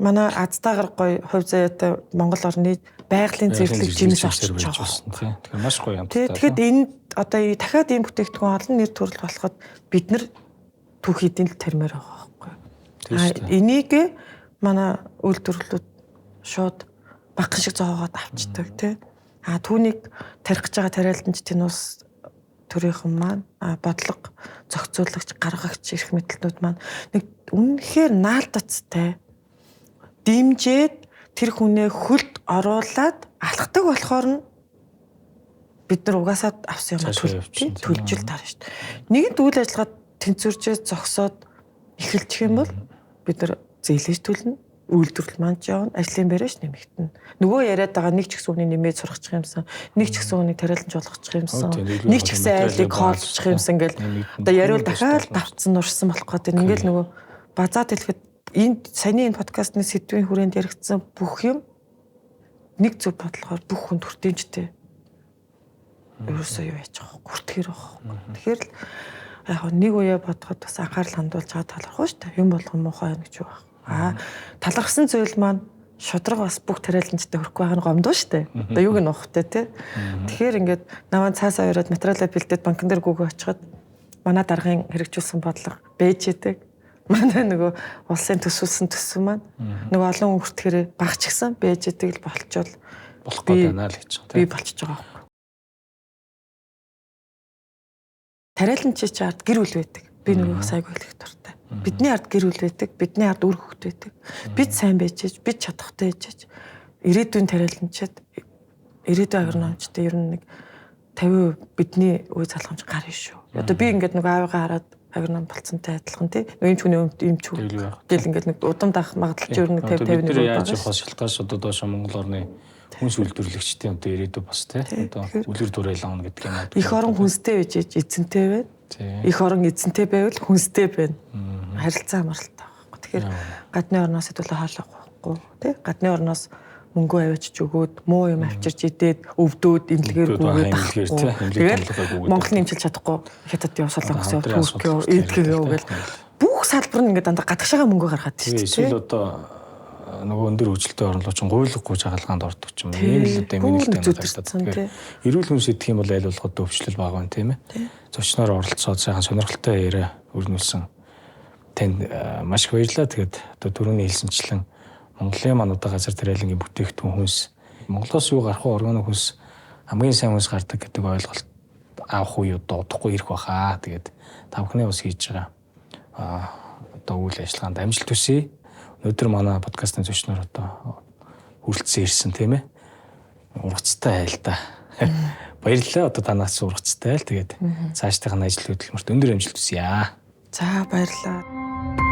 манай азтайгаар гоё хувь заяатай Монгол орны байгалийн зэрлэг жимс орчиж байгаа. Тий. Тэгэхээр маш гоё амттай. Тэгэхэд энэ одоо дахиад ийм бүтээгдэхүүн олон нэр төрөл болоход бид нар түүхийдийн л тармаар байгаа байхгүй. Энийг манай үйлдвэрлэлүүд шууд багхан шиг зоогоод авчдаг тий. А түүнийг тарих гэж байгаа тариаланч тийм ус төрийнхэн маань бодлого зохицуулагч, гаргагч эрх мэдэлтнүүд маань нэг үнэхээр наалдацтай дэмжиж тэр хүнээ хөлд оруулаад алхдаг болохоор нь бид нар угаасаа авсан юм төлжил таарна шүү дээ. Нэгэнт үйл ажиллагаа тэнцвэржээ зогсоод эхэлчих юм бол бид нар зээлэж төлнө, үйлдвэрлэл маань ч явна, ажлын байраш нэмэгдэнэ. Нөгөө яриад байгаа нэг ч гэсэн үний нэмээд сургачих юмсан, нэг ч гэсэн үнийг тариаланч болгочих юмсан, нэг ч гэсэн айлыг хоолчих юмсан гэл одоо яриул дахиад давтсан нурсан болох гэдэг. Ингээл нөгөө базаад хэлэхэд энэ саяны энэ подкастны сэдвийн хүрээнд яригдсан бүх юм Нэг зөв бодлохоор бүх хүн төртөмжтэй. Ерөөсөө юу яаж байгаа вэ? Хүртгэхэр байгаа. Тэгэхээр л яг нэг үе бодоход бас анхаарал хандуулж байгаа талархуу шүү дээ. Юм болгон муухай байна гэж юу байх. Аа талархсан зүйл маань шудраг бас бүх тариаланчтай хөрөхгүй байгаа нь гомдоо шүү дээ. Одоо юуг нь ухтай те. Тэгэхээр ингээд наваа цаасаа өрөөд материалаа бэлдээд банкн дээр гүгөө очиход манай даргын хэрэгжүүлсэн бодлого бэж идэг. Манай нөгөө улсын төсвөлсөн төсөв маань нөгөө олон хүн хүртэхээр багч гисэн бэж идэг л болчвол болох гээд байна л гэж байгаа. Би болчихж байгаа байхгүй. Тариаланч чи ард гэр бүл байдаг. Би нөгөө сайг хэлэх дуртай. Бидний ард гэр бүл байдаг, бидний ард үр хөвгт байдаг. Бид сайн байж ээж, бид чадахтай байж ээж. Ирээдүйн тариаланчид, ирээдүйн агрономчтой ер нь нэг 50% бидний үе залхамж гар шүү. Одоо би ингээд нөгөө аавыгаа хараад агроном болцсонтой адилхан тий. Нөгөө эмч хүний эмч гэл ингээд нэг удам даах магадлал ер нь 50 51% байгаа. Яаж явах шалтгааш одоо доош Монгол орны хүнс үйлдвэрлэгчдийн одоо ирээдүй бас тий. Одоо үлгэр дуурайл авна гэдэг юм аа. Их орон хүнстэй байж ээж эзэнтэй байна. Их орон эзэнтэй байвал хүнстэй байна. Харилцаа амралтай байхгүй. Тэгэхээр гадны орноос хэдүүлээ хоолойхгүй тий. Гадны орноос мөнгөө авчиж өгөөд муу юм авчирч идээд өвдөөд имлэгээр гүгээд ахгүй. Тэгээд Монгол нэмчилж чадахгүй хятад яв солонгос яв турк яв эдгээр яв гэл бүх салбар нь ингээд дандаа гадагшаага мөнгө гаргаад тийм шүү дээ. Эсвэл одоо нөгөө өндөр хөгжилтэй орн руу чинь гуйлахгүй жагалгаанд ордог ч юм. Ийм л одоо эмгэнэлтэй юм байна. Тэгэхээр эрүүл хүнс идэх юм бол аль болох одоо өвчлөл бага байна тийм ээ. Зочноор оролцоод сайхан сонирхолтой яриа өрнүүлсэн танд маш их баярлалаа. Тэгээд одоо түрүүний хэлсэнчлэн Монголын маань одоо газар тариалангийн бүтээгдэхүүн хүнс Монголоос юу гарах вэ? Органик хүнс хамгийн сайн хүнс гардаг гэдэг ойлголт авах үе одоо удахгүй ирэх баха. Тэгээд та бүхний бас хийж байгаа одоо үйл ажиллагаанд амжилт хүсье. Өнөөдөр манай подкастын зочноор одоо хүрэлцэн ирсэн тийм ээ. Ургацтай айл та. Баярлалаа. Одоо танаас ургацтай айл. Тэгээд цаашдынх нь ажил хөдөлмөрт өндөр амжилт хүсье. За баярлалаа.